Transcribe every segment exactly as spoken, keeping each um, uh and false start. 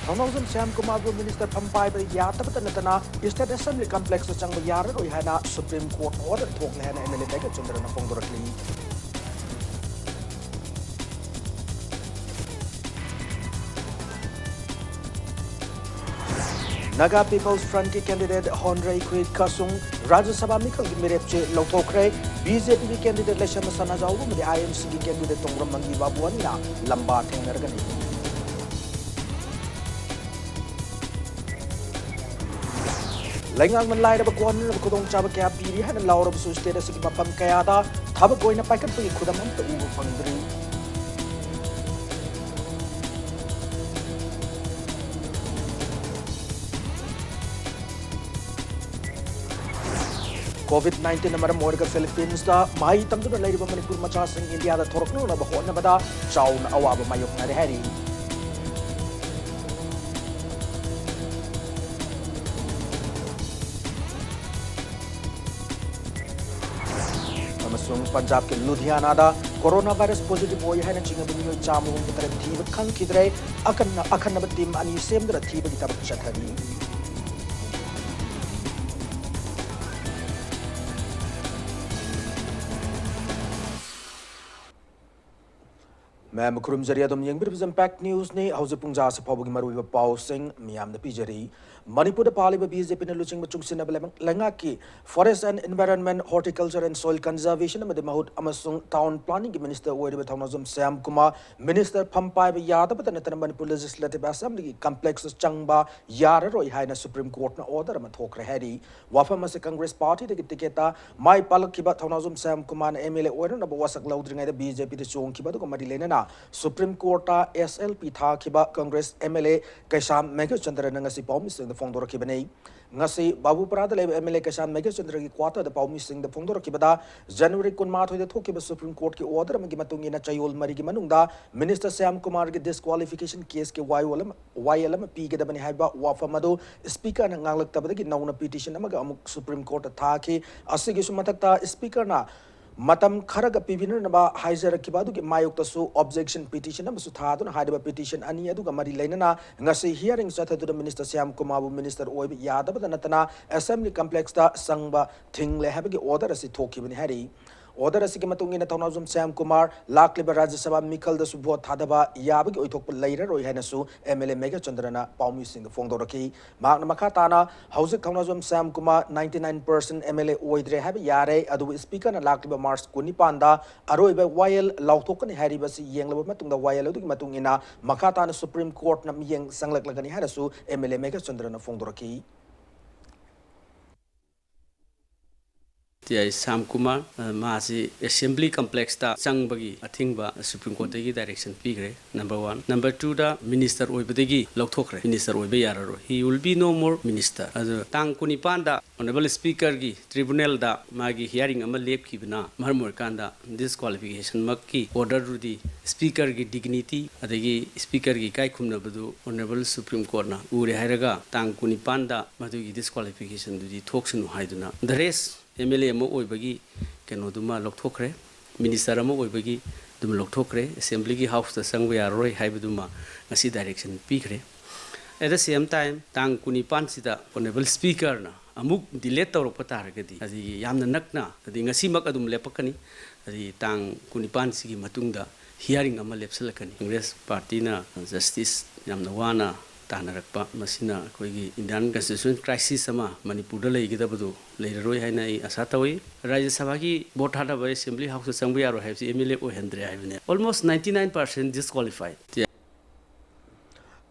ꯊꯧꯅꯥꯎꯖꯝ Shyam ꯀꯨꯃꯥꯔꯕꯨ minister ꯐꯝ ꯄꯥꯏꯕꯗ ꯌꯥꯗꯕꯇ ꯅꯠꯇꯅ State Assembly Complex ꯆꯪꯕ ꯌꯥꯔꯔꯣꯏ ꯍꯥꯏꯅ Supreme Court order ꯊꯣꯛꯂꯦ ꯍꯥꯏꯅ M L A ꯃꯦꯘꯆꯟꯗ꯭ꯔꯅ ꯐꯣꯡꯗꯣꯔꯛꯂꯤ꯫ Naga People's Frontꯀꯤ candidate ꯍꯣꯟꯗ꯭ꯔꯩ ꯈꯨꯏ ꯈꯥꯁꯨꯡ ꯔꯥꯖ꯭ꯌ ꯁꯚꯥ ꯃꯤꯈꯜꯒꯤ ꯃꯤꯔꯦꯞ ꯆꯦ ꯂꯧꯊꯣꯛꯈ꯭ꯔꯦ꯫ B J Pꯒꯤ candidate ꯂꯩꯁꯦꯝꯕ ꯁꯅꯥꯖꯥꯎꯕ ꯑꯃꯗꯤ I N Cꯒꯤ candidate ꯇꯣꯡꯕ꯭ꯔꯝ ꯃꯪꯒꯤ ꯕꯥꯕꯨ ꯑꯅꯤꯅ ꯂꯝꯕꯥ ꯊꯦꯡꯅꯔꯒꯅꯤ꯫ ꯂꯩꯉꯥꯛꯅ ꯂꯥꯏꯔꯕ ꯀꯣꯟꯅꯅꯕ ꯈꯨꯗꯣꯡꯆꯥꯕ ꯀꯌꯥ ꯄꯤꯔꯤ ꯍꯥꯏꯅ ꯂꯥꯎꯔꯕꯁꯨ state ꯑꯁꯤꯒꯤ ꯃꯐꯝ ꯀꯌꯥꯗ ꯊꯕꯛ ꯑꯣꯏꯅ ꯄꯥꯏꯈꯠꯄꯒꯤ ꯈꯨꯗꯝ ꯑꯃꯠꯇ ꯎꯕ ꯐꯪꯗ꯭ꯔꯤ꯫ COVID nineteenꯅ ꯃꯔꯝ ꯑꯣꯏꯔꯒ Philippines ꯃꯍꯩ ꯇꯝꯗꯨꯅ ꯂꯩꯔꯤꯕ ꯃꯅꯤꯄꯨꯔ ꯃꯆꯥꯁꯤꯡ Indiaꯗ ꯊꯣꯔꯛꯅꯅꯕ ꯍꯣꯠꯅꯕꯗ ꯆꯥꯎꯅ ꯑꯋꯥꯕ ꯃꯥꯌꯣꯛꯅꯔꯦ ꯍꯥꯏꯔꯤ꯫ ꯑꯃꯁꯨꯡ ꯄꯟꯖꯥꯕꯀꯤ ꯂꯨꯙꯤꯌꯥꯅꯥꯗ coronavirus positive ꯑꯣꯏ ꯍꯥꯏꯅ ꯆꯤꯡꯅꯕ ꯃꯤꯑꯣꯏ ꯆꯥꯝꯃ ꯍꯨꯝꯐꯨ ꯇꯔꯦꯠ ꯊꯤꯕ ꯈꯪꯈꯤꯗ꯭ꯔꯦ꯫ ꯑꯀꯟꯅ-, ꯑꯈꯟꯅꯕ team ꯑꯅꯤ ꯁꯦꯝꯗꯨꯅ ꯊꯤꯕꯒꯤ ꯊꯕꯛ ꯆꯠꯊꯔꯤ꯫ ꯃꯌꯥꯝꯕꯨ ꯈꯨꯔꯨꯝꯖꯔꯤ꯫ ꯑꯗꯨꯝ ꯌꯦꯡꯕꯤꯔꯤꯕꯁꯤ Impact Newsꯅꯤ꯫ ꯍꯧꯖꯤꯛ ꯄꯨꯡ ꯖꯥ ꯑꯁꯤ ꯐꯥꯎꯕꯒꯤ ꯃꯔꯨꯑꯣꯏꯕ ꯄꯥꯎꯁꯤꯡ ꯃꯤꯌꯥꯝꯗ ꯄꯤꯖꯔꯤ꯫ ꯃꯅꯤꯄꯨꯔꯗ ꯄꯥꯜꯂꯤꯕ B J Pꯅ ꯂꯨꯆꯤꯡꯕ ꯆꯨꯡꯁꯤꯟꯅꯕ ꯂꯩꯕꯥꯛ-, ꯂꯩꯉꯥꯛꯀꯤ Forest and Environment, Horticulture and Soil Conservation ꯑꯃꯗꯤ ꯃꯍꯨꯠ ꯑꯃꯁꯨꯡ Town Planningꯒꯤ minister ꯑꯣꯏꯔꯤꯕ ꯊꯧꯅꯥꯖꯝ ꯁ꯭ꯌꯥꯝ ꯀꯨꯃꯥꯔ minister ꯐꯝ ꯄꯥꯏꯕ ꯌꯥꯗꯕꯇ ꯅꯠꯇꯅ ꯃꯅꯤꯄꯨꯔ Legislative Assemblyꯒꯤ complexꯇ ꯆꯪꯕ ꯌꯥꯔꯔꯣꯏ ꯍꯥꯏꯅ Supreme Courtꯅ order ꯑꯃ ꯊꯣꯛꯈ꯭ꯔꯦ ꯍꯥꯏꯔꯤ꯫ ꯋꯥꯐꯝ ꯑꯁꯤ Congress partyꯗꯒꯤ ticketꯇ ꯃꯥꯏ ꯄꯥꯛꯂꯛꯈꯤꯕ ꯊꯧꯅꯥꯖꯝ ꯁ꯭ꯌꯥꯝ ꯀꯨꯃꯥꯔꯅ M L A ꯑꯣꯏꯅꯅꯕ ꯋꯥꯁꯛ ꯂꯧꯗ꯭ꯔꯤꯉꯩꯗ B J Pꯗ ꯆꯣꯡꯈꯤꯕ ꯑꯗꯨꯒ ꯃꯔꯤ ꯂꯩꯅꯅ Supreme Courtꯇ S L P ꯊꯥꯈꯤꯕ Congress M L A ꯀꯩꯁꯥꯝ ꯃꯦꯘꯆꯟꯗ꯭ꯔꯅ ꯉꯁꯤ ꯄꯥꯎꯃꯤꯁꯤꯡꯗ ꯐꯣꯡꯗꯣꯔꯛꯈꯤꯕꯅꯤ꯫ ꯉꯁꯤ ꯕꯥꯕꯨꯄꯥꯔꯥꯗ ꯂꯩꯕ M L A ꯀꯩꯁꯥꯝ ꯃꯦꯘꯆꯟꯗ꯭ꯔꯒꯤ quarterꯗ ꯄꯥꯎꯃꯤꯁꯤꯡꯗ ꯐꯣꯡꯗꯣꯔꯛꯈꯤꯕꯗ, January ꯀꯨꯟꯃꯥꯊꯣꯏꯗ ꯊꯣꯛꯈꯤꯕ Supreme Courtꯀꯤ order ꯑꯃꯒꯤ ꯃꯇꯨꯡ ꯏꯟꯅ ꯆꯌꯣꯜ ꯃꯔꯤꯒꯤ ꯃꯅꯨꯡꯗ Minister ꯁ꯭ꯌꯥꯝ ꯀꯨꯃꯥꯔꯒꯤ disqualification caseꯀꯤ ꯋꯥꯌꯦꯜ ꯑꯃ, ꯋꯥꯌꯦꯜ ꯑꯃ ꯄꯤꯒꯗꯕꯅꯤ ꯍꯥꯏꯕ ꯋꯥꯐꯝ ꯑꯗꯨ Speakerꯅ ꯉꯥꯡꯂꯛꯇꯕꯗꯒꯤ ꯅꯧꯅ petition ꯑꯃꯒ ꯑꯃꯨꯛ Supreme Courtꯇ ꯊꯥꯈꯤ꯫ ꯑꯁꯤꯒꯤꯁꯨ ꯃꯊꯛꯇ Speakerꯅ ꯃꯇꯝ ꯈꯔꯒ ꯄꯤꯕꯤꯅꯅꯕ ꯍꯥꯏꯖꯔꯛꯈꯤꯕ ꯑꯗꯨꯒꯤ ꯃꯥꯌꯣꯛꯇꯁꯨ objection petition ꯑꯃꯁꯨ ꯊꯥꯗꯨꯅ ꯍꯥꯏꯔꯤꯕ petition ꯑꯅꯤ ꯑꯗꯨꯒ ꯃꯔꯤ ꯂꯩꯅꯅ ꯉꯁꯤ hearing ꯆꯠꯊꯗꯨꯅ Minister ꯁ꯭ꯌꯥꯝ ꯀꯨꯃꯥꯔꯕꯨ Minister ꯑꯣꯏꯕ ꯌꯥꯗꯕꯗ ꯅꯠꯇꯅ Assembly Complexꯇ ꯆꯪꯕ ꯊꯤꯡꯂꯦ ꯍꯥꯏꯕꯒꯤ order ꯑꯁꯤ ꯊꯣꯛꯈꯤꯕꯅꯤ ꯍꯥꯏꯔꯤ꯫ Order ꯑꯁꯤꯒꯤ ꯃꯇꯨꯡ ꯏꯟꯅ ꯊꯧꯅꯥꯖꯝ ꯁ꯭ꯌꯥꯝ ꯀꯨꯃꯥꯔ ꯂꯥꯛꯂꯤꯕ ꯔꯥꯖ꯭ꯌ ꯁꯚꯥ ꯃꯤꯈꯜꯗꯁꯨ vote ꯊꯥꯗꯕ ꯌꯥꯕꯒꯤ ꯑꯣꯏꯊꯣꯛꯄ ꯂꯩꯔꯔꯣꯏ ꯍꯥꯏꯅꯁꯨ M L A ꯃꯦꯘꯆꯟꯗ꯭ꯔꯅ ꯄꯥꯎꯃꯤꯁꯤꯡꯗ ꯐꯣꯡꯗꯣꯔꯛꯈꯤ꯫ ꯃꯍꯥꯛꯅ ꯃꯈꯥ ꯇꯥꯅ ꯍꯧꯖꯤꯛ ꯊꯧꯅꯥꯖꯝ Shyam Kumar ninety nine percent M L A ꯑꯣꯏꯗ꯭ꯔꯦ ꯍꯥꯏꯕ ꯌꯥꯔꯦ, ꯑꯗꯨꯕꯨ Speakerꯅ ꯂꯥꯛꯂꯤꯕ March ꯀꯨꯟꯅꯤꯄꯥꯟꯗ ꯑꯔꯣꯏꯕ ꯋꯥꯌꯦꯜ ꯂꯥꯎꯊꯣꯛꯀꯅꯤ ꯍꯥꯏꯔꯤꯕꯁꯤ ꯌꯦꯡꯂꯕ ꯃꯇꯨꯡꯗ ꯋꯥꯌꯦꯜ ꯑꯗꯨꯒꯤ ꯃꯇꯨꯡ ꯏꯟꯅ ꯃꯈꯥ ꯇꯥꯅ Supreme Courtꯅ ꯃꯤꯠꯌꯦꯡ ꯆꯪꯂꯛꯂꯒꯅꯤ ꯍꯥꯏꯅꯁꯨ M L A ꯃꯦꯘꯆꯟꯗ꯭ꯔꯅ ꯐꯣꯡꯗꯣꯔꯛꯈꯤ꯫ ꯇꯤ ꯑꯥꯏ ꯁ꯭ꯌꯥꯝ ꯀꯨꯃꯥꯔ, ꯑ, ꯃꯥꯁꯤ Assembly Complexꯇ ꯆꯪꯕꯒꯤ ꯑꯊꯤꯡꯕ Supreme Courtꯇꯒꯤ direction ꯄꯤꯈ꯭ꯔꯦ꯫ Number one꯫ Number twoꯗ Minister ꯑꯣꯏꯕꯗꯒꯤ ꯂꯧꯊꯣꯛꯈ꯭ꯔꯦ꯫ Minister ꯑꯣꯏꯕ ꯌꯥꯔꯔꯣꯏ꯫ He will be no more minister꯫ ꯑꯗꯨ ꯇꯥꯡ ꯀꯨꯟꯅꯤꯄꯥꯟꯗ Honourable Speakerꯒꯤ tribunalꯗ ꯃꯥꯒꯤ hearing ꯑꯃ ꯂꯦꯞꯈꯤꯕꯅ ꯃꯔꯝ ꯑꯣꯏꯔꯀꯥꯟꯗ disqualificationꯃꯛꯀꯤ orderꯗꯨꯗꯤ Speakerꯒꯤ dignity ꯑꯗꯒꯤ Speakerꯒꯤ ꯏꯀꯥꯏ ꯈꯨꯝꯅꯕꯗꯨ Honourable Supreme Courtꯅ ꯎꯔꯦ ꯍꯥꯏꯔꯒ ꯇꯥꯡ ꯀꯨꯟꯅꯤꯄꯥꯟꯗ ꯃꯗꯨꯒꯤ disqualificationꯗꯨꯗꯤ ꯊꯣꯛꯁꯅꯨ ꯍꯥꯏꯗꯨꯅ the rest M L A ꯑꯃ ꯑꯣꯏꯕꯒꯤ ꯀꯩꯅꯣꯗꯨꯃ ꯂꯧꯊꯣꯛꯈ꯭ꯔꯦ, Minister ꯑꯃ ꯑꯣꯏꯕꯒꯤ ꯑꯗꯨꯝ ꯂꯧꯊꯣꯛꯈ꯭ꯔꯦ, Assemblyꯒꯤ Houseꯇ ꯆꯪꯕ ꯌꯥꯔꯔꯣꯏ ꯍꯥꯏꯕꯗꯨꯃ ꯉꯁꯤ direction ꯄꯤꯈ꯭ꯔꯦ꯫ At the same time, ꯇꯥꯡ ꯀꯨꯟꯅꯤꯄꯥꯟꯁꯤꯗ Honourable Speakerꯅ ꯑꯃꯨꯛ delete ꯇꯧꯔꯛꯄ ꯇꯥꯔꯒꯗꯤ, ꯑꯗꯒꯤ ꯌꯥꯝꯅ ꯅꯛꯅ, ꯑꯗꯩ ꯉꯁꯤꯃꯛ ꯑꯗꯨꯝ ꯂꯦꯞꯄꯛꯀꯅꯤ, ꯑꯗꯒꯤ ꯇꯥꯡ ꯀꯨꯟꯅꯤꯄꯥꯟꯁꯤꯒꯤ ꯃꯇꯨꯡꯗ hearing ꯑꯃ ꯂꯦꯞꯁꯤꯜꯂꯛꯀꯅꯤ꯫ Congress partyꯅ justice ꯌꯥꯝꯅ ꯋꯥꯅ ꯇꯥꯟꯅꯔꯛꯄ, ꯃꯁꯤꯅ ꯑꯩꯈꯣꯏꯒꯤ Indian constitution crisis ꯑꯃ ꯃꯅꯤꯄꯨꯔꯗ ꯂꯩꯒꯗꯕꯗꯨ ꯂꯩꯔꯔꯣꯏ ꯍꯥꯏꯅ ꯑꯩ ꯑꯥꯁꯥ ꯇꯧꯏ꯫ ꯔꯥꯖ꯭ꯌ ꯁꯚꯥꯒꯤ vote ꯊꯥꯗꯕ Assembly Houseꯇ ꯆꯪꯕ ꯌꯥꯔꯣꯏ ꯍꯥꯏꯕꯁꯤ M L A ꯑꯣꯏꯍꯟꯗ꯭ꯔꯦ ꯍꯥꯏꯕꯅꯦ꯫ Almost ninety nine percent disqualified꯫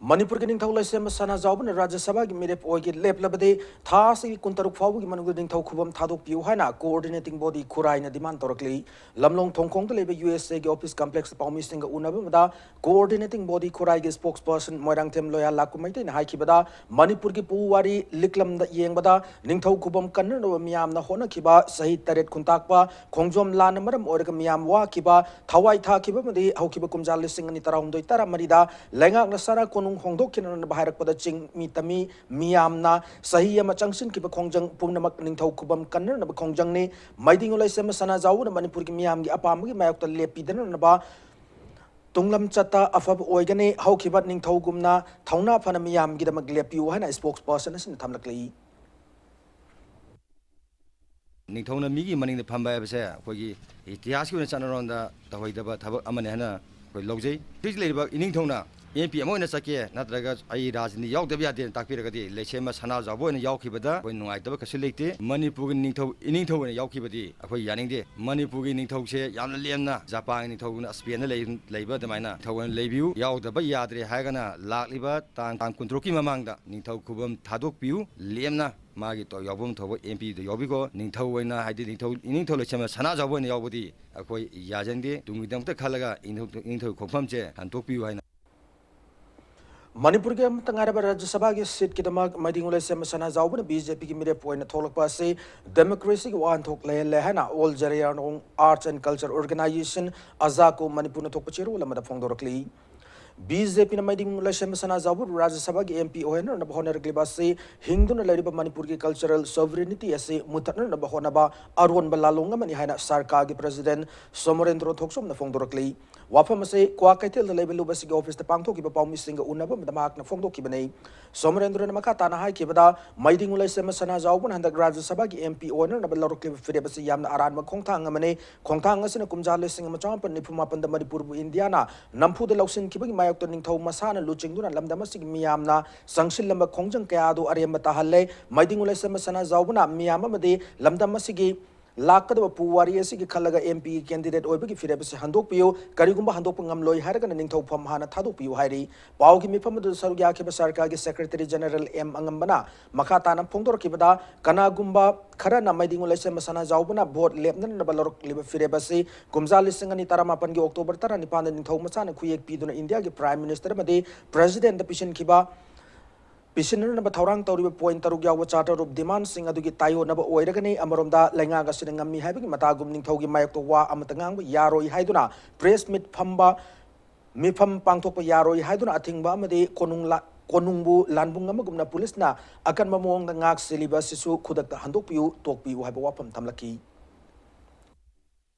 ꯃꯅꯤꯄꯨꯔꯒꯤ ꯅꯤꯡꯊꯧ ꯂꯩꯁꯦꯝꯕ ꯁꯅꯥꯖꯥꯎꯕꯅ ꯔꯥꯖ꯭ꯌ ꯁꯚꯥꯒꯤ ꯃꯤꯔꯦꯞ ꯑꯣꯏꯒꯦ ꯂꯦꯞꯂꯕꯗꯤ ꯊꯥ ꯑꯁꯤꯒꯤ ꯀꯨꯟꯇꯔꯨꯛ ꯐꯥꯎꯕꯒꯤ ꯃꯅꯨꯡꯗ ꯅꯤꯡꯊꯧ ꯈꯨꯕꯝ ꯊꯥꯗꯣꯛꯄꯤꯌꯨ ꯍꯥꯏꯅ coordinating body ꯈꯨꯔꯥꯏꯅ demand ꯇꯧꯔꯛꯂꯤ꯫ ꯂꯝꯂꯣꯡ ꯊꯣꯡꯈꯣꯡꯗ ꯂꯩꯕ U S Aꯒꯤ office complexꯇ ꯄꯥꯎꯃꯤꯁꯤꯡꯒ ꯎꯅꯕ ꯑꯃꯗ coordinating body ꯈꯨꯔꯥꯏꯒꯤ spokesperson ꯃꯣꯏꯔꯥꯡꯊꯦꯝ ꯂꯣꯌꯥ ꯂꯥꯛꯀꯨꯃꯩꯇꯩꯅ ꯍꯥꯏꯈꯤꯕꯗ, ꯃꯅꯤꯄꯨꯔꯒꯤ ꯄꯨꯋꯥꯔꯤ ꯂꯤꯛꯂꯝꯗ ꯌꯦꯡꯕꯗ ꯅꯤꯡꯊꯧ ꯈꯨꯕꯝ ꯀꯟꯅꯅꯕ ꯃꯤꯌꯥꯝꯅ ꯍꯣꯠꯅꯈꯤꯕ, ꯆꯍꯤ ꯇꯔꯦꯠ ꯈꯨꯟꯇꯥꯛꯄ, ꯈꯣꯡꯖꯣꯝ ꯂꯥꯟꯅ ꯃꯔꯝ ꯑꯣꯏꯔꯒ ꯃꯤꯌꯥꯝ ꯋꯥꯈꯤꯕ, ꯊꯋꯥꯏ ꯊꯥꯈꯤꯕ ꯑꯃꯗꯤ ꯍꯧꯈꯤꯕ ꯀꯨꯝꯖꯥ ꯂꯤꯁꯤꯡ ꯑꯅꯤ ꯇꯔꯥꯍꯨꯝꯗꯣꯏ ꯇꯔꯥꯃꯔꯤꯗ ꯂꯩꯉꯥꯛꯅ ꯁꯅꯥ ꯀꯣꯅꯨꯡ ꯍꯣꯡꯗꯣꯛꯈꯤꯅꯅꯕ ꯍꯥꯏꯔꯛꯄꯗ ꯆꯤꯡ ꯃꯤ ꯇꯝꯃꯤ ꯃꯤꯌꯥꯝꯅ ꯆꯍꯤ ꯑꯃ ꯆꯪꯁꯤꯟꯈꯤꯕ ꯈꯣꯡꯖꯪ ꯄꯨꯝꯅꯃꯛ ꯅꯤꯡꯊꯧ ꯈꯨꯕꯝ ꯀꯟꯅꯅꯕ ꯈꯣꯡꯖꯪꯅꯤ꯫ ꯃꯩꯗꯤꯡꯉꯨ ꯂꯩꯁꯦꯝꯕ ꯁꯅꯥꯖꯥꯎꯕꯅ ꯃꯅꯤꯄꯨꯔꯒꯤ ꯃꯤꯌꯥꯝꯒꯤ ꯑꯄꯥꯝꯕꯒꯤ ꯃꯥꯌꯣꯛꯇ ꯂꯦꯞꯄꯤꯗꯅꯅꯕ ꯇꯨꯡꯂꯝ ꯆꯠꯇ ꯑꯐꯕ ꯑꯣꯏꯒꯅꯤ꯫ ꯍꯧꯈꯤꯕ ꯅꯤꯡꯊꯧꯒꯨꯝꯅ ꯊꯧꯅꯥ ꯐꯅ ꯃꯤꯌꯥꯝꯒꯤꯗꯃꯛ ꯂꯦꯞꯄꯤꯌꯨ ꯍꯥꯏꯅ spokesperson ꯑꯁꯤꯅ ꯊꯝꯂꯛꯂꯤ꯫ ꯅꯤꯡꯊꯧꯅ ꯃꯤꯒꯤ ꯃꯅꯤꯡꯗ ꯐꯝꯕ ꯍꯥꯏꯕꯁꯦ ꯑꯩꯈꯣꯏꯒꯤ ꯏꯇꯤꯍꯥꯁꯀꯤ ꯑꯣꯏꯅ ꯆꯠꯅꯔꯣꯟꯗ ꯇꯧꯍꯩꯗꯕ ꯊꯕꯛ ꯑꯃꯅꯤ ꯍꯥꯏꯅ ꯑꯩꯈꯣꯏ ꯂꯧꯖꯩ꯫ ꯍꯧꯖꯤꯛ ꯂꯩꯔꯤꯕ ꯏꯅꯤꯡꯊꯧꯅ ꯑꯦꯝ ꯄꯤ ꯑꯃ ꯑꯣꯏꯅ ꯆꯠꯀꯦ ꯅꯠꯇ꯭ꯔꯒ ꯑꯩ ꯔꯥꯖꯅꯤꯇꯤ ꯌꯥꯎꯗꯕ ꯌꯥꯗꯦꯅ ꯇꯥꯛꯄꯤꯔꯒꯗꯤ ꯂꯩꯁꯦꯝꯕ ꯁꯅꯥꯖꯥꯎꯕ ꯑꯣꯏꯅ ꯌꯥꯎꯈꯤꯕꯗ ꯑꯩꯈꯣꯏ ꯅꯨꯡꯉꯥꯏꯇꯕ ꯀꯩꯁꯨ ꯂꯩꯇꯦ꯫ ꯃꯅꯤꯄꯨꯔꯒꯤ ꯅꯤꯡꯊꯧ ꯏꯅꯤꯡꯊꯧ ꯑꯣꯏꯅ ꯌꯥꯎꯈꯤꯕꯗꯤ ꯑꯩꯈꯣꯏ ꯌꯥꯅꯤꯡꯗꯦ꯫ ꯃꯅꯤꯄꯨꯔꯒꯤ ꯅꯤꯡꯊꯧꯁꯦ ꯌꯥꯝꯅ ꯂꯦꯝꯅ ꯖꯄꯥꯟꯒꯤ ꯅꯤꯡꯊꯧꯅ ꯁ꯭ꯄꯦꯟꯗ ꯂꯩ-, ꯂꯩꯕ ꯑꯗꯨꯃꯥꯏꯅ ꯅꯤꯡꯊꯧ ꯑꯣꯏꯅ ꯂꯩꯕꯤꯌꯨ꯫ ꯌꯥꯎꯗꯕ ꯌꯥꯗ꯭ꯔꯦ ꯍꯥꯏꯔꯒꯅ ꯂꯥꯛꯂꯤꯕ ꯇꯥꯡ, ꯇꯥꯡ ꯀꯨꯟꯇꯔꯨꯛꯀꯤ ꯃꯃꯥꯡꯗ ꯅꯤꯡꯊꯧ ꯈꯨꯕꯝ ꯊꯥꯗꯣꯛꯄꯤꯌꯨ꯫ ꯂꯦꯝꯅ ꯃꯥꯒꯤ ꯇꯧ-, ꯌꯥꯎꯐꯝ ꯊꯣꯛꯄ ꯑꯦꯝ ꯄꯤꯗ ꯌꯥꯎꯕꯤꯈꯣ꯫ ꯅꯤꯡꯊꯧ ꯑꯣꯏꯅ, ꯍꯥꯏꯗꯤ ꯅꯤꯡꯊꯧ, ꯏꯅꯤꯡꯊꯧ ꯂꯩꯁꯦꯝꯕ ꯁꯅꯥꯖꯥꯎꯕ ꯑꯣꯏꯅ ꯌꯥꯎꯕꯗꯤ ꯑꯩꯈꯣꯏ ꯌꯥꯖꯅꯤꯡꯗꯦ꯫ ꯇꯨꯡꯒꯤꯗꯃꯛꯇ ꯈꯜꯂꯒ ꯏꯅꯤꯡꯊꯧ, ꯏꯅꯤꯡꯊꯧ ꯈꯣꯡꯐꯝꯁꯦ ꯍꯟꯗꯣꯛꯄꯤꯌꯨ ꯍꯥꯏꯅ꯫ ꯃꯅꯤꯄꯨꯔꯒꯤ ꯑꯃꯠꯇ ꯉꯥꯏꯔꯕ ꯔꯥꯖ꯭ꯌ ꯁꯚꯥꯒꯤ seatꯀꯤꯗꯃꯛ ꯃꯩꯗꯤꯡꯉꯨ ꯂꯩꯁꯦꯝꯕ ꯁꯅꯥꯖꯥꯎꯕꯅ ꯕꯤ ꯖꯦ ꯄꯤꯒꯤ ꯃꯤꯔꯦꯞ ꯑꯣꯏꯅ ꯊꯣꯛꯂꯛꯄ ꯑꯁꯤ democracyꯒꯤ ꯋꯥꯍꯟꯊꯣꯛ ꯂꯩꯍꯜꯂꯦ ꯍꯥꯏꯅ All Zeliangrong Arts and Culture Organization, AZACO, ꯃꯅꯤꯄꯨꯔꯅ ꯊꯣꯛꯄ ꯆꯦꯔꯣꯜ ꯑꯃꯗ ꯐꯣꯡꯗꯣꯔꯛꯂꯤ꯫ ꯕꯤ ꯖꯦ ꯄꯤꯅ ꯃꯩꯗꯤꯡꯉꯨ ꯂꯩꯁꯦꯝꯕ ꯁꯅꯥꯖꯥꯎꯕ ꯔꯥꯖ꯭ꯌ ꯁꯚꯥꯒꯤ ꯑꯦꯝ ꯄꯤ ꯑꯣꯏꯍꯟꯅꯅꯕ ꯍꯣꯠꯅꯔꯛꯂꯤꯕ ꯑꯁꯤ ꯍꯤꯡꯗꯨꯅ ꯂꯩꯔꯤꯕ ꯃꯅꯤꯄꯨꯔꯒꯤ cultural sovereignty ꯑꯁꯤ ꯃꯨꯠꯊꯠꯅꯅꯕ ꯍꯣꯠꯅꯕ ꯑꯔꯣꯟꯕ ꯂꯥꯂꯣꯡ ꯑꯃꯅꯤ ꯍꯥꯏꯅ ꯁꯔꯀꯥꯔꯒꯤ president ꯁꯣꯃꯣꯔꯦꯟꯗ꯭ꯔꯣ ꯊꯣꯛꯆꯣꯝꯅ ꯐꯣꯡꯗꯣꯔꯛꯂꯤ꯫ ꯋꯥꯐꯝ ꯑꯁꯤ ꯀ꯭ꯋꯥꯀꯩꯊꯦꯜꯗ ꯂꯩꯕ ꯂꯨꯞ ꯑꯁꯤꯒꯤ officeꯇ ꯄꯥꯡꯊꯣꯛꯈꯤꯕ ꯄꯥꯎꯃꯤꯁꯤꯡꯒ ꯎꯅꯕ ꯑꯃꯗ ꯃꯍꯥꯛꯅ ꯐꯣꯡꯗꯣꯛꯈꯤꯕꯅꯤ꯫ ꯁꯣꯃꯣꯔꯦꯟꯗ꯭ꯔꯣꯅ ꯃꯈꯥ ꯇꯥꯅ ꯍꯥꯏꯈꯤꯕꯗ, ꯃꯩꯗꯤꯡꯉꯨ ꯂꯩꯁꯦꯝꯕ ꯁꯅꯥꯖꯥꯎꯕꯅ ꯍꯟꯗꯛ ꯔꯥꯖ꯭ꯌ ꯁꯚꯥꯒꯤ ꯑꯦꯝ ꯄꯤ ꯑꯣꯏꯅꯅꯕ ꯂꯧꯔꯛꯂꯤꯕ ꯐꯤꯔꯦꯞ ꯑꯁꯤ ꯌꯥꯝꯅ ꯑꯔꯥꯟꯕ ꯈꯣꯡꯊꯥꯡ ꯑꯃꯅꯤ꯫ ꯈꯣꯡꯊꯥꯡ ꯑꯁꯤꯅ ꯀꯨꯝꯖꯥ ꯂꯤꯁꯤꯡ ꯑꯃ ꯆꯃꯥꯄꯟ ꯅꯤꯐꯨ ꯃꯥꯄꯟꯗ ꯃꯅꯤꯄꯨꯔꯕꯨ ꯏꯟꯗꯤꯌꯥꯅ ꯅꯝꯐꯨꯗ ꯂꯧꯁꯤꯟꯈꯤꯕꯒꯤ ꯃꯥꯌꯣꯛꯇ ꯅꯤꯡꯊꯧ ꯃꯁꯥꯅ ꯂꯨꯆꯤꯡꯗꯨꯅ ꯂꯝꯗꯝ ꯑꯁꯤꯒꯤ ꯃꯤꯌꯥꯝꯅ ꯆꯪꯁꯤꯜꯂꯝꯕ ꯈꯣꯡꯖꯪ ꯀꯌꯥ ꯑꯗꯨ ꯑꯔꯦꯝꯕ ꯇꯥꯍꯜꯂꯦ꯫ ꯃꯩꯗꯤꯡꯉꯨ ꯂꯩꯁꯦꯝꯕ ꯁꯅꯥꯖꯥꯎꯕꯅ ꯃꯤꯌꯥꯝ ꯑꯃꯗꯤ ꯂꯝꯗꯝ ꯑꯁꯤꯒꯤ ꯂꯥꯛꯀꯗꯕ ꯄꯨꯋꯥꯔꯤ ꯑꯁꯤꯒꯤ ꯈꯜꯂꯒ ꯑꯦꯝ ꯄꯤꯒꯤ candidate ꯑꯣꯏꯕꯒꯤ ꯐꯤꯔꯦꯞ ꯑꯁꯤ ꯍꯟꯗꯣꯛꯄꯤꯌꯨ, ꯀꯔꯤꯒꯨꯝꯕ ꯍꯟꯗꯣꯛꯄ ꯉꯝꯂꯣꯏ ꯍꯥꯏꯔꯒꯅ ꯅꯤꯡꯊꯧ ꯐꯝ ꯍꯥꯟꯅ ꯊꯥꯗꯣꯛꯄꯤꯌꯨ ꯍꯥꯏꯔꯤ꯫ ꯄꯥꯎꯒꯤ ꯃꯤꯐꯝ ꯑꯗꯨꯗ ꯁꯔꯨꯛ ꯌꯥꯈꯤꯕ ꯁꯔꯀꯥꯔꯒꯤ secretary general ꯑꯦꯝ ꯑꯉꯝꯕꯅ ꯃꯈꯥ ꯇꯥꯅ ꯐꯣꯡꯗꯣꯔꯛꯈꯤꯕꯗ, ꯀꯅꯥꯒꯨꯝꯕ ꯈꯔꯅ ꯃꯩꯗꯤꯡꯉꯨ ꯂꯩꯁꯦꯝꯕ ꯁꯅꯥꯖꯥꯎꯕꯅ vote ꯂꯦꯞꯅꯅꯕ ꯂꯧꯔꯛꯂꯤꯕ ꯐꯤꯔꯦꯞ ꯑꯁꯤ ꯀꯨꯝꯖꯥ ꯂꯤꯁꯤꯡ ꯑꯅꯤ ꯇꯔꯥꯃꯥꯄꯟꯒꯤ October ꯇꯔꯥꯅꯤꯄꯥꯟꯗ ꯅꯤꯡꯊꯧ ꯃꯁꯥꯅ ꯈꯨꯌꯦꯛ ꯄꯤꯗꯨꯅ ꯏꯟꯗꯤꯌꯥꯒꯤ Prime Minister ꯑꯃꯗꯤ Presidentꯗ ꯄꯤꯁꯤꯟꯈꯤꯕ ꯄꯤꯁꯤꯟꯅꯅꯕ ꯊꯧꯔꯥꯡ ꯇꯧꯔꯤꯕ point ꯇꯔꯨꯛ ꯌꯥꯎꯕ charter of demandꯁꯤꯡ ꯑꯗꯨꯒꯤ ꯇꯥꯏꯑꯣꯟꯅꯕ ꯑꯣꯏꯔꯒꯅꯤ꯫ ꯑꯃꯔꯣꯝꯗ ꯂꯩꯉꯥꯛ ꯑꯁꯤꯅ ꯉꯝꯃꯤ ꯍꯥꯏꯕꯒꯤ ꯃꯇꯥꯒꯨꯝ ꯅꯤꯡꯊꯧꯒꯤ ꯃꯥꯌꯣꯛꯇ ꯋꯥ ꯑꯃꯠꯇ ꯉꯥꯡꯕ ꯌꯥꯔꯣꯏ ꯍꯥꯏꯗꯨꯅ press meet ꯐꯝꯕ ꯃꯤꯐꯝ ꯄꯥꯡꯊꯣꯛꯄ ꯌꯥꯔꯣꯏ ꯍꯥꯏꯗꯨꯅ ꯑꯊꯤꯡꯕ ꯑꯃꯗꯤ ꯀꯣꯅꯨꯡ ꯂꯥ-, ꯀꯣꯅꯨꯡꯕꯨ ꯂꯥꯟꯕꯨꯡ ꯑꯃꯒꯨꯝꯅ ꯄꯨꯂꯤꯁꯅ ꯑꯀꯟꯕ ꯃꯑꯣꯡꯗ ꯉꯥꯛ ꯁꯦꯜꯂꯤꯕ ꯑꯁꯤꯁꯨ ꯈꯨꯗꯛꯇ ꯍꯟꯗꯣꯛꯄꯤꯌꯨ, ꯇꯣꯛꯄꯤꯌꯨ ꯍꯥꯏꯕ ꯋꯥꯐꯝ ꯊꯝꯂꯛꯈꯤ꯫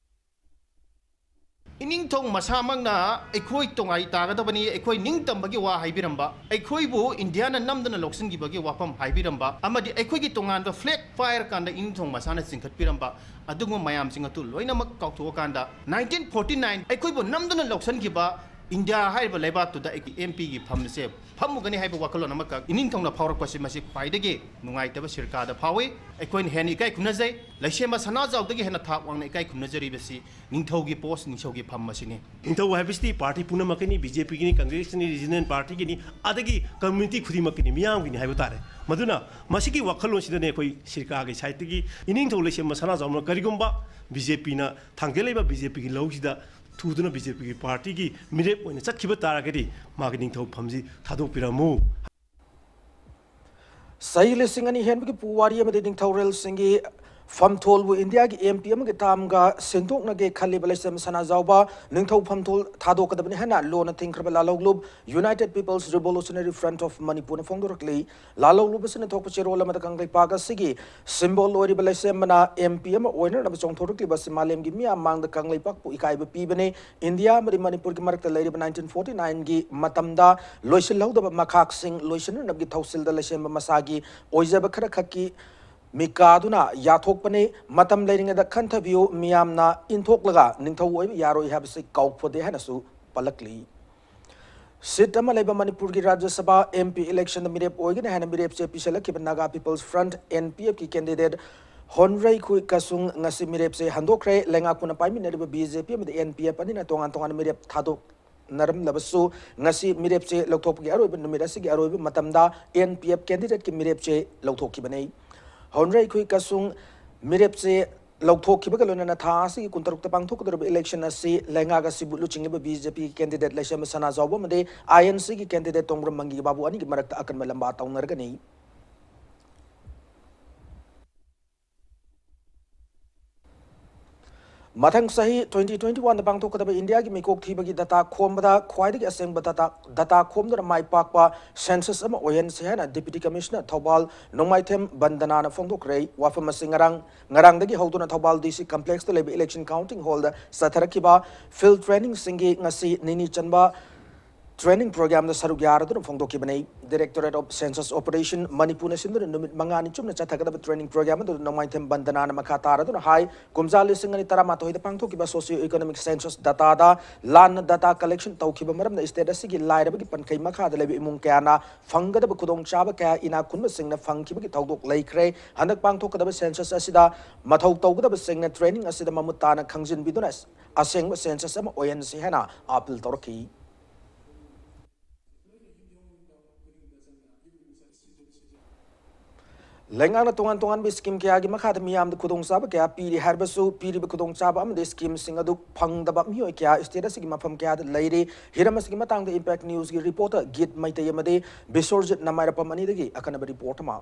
ꯏꯅꯤꯡꯊꯧ ꯃꯁꯥꯃꯛꯅ ꯑꯩꯈꯣꯏ ꯇꯣꯉꯥꯏ ꯇꯥꯒꯗꯕꯅꯤ, ꯑꯩꯈꯣꯏ ꯅꯤꯡꯇꯝꯕꯒꯤ ꯋꯥ ꯍꯥꯏꯕꯤꯔꯝꯕ, ꯑꯩꯈꯣꯏꯕꯨ ꯏꯟꯗꯤꯌꯥꯅ ꯅꯝꯗꯨꯅ ꯂꯧꯁꯤꯟꯈꯤꯕꯒꯤ ꯋꯥꯐꯝ ꯍꯥꯏꯕꯤꯔꯝꯕ, ꯑꯃꯗꯤ ꯑꯩꯈꯣꯏꯒꯤ ꯇꯣꯉꯥꯟꯕ flag ꯄꯥꯏꯔꯀꯥꯟꯗ ꯏꯅꯤꯡꯊꯧ ꯃꯁꯥꯅ ꯆꯤꯡꯈꯠꯄꯤꯔꯝꯕ, ꯑꯗꯨꯒꯨꯝꯕ ꯃꯌꯥꯝꯁꯤꯡ ꯑꯗꯨ ꯂꯣꯏꯅꯃꯛ ꯀꯥꯎꯊꯣꯛꯑꯀꯥꯟꯗ, nineteen forty nine ꯑꯩꯈꯣꯏꯕꯨ ꯅꯝꯗꯨꯅ ꯂꯧꯁꯤꯟꯈꯤꯕ ꯏꯟꯗꯤꯌꯥ ꯍꯥꯏꯔꯤꯕ ꯂꯩꯕꯥꯛꯇꯨꯗ ꯑꯩꯒꯤ M Pꯒꯤ ꯐꯝꯁꯦ ꯐꯝꯃꯨꯒꯅꯤ ꯍꯥꯏꯕ ꯋꯥꯈꯜꯂꯣꯟ ꯑꯃꯈꯛ ꯏꯅꯤꯡꯊꯧꯅ ꯐꯥꯎꯔꯛꯄꯁꯤ, ꯃꯁꯤ ꯈ꯭ꯋꯥꯏꯗꯒꯤ ꯅꯨꯡꯉꯥꯏꯇꯕ ꯁꯤꯔꯀꯥꯗ ꯐꯥꯎꯏ꯫ ꯑꯩꯈꯣꯏꯅ ꯍꯦꯟꯅ ꯏꯀꯥꯏ ꯈꯨꯝꯅꯖꯩ꯫ ꯂꯩꯁꯦꯝꯕ ꯁꯅꯥꯖꯥꯎꯗꯒꯤ ꯍꯦꯟꯅ ꯊꯥꯛ ꯋꯥꯡꯅ ꯏꯀꯥꯏ ꯈꯨꯝꯅꯖꯔꯤꯕꯁꯤ ꯅꯤꯡꯊꯧꯒꯤ post, ꯅꯤꯡꯊꯧꯒꯤ ꯐꯝ ꯑꯁꯤꯅꯤ꯫ ꯅꯤꯡꯊꯧ ꯍꯥꯏꯕꯁꯤꯗꯤ party ꯄꯨꯝꯅꯃꯛꯀꯤꯅꯤ, BJPꯒꯤꯅꯤ, Congressꯀꯤꯅꯤ, regional partyꯒꯤꯅꯤ, ꯑꯗꯒꯤ community ꯈꯨꯗꯤꯡꯃꯛꯀꯤꯅꯤ, ꯃꯤꯌꯥꯝꯒꯤꯅꯤ ꯍꯥꯏꯕ ꯇꯥꯔꯦ꯫ ꯃꯗꯨꯅ ꯃꯁꯤꯒꯤ ꯋꯥꯈꯜꯂꯣꯟꯁꯤꯗꯅꯦ ꯑꯩꯈꯣꯏ ꯁꯤꯔꯀꯥꯒꯤ sideꯇꯒꯤ ꯏꯅꯤꯡꯊꯧ ꯂꯩꯁꯦꯝꯕ ꯁꯅꯥꯖꯥꯎꯅ ꯀꯔꯤꯒꯨꯝꯕ BJPꯅ ꯊꯥꯡꯒꯠꯂꯤꯕ BJPꯒꯤ ꯂꯧꯁꯤꯗ ꯊꯨꯗꯨꯅ BJPꯒꯤ partyꯒꯤ ꯃꯤꯔꯦꯞ ꯑꯣꯏꯅ ꯆꯠꯈꯤꯕ ꯇꯥꯔꯒꯗꯤ ꯃꯥꯒꯤ ꯅꯤꯡꯊꯧ ꯐꯝꯁꯤ ꯊꯥꯗꯣꯛꯄꯤꯔꯝꯃꯨ꯫ ꯆꯍꯤ ꯂꯤꯁꯤꯡ ꯑꯅꯤ ꯍꯦꯟꯕꯒꯤ ꯄꯨꯋꯥꯔꯤ ꯑꯃꯗꯤ ꯅꯤꯡꯊꯧꯔꯦꯜꯁꯤꯡꯒꯤ ꯐꯝꯊꯣꯜꯕꯨ ꯏꯟꯗꯤꯌꯥꯒꯤ M P ꯑꯃꯒꯤ termꯒ ꯁꯤꯟꯗꯣꯛꯅꯒꯦ ꯈꯜꯂꯤꯕ ꯂꯩꯁꯦꯝ ꯁꯅꯥꯖꯥꯎꯕ ꯅꯤꯡꯊꯧ ꯐꯝꯊꯣꯜ ꯊꯥꯗꯣꯛꯀꯗꯕꯅꯤ ꯍꯥꯏꯅ ꯂꯣꯟꯅ ꯊꯤꯡꯈ꯭ꯔꯕ ꯂꯥꯂꯧꯂꯨꯞ United People's Revolutionary Front of Manipurꯅ ꯐꯣꯡꯗꯣꯔꯛꯂꯤ꯫ ꯂꯥꯂꯧꯂꯨꯞ ꯑꯁꯤꯅ ꯊꯣꯛꯄ ꯆꯦꯔꯣꯜ ꯑꯃꯗ ꯀꯪꯂꯩꯄꯥꯛ ꯑꯁꯤꯒꯤ symbol ꯑꯣꯏꯔꯤꯕ ꯂꯩꯁꯦꯝꯕꯅ M P ꯑꯃ ꯑꯣꯏꯅꯅꯕ ꯆꯣꯡꯊꯣꯔꯛꯂꯤꯕ ꯑꯁꯤ ꯃꯥꯂꯦꯝꯒꯤ ꯃꯤꯌꯥꯝ ꯃꯥꯡꯗ ꯀꯪꯂꯩꯄꯥꯛꯄꯨ ꯏꯀꯥꯏꯕ ꯄꯤꯕꯅꯤ꯫ ꯏꯟꯗꯤꯌꯥ ꯑꯃꯗꯤ ꯃꯅꯤꯄꯨꯔꯒꯤ ꯃꯔꯛꯇ ꯂꯩꯔꯤꯕ nineteen forty nineꯒꯤ ꯃꯇꯝꯗ ꯂꯣꯏꯁꯤꯜꯍꯧꯗꯕ ꯃꯈꯥꯛꯁꯤꯡ ꯂꯣꯏꯁꯤꯟꯅꯅꯕꯒꯤ ꯊꯧꯁꯤꯜꯗ ꯂꯩꯁꯦꯝꯕ ꯃꯁꯥꯒꯤ ꯑꯣꯏꯖꯕ ꯈꯔ ꯈꯛꯀꯤ ꯃꯤꯀꯥꯗꯨꯅ ꯌꯥꯊꯣꯛꯄꯅꯤ꯫ ꯃꯇꯝ ꯂꯩꯔꯤꯉꯩꯗ ꯈꯟꯊꯕꯤꯌꯨ, ꯃꯤꯌꯥꯝꯅ ꯏꯟꯊꯣꯛꯂꯒ ꯅꯤꯡꯊꯧ ꯑꯣꯏꯕ ꯌꯥꯔꯣꯏ ꯍꯥꯏꯕꯁꯤ ꯀꯥꯎꯐꯗꯦ ꯍꯥꯏꯅꯁꯨ ꯄꯜꯂꯛꯂꯤ꯫ Seat ꯑꯃ ꯂꯩꯕ ꯃꯅꯤꯄꯨꯔꯒꯤ ꯔꯥꯖ꯭ꯌ ꯁꯚꯥ M P electionꯗ ꯃꯤꯔꯦꯞ ꯑꯣꯏꯒꯅꯤ ꯍꯥꯏꯅ ꯃꯤꯔꯦꯞꯆꯦ ꯄꯤꯁꯤꯜꯂꯛꯈꯤꯕ Naga People's Front, N P Fꯀꯤ candidate ꯍꯣꯟꯔꯩꯈꯨꯏ ꯀꯁꯨꯡ ꯉꯁꯤ ꯃꯤꯔꯦꯞꯆꯦ ꯍꯟꯗꯣꯛꯈ꯭ꯔꯦ꯫ ꯂꯩꯉꯥꯛ ꯄꯨꯟꯅ ꯄꯥꯏꯃꯤꯟꯅꯔꯤꯕ B J P ꯑꯃꯗꯤ N P F ꯑꯅꯤꯅ ꯇꯣꯉꯥꯟ ꯇꯣꯉꯥꯟꯅ ꯃꯤꯔꯦꯞ ꯊꯥꯗꯣꯛꯅꯔꯝꯂꯕꯁꯨ, ꯉꯁꯤ ꯃꯤꯔꯦꯞꯆꯦ ꯂꯧꯊꯣꯛꯄꯒꯤ ꯑꯔꯣꯏꯕ ꯅꯨꯃꯤꯠ ꯑꯁꯤꯒꯤ ꯑꯔꯣꯏꯕ ꯃꯇꯝꯗ N P F candidateꯀꯤ ꯃꯤꯔꯦꯞꯆꯦ ꯂꯧꯊꯣꯛꯈꯤꯕꯅꯤ꯫ ꯍꯣꯟꯔꯩꯈꯨꯏ ꯀꯁꯨꯡ ꯃꯤꯔꯦꯞꯆꯦ ꯂꯧꯊꯣꯛꯈꯤꯕꯒ ꯂꯣꯏꯅꯅ ꯊꯥ ꯑꯁꯤꯒꯤ ꯀꯨꯟꯇꯔꯨꯛꯇ ꯄꯥꯡꯊꯣꯛꯀꯗꯧꯔꯤꯕ election ꯑꯁꯤ ꯂꯩꯉꯥꯛ ꯑꯁꯤꯕꯨ ꯂꯨꯆꯤꯡꯂꯤꯕ B J Pꯒꯤ candidate ꯂꯩꯁꯦꯝꯕ ꯁꯅꯥꯖꯥꯎꯕ ꯑꯃꯗꯤ I N Cꯒꯤ candidate ꯇꯣꯡꯕ꯭ꯔꯝ ꯃꯪꯒꯤ ꯕꯥꯕꯨ ꯑꯅꯤꯒꯤ ꯃꯔꯛꯇ ꯑꯀꯟꯕ ꯂꯝꯕꯥ ꯇꯧꯅꯔꯒꯅꯤ꯫ ꯃꯊꯪ ꯆꯍꯤ twenty twenty-oneꯗ ꯄꯥꯡꯊꯣꯛꯀꯗꯕ ꯏꯟꯗꯤꯌꯥꯒꯤ ꯃꯤꯀꯣꯛ ꯊꯤꯕꯒꯤ data ꯈꯣꯝꯕꯗ ꯈ꯭ꯋꯥꯏꯗꯒꯤ ꯑꯁꯦꯡꯕ data, data ꯈꯣꯝꯗꯨꯅ ꯃꯥꯏ ꯄꯥꯛꯄ census ꯑꯃ ꯑꯣꯏꯍꯟꯁꯤ ꯍꯥꯏꯅ Deputy Commissioner ꯊꯧꯕꯥꯜ ꯅꯣꯡꯃꯥꯏꯊꯦꯝ ꯕꯟꯗꯅꯥꯅ ꯐꯣꯡꯗꯣꯛꯈ꯭ꯔꯦ꯫ ꯋꯥꯐꯝ ꯑꯁꯤ ꯉꯔꯥꯡ, ꯉꯔꯥꯡꯗꯒꯤ ꯍꯧꯗꯨꯅ ꯊꯧꯕꯥꯜ DC complexꯇ ꯂꯩꯕ election counting hallꯗ ꯆꯠꯊꯔꯛꯈꯤꯕ field trainingꯁꯤꯡꯒꯤ ꯉꯁꯤ ꯅꯤꯅꯤ ꯆꯟꯕ training programꯗ ꯁꯔꯨꯛ ꯌꯥꯔꯗꯨꯅ ꯐꯣꯡꯗꯣꯛꯈꯤꯕꯅꯤ꯫ Directorate of Census Operation ꯃꯅꯤꯄꯨꯔꯅ ꯁꯤꯟꯗꯨꯅ ꯅꯨꯃꯤꯠ ꯃꯉꯥꯅꯤ ꯆꯨꯞꯅ ꯆꯠꯊꯒꯗꯕ training program ꯑꯗꯨꯗ ꯅꯣꯡꯃꯥꯏꯊꯦꯝ ꯕꯟꯗꯅꯥꯅ ꯃꯈꯥ ꯇꯥꯔꯗꯨꯅ ꯍꯥꯏ, ꯀꯨꯝꯖꯥ ꯂꯤꯁꯤꯡ ꯑꯅꯤ ꯇꯔꯥꯃꯥꯊꯣꯏꯗ ꯄꯥꯡꯊꯣꯛꯈꯤꯕ socio economic census dataꯗ ꯂꯥꯟꯅ data collection ꯇꯧꯈꯤꯕ ꯃꯔꯝꯅ state ꯑꯁꯤꯒꯤ ꯂꯥꯏꯔꯕꯒꯤ ꯄꯟꯈꯩ ꯃꯈꯥꯗ ꯂꯩꯕ ꯏꯃꯨꯡ ꯀꯌꯥꯅ ꯐꯪꯒꯗꯕ ꯈꯨꯗꯣꯡꯆꯥꯕ ꯀꯌꯥ ꯏꯅꯥꯛ ꯈꯨꯟꯕꯁꯤꯡꯅ ꯐꯪꯈꯤꯕꯒꯤ ꯊꯧꯗꯣꯛ ꯂꯩꯈ꯭ꯔꯦ꯫ ꯍꯟꯗꯛ ꯄꯥꯡꯊꯣꯛꯀꯗꯕ census ꯑꯁꯤꯗ ꯃꯊꯧ ꯇꯧꯒꯗꯕꯁꯤꯡꯅ training ꯑꯁꯤꯗ ꯃꯃꯨꯠ ꯇꯥꯅ ꯈꯪꯖꯤꯟꯕꯤꯗꯨꯅ ꯑꯁꯦꯡꯕ census ꯑꯃ ꯑꯣꯏꯍꯟꯁꯤ ꯍꯥꯏꯅ appeal ꯇꯧꯔꯛꯈꯤ꯫ ꯂꯩꯉꯥꯛꯅ ꯇꯣꯉꯥꯟ ꯇꯣꯉꯥꯟꯕ scheme ꯀꯌꯥꯒꯤ ꯃꯈꯥꯗ ꯃꯤꯌꯥꯝꯗ ꯈꯨꯗꯣꯡꯆꯥꯕ ꯀꯌꯥ ꯄꯤꯔꯤ ꯍꯥꯏꯔꯕꯁꯨ, ꯄꯤꯔꯤꯕ ꯈꯨꯗꯣꯡꯆꯥꯕ ꯑꯃꯗꯤ schemeꯁꯤꯡ ꯑꯗꯨ ꯐꯪꯗꯕ ꯃꯤꯑꯣꯏ ꯀꯌꯥ state ꯑꯁꯤꯒꯤ ꯃꯐꯝ ꯀꯌꯥꯗ ꯂꯩꯔꯤ꯫ ꯍꯤꯔꯝ ꯑꯁꯤꯒꯤ ꯃꯇꯥꯡꯗ Impact Newsꯀꯤ reporter ꯒꯤꯠ ꯃꯩꯇꯩ ꯑꯃꯗꯤ ꯕꯤꯁ꯭ꯋꯔꯖꯤꯠ ꯅꯃꯥꯏꯔꯄꯝ ꯑꯅꯤꯗꯒꯤ ꯑꯈꯟꯅꯕ report ꯑꯃ꯫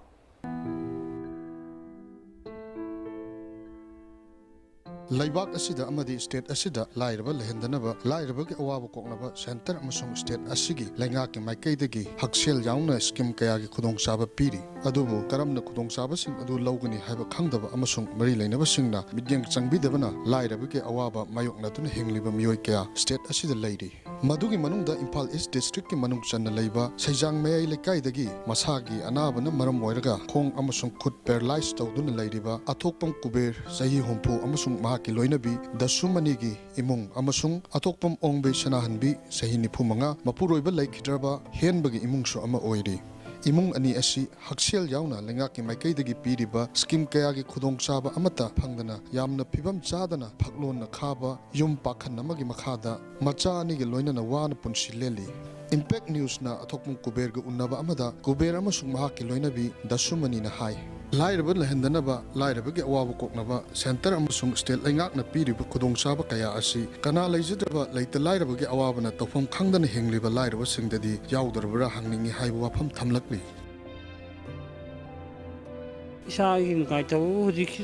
ꯂꯩꯕꯥꯛ ꯑꯁꯤꯗ ꯑꯃꯗꯤ state ꯑꯁꯤꯗ ꯂꯥꯏꯔꯕ ꯂꯩꯍꯟꯗꯅꯕ, ꯂꯥꯏꯔꯕꯒꯤ ꯑꯋꯥꯕ ꯀꯣꯛꯅꯕ centre ꯑꯃꯁꯨꯡ state ꯑꯁꯤꯒꯤ ꯂꯩꯉꯥꯛꯀꯤ ꯃꯥꯏꯀꯩꯗꯒꯤ ꯍꯛꯁꯦꯜ ꯌꯥꯎꯅ scheme ꯀꯌꯥꯒꯤ ꯈꯨꯗꯣꯡꯆꯥꯕ ꯄꯤꯔꯤ꯫ ꯑꯗꯨꯕꯨ ꯀꯔꯝꯅ ꯈꯨꯗꯣꯡꯆꯥꯕꯁꯤꯡ ꯑꯗꯨ ꯂꯧꯒꯅꯤ ꯍꯥꯏꯕ ꯈꯪꯗꯕ ꯑꯃꯁꯨꯡ ꯃꯔꯤ ꯂꯩꯅꯕꯁꯤꯡꯅ ꯃꯤꯠꯌꯦꯡ ꯆꯪꯕꯤꯗꯕꯅ ꯂꯥꯏꯔꯕꯒꯤ ꯑꯋꯥꯕ ꯃꯥꯌꯣꯛꯅꯗꯨꯅ ꯍꯤꯡꯂꯤꯕ ꯃꯤꯑꯣꯏ ꯀꯌꯥ state ꯑꯁꯤꯗ ꯂꯩꯔꯤ꯫ ꯃꯗꯨꯒꯤ ꯃꯅꯨꯡꯗ ꯏꯝꯐꯥꯜ East Districtꯀꯤ ꯃꯅꯨꯡ ꯆꯟꯅ ꯂꯩꯕ ꯁꯩꯖꯥꯡ ꯃꯌꯥꯏ ꯂꯩꯀꯥꯏꯗꯒꯤ ꯃꯁꯥꯒꯤ ꯑꯅꯥꯕꯅ ꯃꯔꯝ ꯑꯣꯏꯔꯒ ꯈꯣꯡ ꯑꯃꯁꯨꯡ ꯈꯨꯠ paralyse ꯇꯧꯗꯨꯅ ꯂꯩꯔꯤꯕ ꯑꯊꯣꯛꯄꯝ ꯀꯨꯕꯦꯔ, ꯆꯍꯤ ꯍꯨꯝꯐꯨ, ꯑꯃꯁꯨꯡ ꯃꯍꯥꯛꯀꯤ ꯂꯣꯏꯅꯕꯤ ꯗꯁꯨꯃꯅꯤꯒꯤ ꯏꯃꯨꯡ ꯑꯃꯁꯨꯡ ꯑꯊꯣꯛꯄꯝ ꯑꯣꯡꯕꯤ ꯁꯅꯥꯍꯟꯕꯤ, ꯆꯍꯤ ꯅꯤꯐꯨ ꯃꯉꯥ, ꯃꯄꯨꯔꯣꯏꯕ ꯂꯩꯈꯤꯗ꯭ꯔꯕ ꯍꯦꯟꯕꯒꯤ ꯏꯃꯨꯡꯁꯨ ꯑꯃ ꯑꯣꯏꯔꯤ꯫ ꯏꯃꯨꯡ ꯑꯅꯤ ꯑꯁꯤ ꯍꯛꯁꯦꯜ ꯌꯥꯎꯅ ꯂꯩꯉꯥꯛꯀꯤ ꯃꯥꯏꯀꯩꯗꯒꯤ ꯄꯤꯔꯤꯕ scheme ꯀꯌꯥꯒꯤ ꯈꯨꯗꯣꯡꯆꯥꯕ ꯑꯃꯠꯇ ꯐꯪꯗꯅ ꯌꯥꯝꯅ ꯐꯤꯕꯝ ꯆꯥꯗꯅ ꯐꯛꯂꯣꯟꯅ ꯈꯥꯕ ꯌꯨꯝ ꯄꯥꯈꯟ ꯑꯃꯒꯤ ꯃꯈꯥꯗ ꯃꯆꯥ ꯑꯅꯤꯒ ꯂꯣꯏꯅꯅ ꯋꯥꯅ ꯄꯨꯟꯁꯤ ꯂꯦꯜꯂꯤ꯫ Impact Newsꯅ ꯑꯊꯣꯛꯄꯝ ꯀꯨꯕꯦꯔꯒ ꯎꯅꯕ ꯑꯃꯗ ꯀꯨꯕꯦꯔ ꯑꯃꯁꯨꯡ ꯃꯍꯥꯛꯀꯤ ꯂꯣꯏꯅꯕꯤ ꯗꯁꯨꯃꯅꯤꯅ ꯍꯥꯏ, ꯂꯥꯏꯔꯕ ꯂꯩꯍꯟꯗꯅꯕ, ꯂꯥꯏꯔꯕꯒꯤ ꯑꯋꯥꯕ ꯀꯣꯛꯅꯕ centre ꯑꯃꯁꯨꯡ state ꯂꯩꯉꯥꯛꯅ ꯄꯤꯔꯤꯕ ꯈꯨꯗꯣꯡꯆꯥꯕ ꯀꯌꯥ ꯑꯁꯤ ꯀꯅꯥ ꯂꯩꯖꯗ꯭ꯔꯕ ꯂꯩꯇ ꯂꯥꯏꯔꯕꯒꯤ ꯑꯋꯥꯕꯅ ꯇꯧꯐꯝ ꯈꯪꯗꯅ ꯍꯤꯡꯂꯤꯕ ꯂꯥꯏꯔꯕꯁꯤꯡꯗꯗꯤ ꯌꯥꯎꯗ꯭ꯔꯕ꯭ꯔꯥ ꯍꯪꯅꯤꯡꯏ ꯍꯥꯏꯕ ꯋꯥꯐꯝ ꯊꯝꯂꯛꯂꯤ꯫ ꯏꯁꯥꯒꯤ ꯅꯨꯡꯉꯥꯏꯇꯕꯕꯨ ꯍꯧꯖꯤꯛꯁꯤ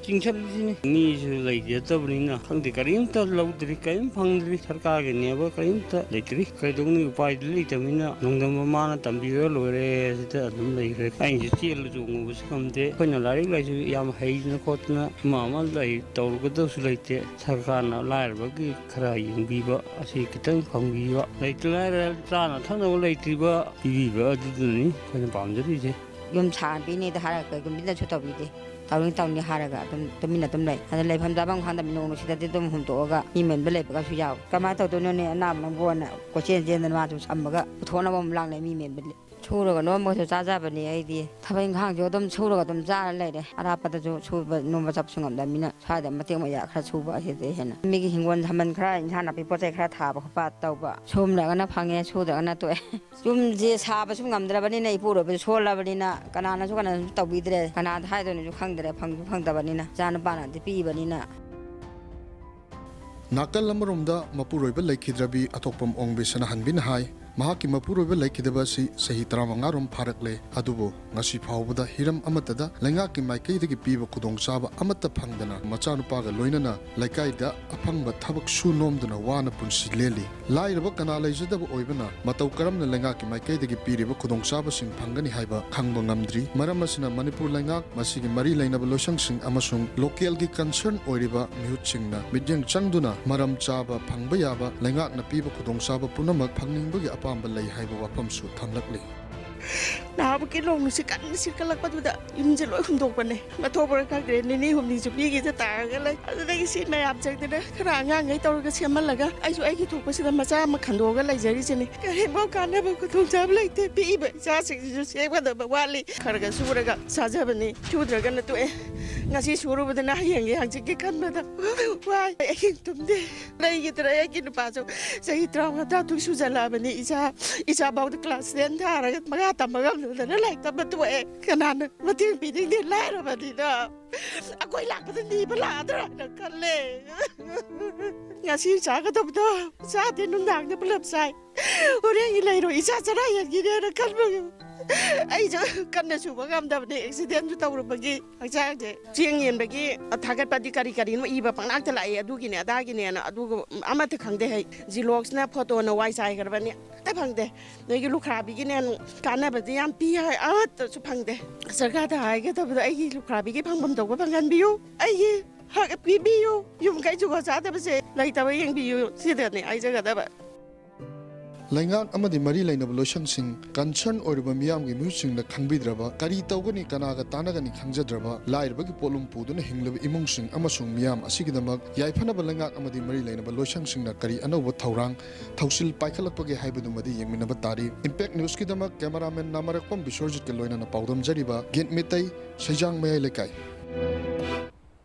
ꯆꯤꯡꯁꯤꯜꯂꯤꯁꯤꯅꯤ꯫ ꯃꯤꯁꯨ ꯂꯩꯖꯗꯕꯅꯤꯅ ꯈꯪꯗꯦ, ꯀꯔꯤꯝꯇ ꯂꯧꯗ꯭ꯔꯤ, ꯀꯔꯤꯝ ꯐꯪꯗ꯭ꯔꯤ, ꯁꯔꯀꯥꯔꯒꯤꯅꯦꯕ ꯀꯔꯤꯝꯇ ꯂꯩꯇ꯭ꯔꯤ꯫ ꯀꯩꯗꯧꯅꯤ, ꯎꯄꯥꯏꯗꯤ ꯂꯩꯇꯕꯅꯤꯅ ꯅꯣꯡꯗꯝꯕ ꯃꯥꯅ ꯇꯝꯕꯤꯔ ꯂꯣꯏꯔꯦ, ꯁꯤꯗ ꯑꯗꯨꯝ ꯂꯩꯈ꯭ꯔꯦ꯫ ꯑꯩꯁꯨ ꯆꯦꯜꯂ ꯆꯣꯡꯉꯨꯕꯁꯨ ꯉꯝꯗꯦ꯫ ꯑꯩꯈꯣꯏꯅ ꯂꯥꯏꯔꯤꯛ ꯂꯥꯏꯁꯨ ꯌꯥꯝ ꯍꯩꯗꯅ ꯈꯣꯠꯇꯅ ꯑꯃ ꯑꯃ ꯂꯩ ꯇꯧꯔꯨꯒꯗꯕꯁꯨ ꯂꯩꯇꯦ꯫ ꯁꯔꯀꯥꯔꯅ ꯂꯥꯏꯔꯕꯒꯤ ꯈꯔ ꯌꯦꯡꯕꯤꯕ ꯑꯁꯤ ꯈꯤꯇꯪ ꯐꯪꯕꯤꯕ, ꯂꯩꯇ ꯂꯥꯏꯔ ꯆꯥꯅ ꯊꯛꯅꯕ ꯂꯩꯇ꯭ꯔꯤꯕ ꯄꯤꯕꯤꯕ ꯑꯗꯨꯗꯨꯅꯤ ꯑꯩꯈꯣꯏꯅ ꯄꯥꯝꯖꯔꯤꯁꯦ꯫ ꯌꯨꯝ ꯁꯥꯕꯤꯅꯤꯗ ꯍꯥꯏꯔꯒ ꯀꯩꯒꯨꯝꯕꯤꯅꯁꯨ ꯇꯧꯕꯤꯗꯦ꯫ ꯇꯧꯅꯤ ꯇꯧꯅꯤ ꯍꯥꯏꯔꯒ ꯑꯗꯨꯝ ꯇꯨꯃꯤꯟꯅ ꯑꯗꯨꯝ ꯂꯩ꯫ ꯑꯗ ꯂꯩꯐꯝ ꯆꯥꯐꯝ ꯈꯪꯗꯕ ꯅꯣꯡ ꯅꯨꯡꯁꯤꯗꯗꯤ ꯑꯗꯨꯝ ꯍꯨꯟꯗꯣꯛꯑꯒ ꯃꯤ ꯃꯦꯟꯕ ꯂꯩꯕꯒꯁꯨ ꯌꯥꯎꯏ꯫ ꯀꯃꯥꯏꯅ ꯇꯧꯗꯣꯏꯅꯣꯅꯦ, ꯑꯅꯥꯕ ꯅꯪꯕꯨꯅ ꯀꯣꯏꯆꯦꯟ ꯆꯦꯟꯗꯅ ꯃꯥꯁꯨ ꯁꯝꯃꯒ ꯄꯨꯊꯣꯛꯅꯕ ꯑꯃꯨꯛ ꯂꯥꯛꯅꯩ ꯃꯤ ꯃꯦꯟꯕ ꯂꯩ꯫ ꯁꯨꯔꯒ ꯅꯣꯝꯕꯒꯁꯨ ꯆꯥꯖꯕꯅꯦ ꯑꯩꯗꯤ꯫ ꯊꯕꯛ ꯏꯪꯈꯥꯡꯁꯨ ꯑꯗꯨꯝ ꯁꯨꯔꯒ ꯑꯗꯨꯝ ꯆꯥꯔ ꯂꯩꯔꯦ꯫ ꯑꯔꯥꯞꯄꯗꯁꯨ ꯁꯨꯕ ꯅꯣꯝꯕ ꯆꯠꯄꯁꯨ ꯉꯝꯗꯕꯅꯤꯅ ꯁ꯭ꯋꯥꯏꯗ ꯃꯇꯦꯛ ꯃꯌꯥ ꯈꯔ ꯁꯨꯕ ꯑꯁꯤꯗꯩ ꯍꯦꯟꯅ꯫ ꯃꯤꯒꯤ ꯍꯤꯡꯒꯣꯜ ꯁꯝꯕꯜ ꯈꯔ, ꯏꯟꯁꯥꯡ ꯅꯥꯄꯤ ꯄꯣꯠ ꯆꯩ ꯈꯔ ꯊꯥꯕ ꯈꯣꯠꯄ ꯇꯧꯕ꯫ ꯁꯨꯝꯂꯒꯅ ꯐꯪꯉꯦ, ꯁꯨꯗ꯭ꯔꯒꯅ ꯇꯣꯛꯑꯦ꯫ ꯌꯨꯝꯁꯦ ꯁꯥꯕꯁꯨ ꯉꯝꯗ꯭ꯔꯕꯅꯤꯅ, ꯏꯄꯨꯔꯣꯏꯕꯁꯨ ꯁꯣꯜꯂꯕꯅꯤꯅ ꯀꯅꯥꯅꯁꯨ ꯀꯅꯥꯅꯁꯨ ꯇꯧꯕꯤꯗ꯭ꯔꯦ꯫ ꯀꯅꯥꯗ ꯍꯥꯏꯗꯣꯏꯅꯣꯁꯨ ꯈꯪꯗ꯭ꯔꯦ, ꯐꯪꯁꯨ ꯐꯪꯗꯕꯅꯤꯅ, ꯏꯆꯥ ꯅꯨꯄꯥꯅꯗꯤ ꯄꯤꯕꯅꯤꯅ꯫ ꯅꯥꯀꯜ ꯑꯃꯔꯣꯝꯗ ꯃꯄꯨꯔꯣꯏꯕ ꯂꯩꯈꯤꯗ꯭ꯔꯕꯤ ꯑꯊꯣꯛꯄꯝ ꯑꯣꯡꯕꯤ ꯁꯅꯥꯍꯟꯕꯤꯅ ꯍꯥꯏ, ꯃꯍꯥꯛꯀꯤ ꯃꯄꯨꯔꯣꯏꯕ ꯂꯩꯈꯤꯗꯕ ꯑꯁꯤ ꯆꯍꯤ ꯇꯔꯥꯃꯉꯥ ꯔꯣꯝ ꯐꯥꯔꯛꯂꯦ, ꯑꯗꯨꯕꯨ ꯉꯁꯤ ꯐꯥꯎꯕꯗ ꯍꯤꯔꯝ ꯑꯃꯠꯇꯗ ꯂꯩꯉꯥꯛꯀꯤ ꯃꯥꯏꯀꯩꯗꯒꯤ ꯄꯤꯕ ꯈꯨꯗꯣꯡꯆꯥꯕ ꯑꯃꯠꯇ ꯐꯪꯗꯅ ꯃꯆꯥꯅꯨꯄꯥꯒ ꯂꯣꯏꯅꯅ ꯂꯩꯀꯥꯏꯗ ꯑꯐꯪꯕ ꯊꯕꯛ ꯁꯨ ꯅꯣꯝꯗꯨꯅ ꯋꯥꯅ ꯄꯨꯟꯁꯤ ꯂꯦꯜꯂꯤ꯫ ꯂꯥꯏꯔꯕ ꯀꯅꯥ ꯂꯩꯖꯗꯕ ꯑꯣꯏꯕꯅ ꯃꯇꯧ ꯀꯔꯝꯅ ꯂꯩꯉꯥꯛꯀꯤ ꯃꯥꯏꯀꯩꯗꯒꯤ ꯄꯤꯔꯤꯕ ꯈꯨꯗꯣꯡꯆꯥꯕꯁꯤꯡ ꯐꯪꯒꯅꯤ ꯍꯥꯏꯕ ꯈꯪꯕ ꯉꯝꯗ꯭ꯔꯤ꯫ ꯃꯔꯝ ꯑꯁꯤꯅ ꯃꯅꯤꯄꯨꯔ ꯂꯩꯉꯥꯛ, ꯃꯁꯤꯒꯤ ꯃꯔꯤ ꯂꯩꯅꯕ ꯂꯣꯏꯁꯪꯁꯤꯡ ꯑꯃꯁꯨꯡ ꯂꯣꯀꯦꯜꯒꯤ ꯀꯟꯁꯔꯟ ꯑꯣꯏꯔꯤꯕ ꯃꯤꯍꯨꯠꯁꯤꯡꯅ ꯃꯤꯠꯌꯦꯡ ꯆꯪꯗꯨꯅ ꯃꯔꯝ ꯆꯥꯕ ꯐꯪꯕ ꯌꯥꯕ ꯂꯩꯉꯥꯛꯅ ꯄꯤꯕ ꯈꯨꯗꯣꯡꯆꯥꯕ ꯄꯨꯝꯅꯃꯛ ꯐꯪꯅꯤꯡꯕꯒꯤ ꯑꯄꯥꯝꯕ ꯂꯩ ꯍꯥꯏꯕ ꯋꯥꯐꯝꯁꯨ ꯊꯝꯂꯛꯂꯤ꯫ ꯅꯍꯥꯟꯃꯨꯛꯀꯤ ꯅꯣꯡ ꯅꯨꯡꯁꯤꯠ ꯀꯟꯅ ꯁꯤꯠꯀꯠꯂꯛꯄꯗꯨꯗ ꯌꯨꯝꯁꯦ ꯂꯣꯏ ꯍꯨꯝꯗꯣꯛꯄꯅꯦ꯫ ꯃꯊꯣꯡ ꯃꯔꯝ ꯈꯪꯗ꯭ꯔꯦ, ꯅꯤꯅꯤ ꯍꯨꯝꯅꯤꯁꯨ ꯃꯤꯒꯤꯗ ꯇꯥꯔꯒ ꯂꯩ꯫ ꯑꯗꯨꯗꯒꯤ ꯁꯤ ꯃꯌꯥꯝ ꯆꯪꯗꯅ ꯈꯔ ꯑꯉꯥꯡꯈꯩ ꯇꯧꯔꯒ ꯁꯦꯝꯍꯜꯂꯒ ꯑꯩꯁꯨ ꯑꯩꯒꯤ ꯊꯣꯛꯄꯁꯤꯗ ꯃꯆꯥ ꯑꯃ ꯈꯟꯗꯣꯛꯑꯒ ꯂꯩꯖꯔꯤꯁꯤꯅꯤ꯫ ꯀꯔꯤꯐꯥꯎ ꯀꯥꯟꯅꯕ ꯈꯨꯗꯣꯡꯆꯥꯕ ꯂꯩꯇꯦ꯫ ꯄꯤꯛꯏꯕ ꯏꯆꯥꯁꯤꯡꯁꯤꯁꯨ ꯁꯦꯝꯒꯗꯕ ꯋꯥꯠꯂꯤ꯫ ꯈꯔ ꯈꯔ ꯁꯨꯔꯒ ꯆꯥꯖꯕꯅꯤ, ꯁꯨꯗ꯭ꯔꯒꯅ ꯇꯣꯛꯑꯦ꯫ ꯉꯁꯤ ꯁꯨꯔꯨꯕꯗꯅ ꯍꯌꯦꯡꯒꯤ ꯍꯪꯆꯤꯠꯀꯤ ꯈꯟꯕꯗ ꯋꯥꯏ꯫ ꯑꯍꯤꯡ ꯇꯨꯝꯗꯦ꯫ ꯂꯩꯈꯤꯗ꯭ꯔꯦ꯫ ꯑꯩꯒꯤ ꯅꯨꯄꯥꯁꯨ ꯆꯍꯤ ꯇꯔꯥꯃꯉꯥ ꯇꯔꯥꯇꯔꯨꯛ ꯁꯨꯖꯜꯂꯛꯑꯕꯅꯤ꯫ ꯏꯆꯥ, ꯏꯆꯥꯐꯥꯎꯗ class ten ꯊꯥꯔꯒ ꯃꯈꯥ ꯇꯝꯕ ꯉꯝꯗꯗꯅ ꯂꯥꯏꯔꯤꯛ ꯇꯝꯕ ꯇꯣꯛꯑꯦ꯫ ꯀꯅꯥꯅ ꯃꯇꯦꯡ ꯄꯤꯅꯤꯡꯗꯦ ꯂꯥꯏꯔꯕꯅꯤꯅ? ꯑꯩꯈꯣꯏ ꯂꯥꯛꯄꯗ ꯅꯤꯕ ꯂꯥꯛꯑꯗ꯭ꯔꯥ ꯍꯥꯏꯅ ꯈꯜꯂꯦ꯫ ꯉꯁꯤ ꯆꯥꯒꯗꯕꯗꯣ ꯆꯥꯗꯦ, ꯅꯨꯡꯗꯥꯡꯗ ꯄꯨꯂꯞ ꯆꯥꯏ꯫ ꯍꯣꯔꯦꯟꯒꯤ ꯂꯩꯔꯣꯏ, ꯏꯆꯥ ꯆꯔꯥ ꯍꯦꯟꯈꯤꯅꯦꯅ ꯈꯟꯕꯒꯤ ꯑꯩꯁꯨ ꯀꯟꯅ ꯁꯨꯕ ꯉꯝꯗꯕꯅꯦ, ꯑꯦꯛꯁꯤꯗꯦꯟꯁꯨ ꯇꯧꯔꯨꯕꯒꯤ꯫ ꯍꯛꯆꯥꯡꯁꯦ ꯆꯦꯡ ꯌꯦꯟꯕꯒꯤ ꯊꯥꯒꯠꯄꯗꯤ ꯀꯔꯤ ꯀꯔꯤꯅꯣ ꯏꯕ ꯄꯪꯂꯥꯛꯇ ꯂꯥꯛꯑꯦ, ꯑꯗꯨꯒꯤꯅꯦ ꯑꯗꯥꯒꯤꯅꯦꯅ, ꯑꯗꯨꯒ ꯑꯃꯠꯇ ꯈꯪꯗꯦ꯫ ꯍꯩ ꯖꯤꯂꯣꯛꯁꯅ ꯐꯣꯇꯣꯅ ꯋꯥꯏ ꯆꯥꯏꯈ꯭ꯔꯕꯅꯤ, ꯑꯃꯠꯇ ꯐꯪꯗꯦ꯫ ꯅꯣꯏꯒꯤ ꯂꯨꯈ꯭ꯔꯥꯕꯤꯒꯤꯅꯦ ꯀꯥꯟꯅꯕꯗꯤ ꯌꯥꯝ ꯄꯤ ꯍꯥꯏ, ꯑꯃꯠꯇꯁꯨ ꯐꯪꯗꯦ꯫ ꯁꯔꯀꯥꯔꯗ ꯍꯥꯏꯒꯗꯕꯗꯣ ꯑꯩꯒꯤ ꯂꯨꯈ꯭ꯔꯥꯕꯤꯒꯤ ꯐꯪꯐꯝ ꯊꯣꯛꯄ ꯐꯪꯍꯟꯕꯤꯌꯨ, ꯑꯩꯒꯤ ꯍꯛ ꯄꯤꯕꯤꯌꯨ, ꯌꯨꯝ ꯀꯩ ꯖꯨꯒꯣꯠ ꯆꯥꯗꯕꯁꯦ ꯂꯩꯇꯕ ꯌꯦꯡꯕꯤꯌꯨ, ꯁꯤꯗꯅꯦ ꯍꯥꯏꯖꯒꯗꯕ꯫ ꯂꯩꯉꯥꯛ ꯑꯃꯗꯤ ꯃꯔꯤ ꯂꯩꯅꯕ ꯂꯣꯏꯁꯪꯁꯤꯡ, ꯀꯟꯁꯔꯟ ꯑꯣꯏꯔꯤꯕ ꯃꯤꯌꯥꯝꯒꯤ ꯃꯤꯍꯨꯠꯁꯤꯡꯅ ꯈꯪꯕꯤꯗ꯭ꯔꯕ, ꯀꯔꯤ ꯇꯧꯒꯅꯤ ꯀꯅꯥꯒ ꯇꯥꯟꯅꯒꯅꯤ ꯈꯪꯖꯗ꯭ꯔꯕ, ꯂꯥꯏꯔꯕꯒꯤ ꯄꯣꯠꯂꯨꯝ ꯄꯨꯗꯨꯅ ꯍꯤꯡꯂꯤꯕ ꯏꯃꯨꯡꯁꯤꯡ ꯑꯃꯁꯨꯡ ꯃꯤꯌꯥꯝ ꯑꯁꯤꯒꯤꯗꯃꯛ ꯌꯥꯏꯐꯅꯕ ꯂꯩꯉꯥꯛ ꯑꯃꯗꯤ ꯃꯔꯤ ꯂꯩꯅꯕ ꯂꯣꯏꯁꯪꯁꯤꯡꯅ ꯀꯔꯤ ꯑꯅꯧꯕ ꯊꯧꯔꯥꯡ ꯊꯧꯁꯤꯜ ꯄꯥꯏꯈꯠꯂꯛꯄꯒꯦ ꯍꯥꯏꯕꯗꯨꯃꯗꯤ ꯌꯦꯡꯃꯤꯟꯅꯕ ꯇꯥꯔꯤ꯫ ꯏꯝꯄꯦꯛ ꯅ꯭ꯌꯨꯁꯀꯤꯗꯃꯛ ꯀꯦꯃꯦꯔꯥꯃꯦꯟ ꯅꯥꯃꯔꯛꯄꯝ ꯕꯤꯁ꯭ꯋꯔꯖꯤꯠꯀ ꯂꯣꯏꯅꯅ ꯄꯥꯎꯗꯝꯖꯔꯤꯕ ꯒꯤꯠ ꯃꯤꯇꯩ, ꯁꯩꯖꯥꯡ ꯃꯌꯥꯏ ꯂꯩꯀꯥꯏ꯫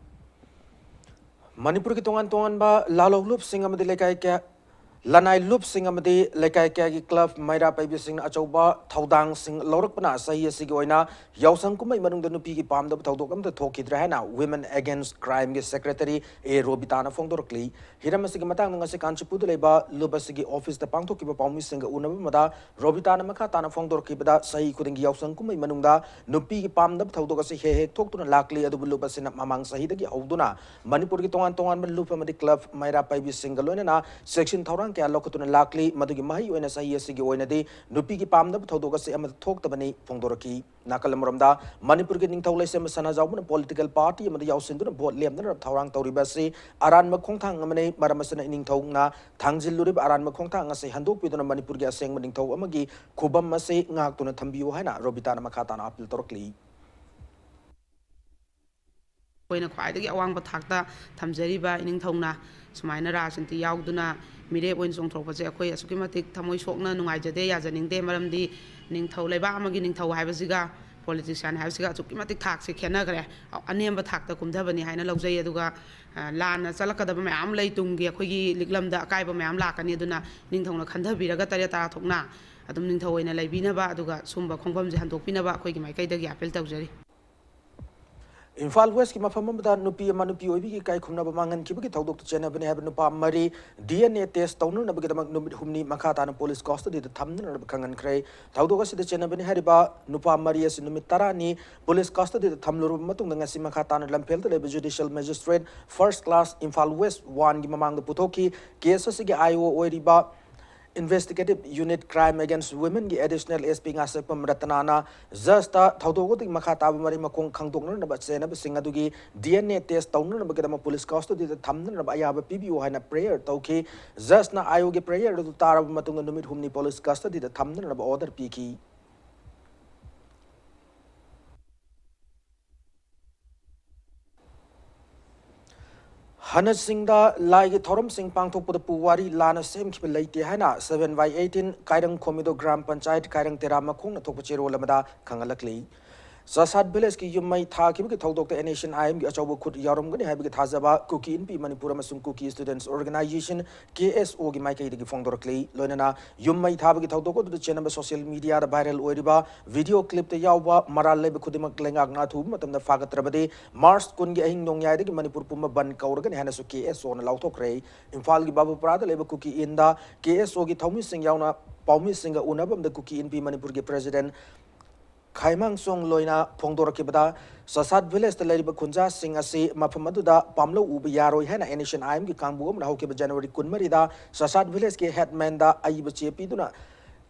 ꯃꯅꯤꯄꯨꯔꯒꯤ ꯇꯣꯉꯥꯟ ꯇꯣꯉꯥꯟꯕ ꯂꯥꯂꯣꯡ ꯂꯨꯞꯁꯤꯡ ꯑꯃꯗꯤ ꯂꯩꯀꯥꯏ ꯀꯌꯥ, ꯂꯅꯥꯏ ꯂꯨꯞꯁꯤꯡ ꯑꯃꯗꯤ ꯂꯩꯀꯥꯏ ꯀꯌꯥꯒꯤ ꯀ꯭ꯂꯕ ꯃꯩꯔꯥ ꯄꯥꯏꯕꯤꯁꯤꯡꯅ ꯑꯆꯧꯕ ꯊꯧꯗꯥꯡꯁꯤꯡ ꯂꯧꯔꯛꯄꯅ ꯆꯍꯤ ꯑꯁꯤꯒꯤ ꯑꯣꯏꯅ ꯌꯥꯎꯁꯪ ꯀꯨꯝꯍꯩ ꯃꯅꯨꯡꯗ ꯅꯨꯄꯤꯒꯤ ꯄꯥꯝꯗꯕ ꯊꯧꯗꯣꯛ ꯑꯃꯠꯇ ꯊꯣꯛꯈꯤꯗ꯭ꯔꯦ ꯍꯥꯏꯅ Women Against Crime ꯒꯤ ꯁꯦꯀ꯭ꯔꯦꯇꯔꯤ ꯑꯦ ꯔꯣꯕꯤꯇꯥꯅ ꯐꯣꯡꯗꯣꯔꯛꯂꯤ꯫ ꯍꯤꯔꯝ ꯑꯁꯤꯒꯤ ꯃꯇꯥꯡꯗ ꯉꯁꯤ ꯀꯥꯟꯆꯤꯄꯨꯔꯗ ꯂꯩꯕ ꯂꯨꯞ ꯑꯁꯤꯒꯤ ꯑꯣꯐꯤꯁꯇ ꯄꯥꯡꯊꯣꯛꯈꯤꯕ ꯄꯥꯎꯃꯤꯁꯤꯡꯒ ꯎꯅꯕ ꯑꯃꯗ ꯔꯣꯕꯤꯇꯥꯅ ꯃꯈꯥ ꯇꯥꯅ ꯐꯣꯡꯗꯣꯔꯛꯈꯤꯕꯗ, ꯆꯍꯤ ꯈꯨꯗꯤꯡꯒꯤ ꯌꯥꯎꯁꯪ ꯀꯨꯝꯍꯩ ꯃꯅꯨꯡꯗ ꯅꯨꯄꯤꯒꯤ ꯄꯥꯝꯗꯕ ꯊꯧꯗꯣꯛ ꯑꯁꯤ ꯍꯦꯛ ꯍꯦꯛ ꯊꯣꯛꯇꯨꯅ ꯂꯥꯛꯂꯤ꯫ ꯑꯗꯨꯕꯨ ꯂꯨꯞ ꯑꯁꯤꯅ ꯃꯃꯥꯡ ꯆꯍꯤꯗꯒꯤ ꯍꯧꯗꯨꯅ ꯃꯅꯤꯄꯨꯔꯒꯤ ꯇꯣꯉꯥꯟ ꯇꯣꯉꯥꯟꯕ ꯂꯨꯞ ꯑꯃꯗꯤ ꯀ꯭ꯂꯕ ꯃꯩꯔꯥ ꯄꯥꯏꯕꯤꯁꯤꯡꯒ ꯂꯣꯏꯅꯅ ꯆꯦꯛꯁꯤꯟ ꯊꯧꯔꯥꯡ ꯀꯌꯥ ꯂꯧꯈꯠꯇꯨꯅ ꯂꯥꯛꯂꯤ꯫ ꯃꯗꯨꯒꯤ ꯃꯍꯩ ꯑꯣꯏꯅ ꯆꯍꯤ ꯑꯁꯤꯒꯤ ꯑꯣꯏꯅꯗꯤ ꯅꯨꯄꯤꯒꯤ ꯄꯥꯝꯗꯕ ꯊꯧꯗꯣꯛ ꯑꯁꯤ ꯑꯃꯠꯇ ꯊꯣꯛꯇꯕꯅꯤ ꯐꯣꯡꯗꯣꯔꯛꯈꯤ꯫ ꯅꯥꯀꯜ ꯑꯃꯔꯣꯝꯗ, ꯃꯅꯤꯄꯨꯔꯒꯤ ꯅꯤꯡꯊꯧ ꯂꯩꯁꯦꯝꯕ ꯁꯅꯥꯖꯥꯎꯕꯅ ꯄꯣꯂꯤꯇꯤꯀꯦꯜ ꯄꯥꯔꯇꯤ ꯑꯃꯗ ꯌꯥꯎꯁꯤꯟꯗꯨꯅ ꯚꯣꯠ ꯂꯦꯞꯅꯅꯕ ꯊꯧꯔꯥꯡ ꯇꯧꯔꯤꯕ ꯑꯁꯤ ꯑꯔꯥꯟꯕ ꯈꯣꯡꯊꯥꯡ ꯑꯃꯅꯤ꯫ ꯃꯔꯝ ꯑꯁꯤꯅ ꯏꯅꯤꯡꯊꯧꯅ ꯊꯥꯡꯖꯤꯜꯂꯨꯔꯤꯕ ꯑꯔꯥꯟꯕ ꯈꯣꯡꯊꯥꯡ ꯑꯁꯤ ꯍꯟꯗꯣꯛꯄꯤꯗꯨꯅ ꯃꯅꯤꯄꯨꯔꯒꯤ ꯑꯁꯦꯡꯕ ꯅꯤꯡꯊꯧ ꯑꯃꯒꯤ ꯈꯨꯕꯝ ꯑꯁꯤ ꯉꯥꯛꯇꯨꯅ ꯊꯝꯕꯤꯌꯨ ꯍꯥꯏꯅ ꯔꯣꯕꯤꯇꯥꯅ ꯃꯈꯥ ꯇꯥꯅ ꯑꯥꯄꯤꯜ ꯇꯧꯔꯛꯂꯤ꯫ ꯑꯩꯈꯣꯏꯅ ꯈ꯭ꯋꯥꯏꯗꯒꯤ ꯑꯋꯥꯡꯕ ꯊꯥꯛꯇ ꯊꯝꯖꯔꯤꯕ ꯏꯅꯤꯡꯊꯧꯅ ꯁꯨꯃꯥꯏꯅ ꯔꯥꯖꯅꯤꯇꯤ ꯌꯥꯎꯗꯨꯅ ꯃꯤꯔꯦꯞ ꯑꯣꯏꯅ ꯆꯣꯡꯊꯣꯔꯛꯄꯁꯦ ꯑꯩꯈꯣꯏ ꯑꯁꯨꯛꯀꯤ ꯃꯇꯤꯛ ꯊꯃꯣꯏ ꯁꯣꯛꯅ ꯅꯨꯡꯉꯥꯏꯖꯗꯦ, ꯌꯥꯖꯅꯤꯡꯗꯦ꯫ ꯃꯔꯝꯗꯤ ꯅꯤꯡꯊꯧ, ꯂꯩꯕꯥꯛ ꯑꯃꯒꯤ ꯅꯤꯡꯊꯧ ꯍꯥꯏꯕꯁꯤꯒ ꯄꯣꯂꯤꯇꯤꯁꯤꯌꯥꯟ ꯍꯥꯏꯕꯁꯤꯒ ꯑꯁꯨꯛꯀꯤ ꯃꯇꯤꯛ ꯊꯥꯛꯁꯦ ꯈꯦꯠꯅꯈ꯭ꯔꯦ꯫ ꯑꯅꯦꯝꯕ ꯊꯥꯛꯇ ꯀꯨꯝꯊꯕꯅꯤ ꯍꯥꯏꯅ ꯂꯧꯖꯩ꯫ ꯑꯗꯨꯒ, ꯑ, ꯂꯥꯟꯅ ꯆꯠꯂꯛꯀꯗꯕ ꯃꯌꯥꯝ ꯂꯩ ꯇꯨꯡꯒꯤ ꯑꯩꯈꯣꯏꯒꯤ ꯂꯤꯛꯂꯝꯗ ꯑꯀꯥꯏꯕ ꯃꯌꯥꯝ ꯂꯥꯛꯀꯅꯤ꯫ ꯑꯗꯨꯅ ꯅꯤꯡꯊꯧꯅ ꯈꯟꯊꯕꯤꯔꯒ ꯇꯔꯦꯠ ꯇꯔꯥ ꯊꯣꯛꯅ ꯑꯗꯨꯝ ꯅꯤꯡꯊꯧ ꯑꯣꯏꯅ ꯂꯩꯕꯤꯅꯕ, ꯑꯗꯨꯒ ꯁꯨꯝꯕ ꯈꯣꯡꯐꯝꯁꯦ ꯍꯟꯗꯣꯛꯄꯤꯅꯕ ꯑꯩꯈꯣꯏꯒꯤ ꯃꯥꯏꯀꯩꯗꯒꯤ ꯑꯥꯄꯤꯜ ꯇꯧꯖꯔꯤ꯫ ꯏꯝꯐꯥꯜ ꯋꯦꯁꯀꯤ ꯃꯐꯝ ꯑꯃꯗ ꯅꯨꯄꯤ ꯑꯃ ꯅꯨꯄꯤ ꯑꯣꯏꯕꯤꯒꯤ ꯏꯀꯥꯏ ꯈꯨꯝꯅꯕ ꯃꯥꯡꯍꯟꯈꯤꯕꯒꯤ ꯊꯧꯗꯣꯛꯇ ꯆꯦꯟꯅꯕꯅꯤ ꯍꯥꯏꯕ ꯅꯨꯄꯥ ꯃꯔꯤ ꯗꯤ ꯑꯦꯟ ꯑꯦ ꯇꯦꯁ ꯇꯧꯅꯅꯕꯒꯤꯗꯃꯛ ꯅꯨꯃꯤꯠ ꯍꯨꯝꯅꯤ ꯃꯈꯥ ꯇꯥꯅ ꯄꯨꯂꯤꯁ ꯀꯁꯇꯗꯤꯗ ꯊꯝꯅꯅꯕ ꯈꯪꯍꯟꯈ꯭ꯔꯦ꯫ ꯊꯧꯗꯣꯛ ꯑꯁꯤꯗ ꯆꯦꯟꯅꯕꯅꯤ ꯍꯥꯏꯔꯤꯕ ꯅꯨꯄꯥ ꯃꯔꯤ ꯑꯁꯤ ꯅꯨꯃꯤꯠ ꯇꯔꯥꯅꯤ ꯄꯨꯂꯤꯁ ꯀꯁꯇꯗꯤꯗ ꯊꯝꯂꯨꯔꯕ ꯃꯇꯨꯡꯗ ꯉꯁꯤ ꯃꯈꯥ ꯇꯥꯅ ꯂꯝꯐꯦꯜꯗ ꯂꯩꯕ judicial magistrate first class Imphal west ꯋꯥꯟꯒꯤ ꯃꯃꯥꯡꯗ ꯄꯨꯊꯣꯛꯈꯤ꯫ ꯀꯦꯁ ꯑꯁꯤꯒꯤ ꯑꯥꯏ ꯑꯣ ꯑꯣꯏꯔꯤꯕ Investigative Unit Crime Against Womenꯒꯤ Additional S P ꯉꯥꯁꯦꯛꯄꯝ ꯔꯇꯅꯥꯅ just ꯊꯧꯗꯣꯛ ꯑꯗꯨꯒꯤ ꯃꯈꯥ ꯇꯥꯕ ꯃꯔꯤ ꯃꯈꯣꯡ ꯈꯪꯗꯣꯛꯅꯅꯕ ꯆꯦꯟꯅꯕꯁꯤꯡ ꯑꯗꯨꯒꯤ ꯗꯤ ꯑꯦꯟ ꯑꯦ ꯇꯦꯁ ꯇꯧꯅꯅꯕꯒꯤꯗꯃꯛ ꯄꯨꯂꯤꯁ ꯀꯁꯇꯗꯤꯗ ꯊꯝꯅꯅꯕ ꯑꯌꯥꯕ ꯄꯤꯕꯤꯌꯨ ꯍꯥꯏꯅ ꯄ꯭ꯔꯦꯌꯔ ꯇꯧꯈꯤ꯫ ꯖꯁꯅ ꯑꯥꯏ ꯑꯣꯒꯤ ꯄ꯭ꯔꯦꯌꯔ ꯑꯗꯨ ꯇꯥꯔꯕ ꯃꯇꯨꯡꯗ ꯅꯨꯃꯤꯠ ꯍꯨꯝꯅꯤ ꯄꯨꯂꯤꯁ ꯀꯁꯇꯗꯤꯗ ꯊꯝꯅꯅꯕ ꯑꯣꯔꯗꯔ ꯄꯤꯈꯤ꯫ ꯍꯅꯁꯤꯡꯗ ꯂꯥꯏꯒꯤ ꯊꯧꯔꯝꯁꯤꯡ ꯄꯥꯡꯊꯣꯛꯄꯗ ꯄꯨꯋꯥꯔꯤ ꯂꯥꯟꯅ ꯁꯦꯝꯈꯤꯕ ꯂꯩꯇꯦ ꯍꯥꯏꯅ seven by eighteen ꯀꯥꯏꯔꯪ ꯈꯣꯃꯤꯗꯣ ꯒ꯭ꯔꯥꯝ ꯄꯟꯆꯥꯌꯠ ꯀꯥꯏꯔꯪ ꯇꯦꯔꯥ ꯃꯈꯣꯡꯅ ꯊꯣꯛꯄ ꯆꯦꯔꯣꯜ ꯑꯃꯗ ꯈꯪꯍꯜꯂꯛꯂꯤ꯫ ꯆꯥꯁꯥꯠ ꯚꯤꯂꯦꯖꯀꯤ ꯌꯨꯝ ꯃꯩ ꯊꯥꯈꯤꯕꯒꯤ ꯊꯧꯗꯣꯛꯇ ꯑꯦꯟ ꯑꯦꯁ ꯑꯦꯟ ꯑꯥꯏ ꯑꯦꯝꯒꯤ ꯑꯆꯧꯕ ꯈꯨꯠ ꯌꯥꯎꯔꯝꯒꯅꯤ ꯍꯥꯏꯕꯒꯤ ꯊꯥꯖꯕ ꯀꯨꯀꯤ ꯏꯟꯄꯤ ꯃꯅꯤꯄꯨꯔ ꯑꯃꯁꯨꯡ ꯀꯨꯀꯤ ꯁ꯭ꯇꯨꯗꯦꯟꯠꯁ ꯑꯣꯔꯒꯅꯥꯏꯖꯦꯁꯟ, ꯀꯦ ꯑꯦꯁ ꯑꯣꯒꯤ ꯃꯥꯏꯀꯩꯗꯒꯤ ꯐꯣꯡꯗꯣꯔꯛꯂꯤ꯫ ꯂꯣꯏꯅꯅ ꯌꯨꯝ ꯃꯩ ꯊꯥꯕꯒꯤ ꯊꯧꯗꯣꯛ ꯑꯗꯨꯗ ꯆꯦꯟꯅꯕ ꯁꯣꯁꯤꯌꯦꯜ ꯃꯤꯗꯤꯌꯥꯗ ꯚꯥꯏꯔꯦꯜ ꯑꯣꯏꯔꯤꯕ ꯚꯤꯗꯤꯑꯣ ꯀ꯭ꯂꯤꯞꯇ ꯌꯥꯎꯕ ꯃꯔꯥꯜ ꯂꯩꯕ ꯈꯨꯗꯤꯡꯃꯛ ꯂꯩꯉꯥꯛꯅ ꯑꯊꯨꯕ ꯃꯇꯝꯗ ꯐꯥꯒꯠꯇ꯭ꯔꯕꯗꯤ ꯃꯥꯔꯆ ꯀꯨꯟꯒꯤ ꯑꯍꯤꯡ ꯅꯣꯡꯌꯥꯏꯗꯒꯤ ꯃꯅꯤꯄꯨꯔ ꯄꯨꯝꯕ ꯕꯟꯗ ꯀꯧꯔꯒꯅꯤ ꯍꯥꯏꯅꯁꯨ ꯀꯦ ꯑꯦꯁ ꯑꯣꯅ ꯂꯥꯎꯊꯣꯛꯈ꯭ꯔꯦ꯫ ꯏꯝꯐꯥꯜꯒꯤ ꯕꯥꯕꯨꯄꯨꯔꯥꯗ ꯂꯩꯕ ꯀꯨꯀꯤ ꯏꯟꯗ ꯀꯦ ꯑꯦꯁ ꯑꯣꯒꯤ ꯊꯧꯃꯤꯁꯤꯡ ꯌꯥꯎꯅ ꯄꯥꯎꯃꯤꯁꯤꯡꯒ ꯎꯅꯕ ꯑꯃꯗ ꯀꯨꯀꯤ ꯏꯟꯄꯤ ꯃꯅꯤꯄꯨꯔꯒꯤ ꯄ꯭ꯔꯦꯁꯤꯗꯦꯟꯠ ꯈꯥꯏꯃꯥꯡꯆꯣꯡ ꯂꯣꯏꯅ ꯐꯣꯡꯗꯣꯔꯛꯈꯤꯕꯗ, ꯆꯥꯁꯥꯠ ꯚꯤꯂꯦꯖꯇ ꯂꯩꯔꯤꯕ ꯈꯨꯟꯖꯥꯁꯤꯡ ꯑꯁꯤ ꯃꯐꯝ ꯑꯗꯨꯗ ꯄꯥꯝꯂꯧ ꯎꯕ ꯌꯥꯔꯣꯏ ꯍꯥꯏꯅ ꯑꯦꯟ ꯑꯦꯁ ꯑꯦꯟ ꯑꯥꯏ ꯑꯦꯝꯒꯤ ꯀꯥꯡꯕꯨ ꯑꯃꯅ ꯍꯧꯈꯤꯕ ꯖꯅꯋꯥꯔꯤ ꯀꯨꯟꯃꯔꯤꯗ ꯆꯥꯁꯥꯠ ꯚꯤꯂꯦꯖꯀꯤ ꯍꯦꯗꯃꯦꯟꯗ ꯑꯏꯕ ꯆꯦ ꯄꯤꯗꯨꯅ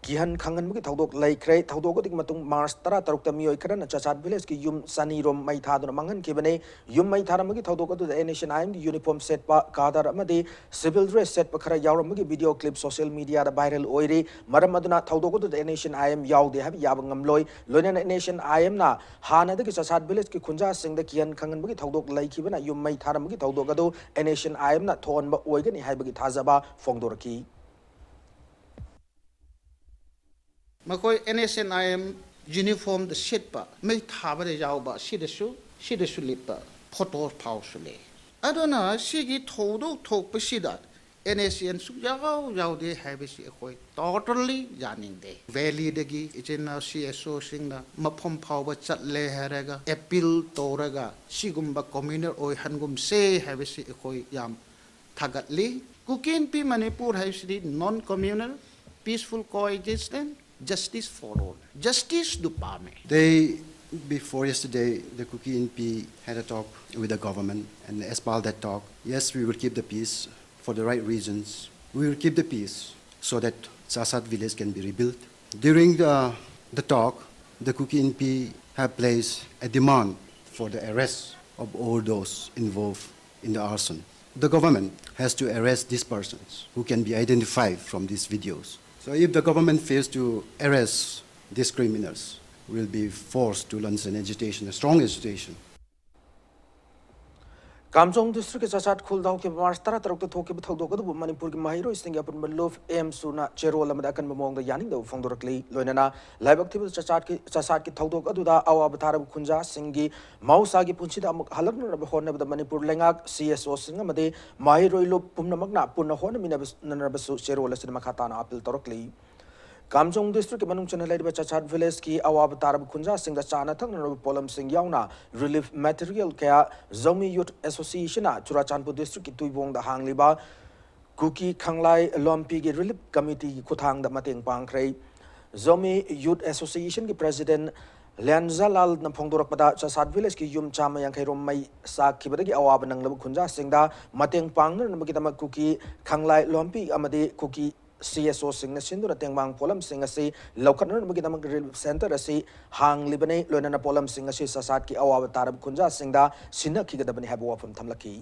ꯀꯤꯍꯟ ꯈꯪꯍꯟꯕꯒꯤ ꯊꯧꯗꯣꯛ ꯂꯩꯈ꯭ꯔꯦ꯫ ꯊꯧꯗꯣꯛ ꯑꯗꯨꯒꯤ ꯃꯇꯨꯡ ꯃꯥꯔꯆ ꯇꯔꯥ ꯇꯔꯨꯛꯇ ꯃꯤꯑꯣꯏ ꯈꯔꯅ ꯆꯥꯁꯥꯠ ꯚꯤꯂꯦꯖꯀꯤ ꯌꯨꯝ ꯆꯅꯤꯔꯣꯝ ꯃꯩ ꯊꯥꯗꯨꯅ ꯃꯥꯡꯍꯟꯈꯤꯕꯅꯤ꯫ ꯌꯨꯝ ꯃꯩ ꯊꯥꯔꯝꯕꯒꯤ ꯊꯧꯗꯣꯛ ꯑꯗꯨꯗ ꯑꯦꯟ ꯑꯦꯁ ꯑꯦꯟ ꯑꯥꯏ ꯑꯦꯝꯒꯤ ꯌꯨꯅꯤꯐꯣꯔꯝ ꯁꯦꯠꯄ ꯀꯥꯗꯔ ꯑꯃꯗꯤ ꯁꯤꯚꯤꯜ ꯗ꯭ꯔꯦꯁ ꯁꯦꯠꯄ ꯈꯔ ꯌꯥꯎꯔꯝꯕꯒꯤ ꯚꯤꯗꯤꯑꯣ ꯀ꯭ꯂꯤꯞ ꯁꯣꯁꯤꯌꯦꯜ ꯃꯤꯗꯤꯌꯥꯗ ꯚꯥꯏꯔꯦꯜ ꯑꯣꯏꯔꯤ꯫ ꯃꯔꯝ ꯑꯗꯨꯅ ꯊꯧꯗꯣꯛ ꯑꯗꯨꯗ N S N I M ꯌꯥꯎꯗꯦ ꯍꯥꯏꯕ ꯌꯥꯕ ꯉꯝꯂꯣꯏ꯫ ꯂꯣꯏꯅꯅ ꯑꯦꯟ ꯑꯦꯁ ꯑꯦꯟ ꯑꯥꯏ ꯑꯦꯝꯅ ꯍꯥꯟꯅꯗꯒꯤ ꯆꯥꯁꯥꯠ ꯚꯤꯂꯦꯖꯀꯤ ꯈꯨꯟꯖꯥꯁꯤꯡꯗ ꯀꯤꯍꯟ ꯈꯪꯍꯟꯕꯒꯤ ꯊꯧꯗꯣꯛ ꯂꯩꯈꯤꯕꯅ ꯌꯨꯝ ꯃꯩ ꯊꯥꯔꯝꯕꯒꯤ ꯊꯧꯗꯣꯛ ꯑꯗꯨ ꯑꯦꯟ ꯑꯦꯁ ꯑꯦꯟ ꯑꯥꯏ ꯑꯦꯝꯅ ꯊꯣꯛꯍꯟꯕ ꯑꯣꯏꯒꯅꯤ ꯍꯥꯏꯕꯒꯤ ꯊꯥꯖꯕ ꯐꯣꯡꯗꯣꯔꯛꯈꯤ꯫ ꯃꯈꯣꯏ N S N I M ꯌꯨꯅꯤꯐꯣꯔꯝꯗ ꯁꯦꯠꯄ, ꯃꯩ ꯊꯥꯕꯗ ꯌꯥꯎꯕ, ꯁꯤꯗꯁꯨ, ꯁꯤꯗꯁꯨ ꯂꯤꯠꯄ ꯐꯣꯇꯣ ꯐꯥꯎꯁꯨ ꯂꯩ꯫ ꯑꯗꯨꯅ ꯁꯤꯒꯤ ꯊꯧꯗꯣꯛ ꯊꯣꯛꯄꯁꯤꯗ ꯑꯦꯟ ꯑꯦꯁ ꯁꯤ ꯑꯦꯟ ꯁꯨꯛꯌꯥꯎ ꯌꯥꯎꯗꯦ ꯍꯥꯏꯕꯁꯤ ꯑꯩꯈꯣꯏ ꯇꯣꯇꯜꯂꯤ ꯌꯥꯅꯤꯡꯗꯦ꯫ ꯚꯦꯂꯤꯗꯒꯤ ꯏꯆꯤꯟ ꯏꯅꯥꯎ ꯁꯤ ꯑꯦꯁ ꯑꯣꯁꯤꯡꯅ ꯃꯐꯝ ꯐꯥꯎꯕ ꯆꯠꯂꯦ ꯍꯥꯏꯔꯒ ꯑꯦꯄꯤꯜ ꯇꯧꯔꯒ ꯁꯤꯒꯨꯝꯕ ꯀꯝꯃ꯭ꯌꯨꯅꯦꯜ ꯑꯣꯏꯍꯟꯒꯨꯝꯁꯦ ꯍꯥꯏꯕꯁꯤ ꯑꯩꯈꯣꯏ ꯌꯥꯝ ꯊꯥꯒꯠꯂꯤ꯫ ꯀꯨꯀꯤ ꯏꯟꯄꯤ ꯃꯅꯤꯄꯨꯔ ꯍꯥꯏꯕꯁꯤꯗꯤ non communal, peaceful coexistence, justice for all, ꯖꯁꯇꯤꯁꯗꯨ ꯄꯥꯝꯃꯦ꯫ Day before yesterday, the Kuki Inpi had a talk with the government, and as per that talk, yes, we will keep the peace for the right reasons. We will keep the peace so that Chachat village can be rebuilt. During the, the talk, the Kuki Inpi have placed a demand for the arrest of all those involved in the arson. The government has to arrest these persons who can be identified from these videos. So if the government fails to arrest these criminals, we'll be forced to launch an agitation, a strong agitation. ꯀꯥꯝꯖꯣꯡ ꯗꯤꯁꯇ꯭ꯔꯤꯛꯀꯤ ꯆꯥꯆꯥꯠ ꯈꯨꯜꯗ ꯍꯧꯈꯤꯕ March ꯇꯔꯥ ꯇꯔꯨꯛꯇ ꯊꯣꯛꯈꯤꯕ ꯊꯧꯗꯣꯛ ꯑꯗꯨꯕꯨ ꯃꯅꯤꯄꯨꯔꯒꯤ ꯃꯍꯩꯔꯣꯏꯁꯤꯡꯒꯤ ꯑꯄꯨꯟꯕ ꯂꯨꯞ ꯑꯦꯝ ꯁꯨꯅ ꯆꯦꯔꯣꯜ ꯑꯃꯗ ꯑꯀꯟꯕ ꯃꯑꯣꯡꯗ ꯌꯥꯅꯤꯡꯗꯕ ꯐꯣꯡꯗꯣꯔꯛꯂꯤ꯫ ꯂꯣꯏꯅꯅ ꯂꯥꯏꯕꯛ ꯊꯤꯕ ꯆꯥꯆꯥꯠꯀꯤ, ꯆꯥꯆꯥꯠꯀꯤ ꯊꯧꯗꯣꯛ ꯑꯗꯨꯗ ꯑꯋꯥꯕ ꯇꯥꯔꯕ ꯈꯨꯟꯖꯥꯁꯤꯡꯒꯤ ꯃꯍꯧꯁꯥꯒꯤ ꯄꯨꯟꯁꯤꯗ ꯑꯃꯨꯛ ꯍꯜꯂꯛꯅꯅꯕ ꯍꯣꯠꯅꯕꯗ ꯃꯅꯤꯄꯨꯔ ꯂꯩꯉꯥꯛ, ꯁꯤ ꯑꯦꯁ ꯑꯣꯁꯤꯡ ꯑꯃꯗꯤ ꯃꯍꯩꯔꯣꯏ ꯂꯨꯞ ꯄꯨꯝꯅꯃꯛꯅ ꯄꯨꯟꯅ ꯍꯣꯠꯅꯃꯤꯟꯅꯕꯅꯔꯕꯁꯨ ꯆꯦꯔꯣꯜ ꯑꯁꯤꯗ ꯃꯈꯥ ꯇꯥꯅ ꯑꯥꯄꯤꯜ ꯇꯧꯔꯛꯂꯤ꯫ ꯀꯥꯝꯖꯣꯡ ꯗꯤꯁꯇ꯭ꯔꯤꯛꯀꯤ ꯃꯅꯨꯡ ꯆꯟꯅ ꯂꯩꯔꯤꯕ ꯆꯥꯆꯥꯠ ꯚꯤꯂꯦꯖꯀꯤ ꯑꯋꯥꯕ ꯇꯥꯔꯕ ꯈꯨꯟꯖꯥꯁꯤꯡꯗ ꯆꯥꯅ ꯊꯛꯅꯅꯕ ꯄꯣꯠꯂꯝꯁꯤꯡ ꯌꯥꯎꯅ ꯔꯤꯂꯤꯐ ꯃꯦꯇꯔꯤꯌꯦꯜ ꯀꯌꯥ ꯖꯧꯃꯤ ꯌꯨꯠ ꯑꯦꯁꯣꯁꯤꯌꯦꯁꯟꯅ ꯆꯨꯔꯥꯆꯥꯟꯄꯨꯔ ꯗꯤꯁꯇ꯭ꯔꯤꯛꯀꯤ ꯇꯨꯏꯕꯣꯡꯗ ꯍꯥꯡꯂꯤꯕ ꯀꯨꯀꯤ ꯈꯪꯂꯥꯏ ꯂꯣꯝꯄꯤꯒꯤ ꯔꯤꯂꯤꯐ ꯀꯃꯤꯇꯤꯒꯤ ꯈꯨꯠꯊꯥꯡꯗ ꯃꯇꯦꯡ ꯄꯥꯡꯈ꯭ꯔꯦ꯫ ꯖꯧꯃꯤ ꯌꯨꯠ ꯑꯦꯁꯣꯁꯤꯌꯦꯁꯟꯒꯤ ꯄ꯭ꯔꯦꯁꯤꯗꯦꯟ ꯂꯤꯌꯥꯟꯖꯥꯂꯥꯜꯅ ꯐꯣꯡꯗꯣꯔꯛꯄꯗ, ꯆꯥꯆꯥꯠ ꯚꯤꯂꯦꯖꯀꯤ ꯌꯨꯝ ꯆꯥꯝꯃ ꯌꯥꯡꯈꯩ ꯔꯣꯝ ꯃꯩ ꯆꯥꯛꯈꯤꯕꯗꯒꯤ ꯑꯋꯥꯕ ꯅꯪꯂꯕ ꯈꯨꯟꯖꯥꯁꯤꯡꯗ ꯃꯇꯦꯡ ꯄꯥꯡꯅꯅꯕꯒꯤꯗꯃꯛ ꯀꯨꯀꯤ ꯈꯪꯂꯥꯏ ꯂꯣꯝꯄꯤ ꯑꯃꯗꯤ ꯀꯨꯀꯤ ꯁꯤ ꯑꯦꯁ ꯑꯣꯁꯤꯡꯅ ꯁꯤꯟꯗꯨꯅ ꯇꯦꯡꯕꯥꯡ ꯄꯣꯠꯂꯝꯁꯤꯡ ꯑꯁꯤ ꯂꯧꯈꯠꯅꯅꯕꯒꯤꯗꯃꯛ ꯔꯤꯂꯤꯐ ꯁꯦꯟꯇꯔ ꯑꯁꯤ ꯍꯥꯡꯂꯤꯕꯅꯤ꯫ ꯂꯣꯏꯅꯅ ꯄꯣꯠꯂꯝꯁꯤꯡ ꯑꯁꯤ ꯆꯥꯆꯥꯠꯀꯤ ꯑꯋꯥꯕ ꯇꯥꯔꯕ ꯈꯨꯟꯖꯥꯁꯤꯡꯗ ꯁꯤꯟꯅꯈꯤꯒꯗꯕꯅꯤ ꯍꯥꯏꯕ ꯋꯥꯐꯝ ꯊꯝꯂꯛꯈꯤ꯫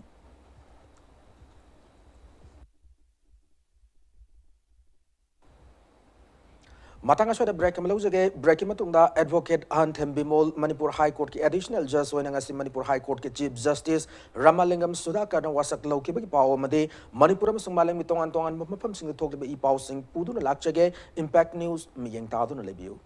ꯃꯇꯥꯡ ꯑꯁꯤꯗ ꯕ꯭ꯔꯦꯛ ꯑꯃ ꯂꯧꯖꯒꯦ꯫ ꯕ꯭ꯔꯦꯛꯀꯤ ꯃꯇꯨꯡꯗ ꯑꯦꯗꯚꯣꯀꯦꯠ ꯑꯍꯟꯊꯦꯝ ꯕꯤꯃꯣꯜ, ꯃꯅꯤꯄꯨꯔ ꯍꯥꯏ ꯀꯣꯔꯠꯀꯤ ꯑꯦꯗꯤꯁꯅꯦꯜ ꯖꯖ ꯑꯣꯏꯅ ꯉꯁꯤ ꯃꯅꯤꯄꯨꯔ ꯍꯥꯏ ꯀꯣꯔꯠꯀꯤ ꯆꯤꯐ ꯖꯁꯇꯤꯁ ꯔꯥꯃꯥꯂꯤꯡꯒꯝ ꯁꯨꯙꯥꯀꯔꯅ ꯋꯥꯁꯛ ꯂꯧꯈꯤꯕꯒꯤ ꯄꯥꯎ ꯑꯃꯗꯤ ꯃꯅꯤꯄꯨꯔ ꯑꯃꯁꯨꯡ ꯃꯥꯂꯦꯝꯒꯤ ꯇꯣꯉꯥꯟ ꯇꯣꯉꯥꯟꯕ ꯃꯐꯝꯁꯤꯡꯗ ꯊꯣꯛꯂꯤꯕ ꯏ ꯄꯥꯎꯁꯤꯡ ꯄꯨꯗꯨꯅ ꯂꯥꯛꯆꯒꯦ꯫ ꯏꯝꯄꯦꯛ ꯅ꯭ꯌꯨꯁ ꯃꯤꯠꯌꯦꯡ ꯇꯥꯗꯨꯅ ꯂꯩꯕꯤꯌꯨ꯫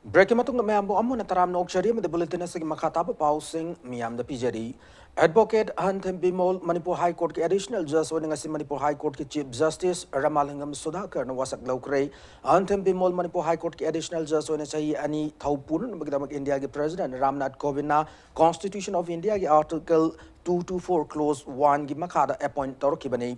Break ꯀꯤ ꯃꯇꯨꯡꯗ ꯃꯌꯥꯝꯕꯨ ꯑꯃꯨꯛ ꯍꯟꯅ ꯇꯔꯥꯝꯅ ꯑꯣꯛꯆꯔꯤ ꯑꯃꯗꯤ bulletin ꯑꯁꯤꯒꯤ ꯃꯈꯥ ꯇꯥꯕ ꯄꯥꯎꯁꯤꯡ ꯃꯤꯌꯥꯝꯗ ꯄꯤꯖꯔꯤ꯫ Advocate ꯑꯍꯟꯊꯦꯝ Bimol Manipur High Court ꯀꯤ additional judge ꯑꯣꯏꯅ ꯉꯁꯤ ꯃꯅꯤꯄꯨꯔ High Court ꯀꯤ Chief Justice ꯔꯃꯥꯂꯤꯡꯒꯝ ꯁꯨꯙꯥꯀꯔꯅ ꯋꯥꯁꯛ ꯂꯧꯈ꯭ꯔꯦ꯫ ꯑꯍꯟꯊꯦꯝ ꯕꯤꯃꯣꯜ ꯃꯅꯤꯄꯨꯔ High Court ꯀꯤ additional judge ꯑꯣꯏꯅ ꯆꯍꯤ ꯑꯅꯤ ꯊꯧ ꯄꯨꯅꯅꯕꯒꯤꯗꯃꯛ India ꯒꯤ President Ramnath ꯀꯣꯕꯤꯟꯗꯅ Constitution of India ꯒꯤ Article two two four Clause one ꯒꯤ ꯃꯈꯥꯗ appoint ꯇꯧꯔꯛꯈꯤꯕꯅꯤ꯫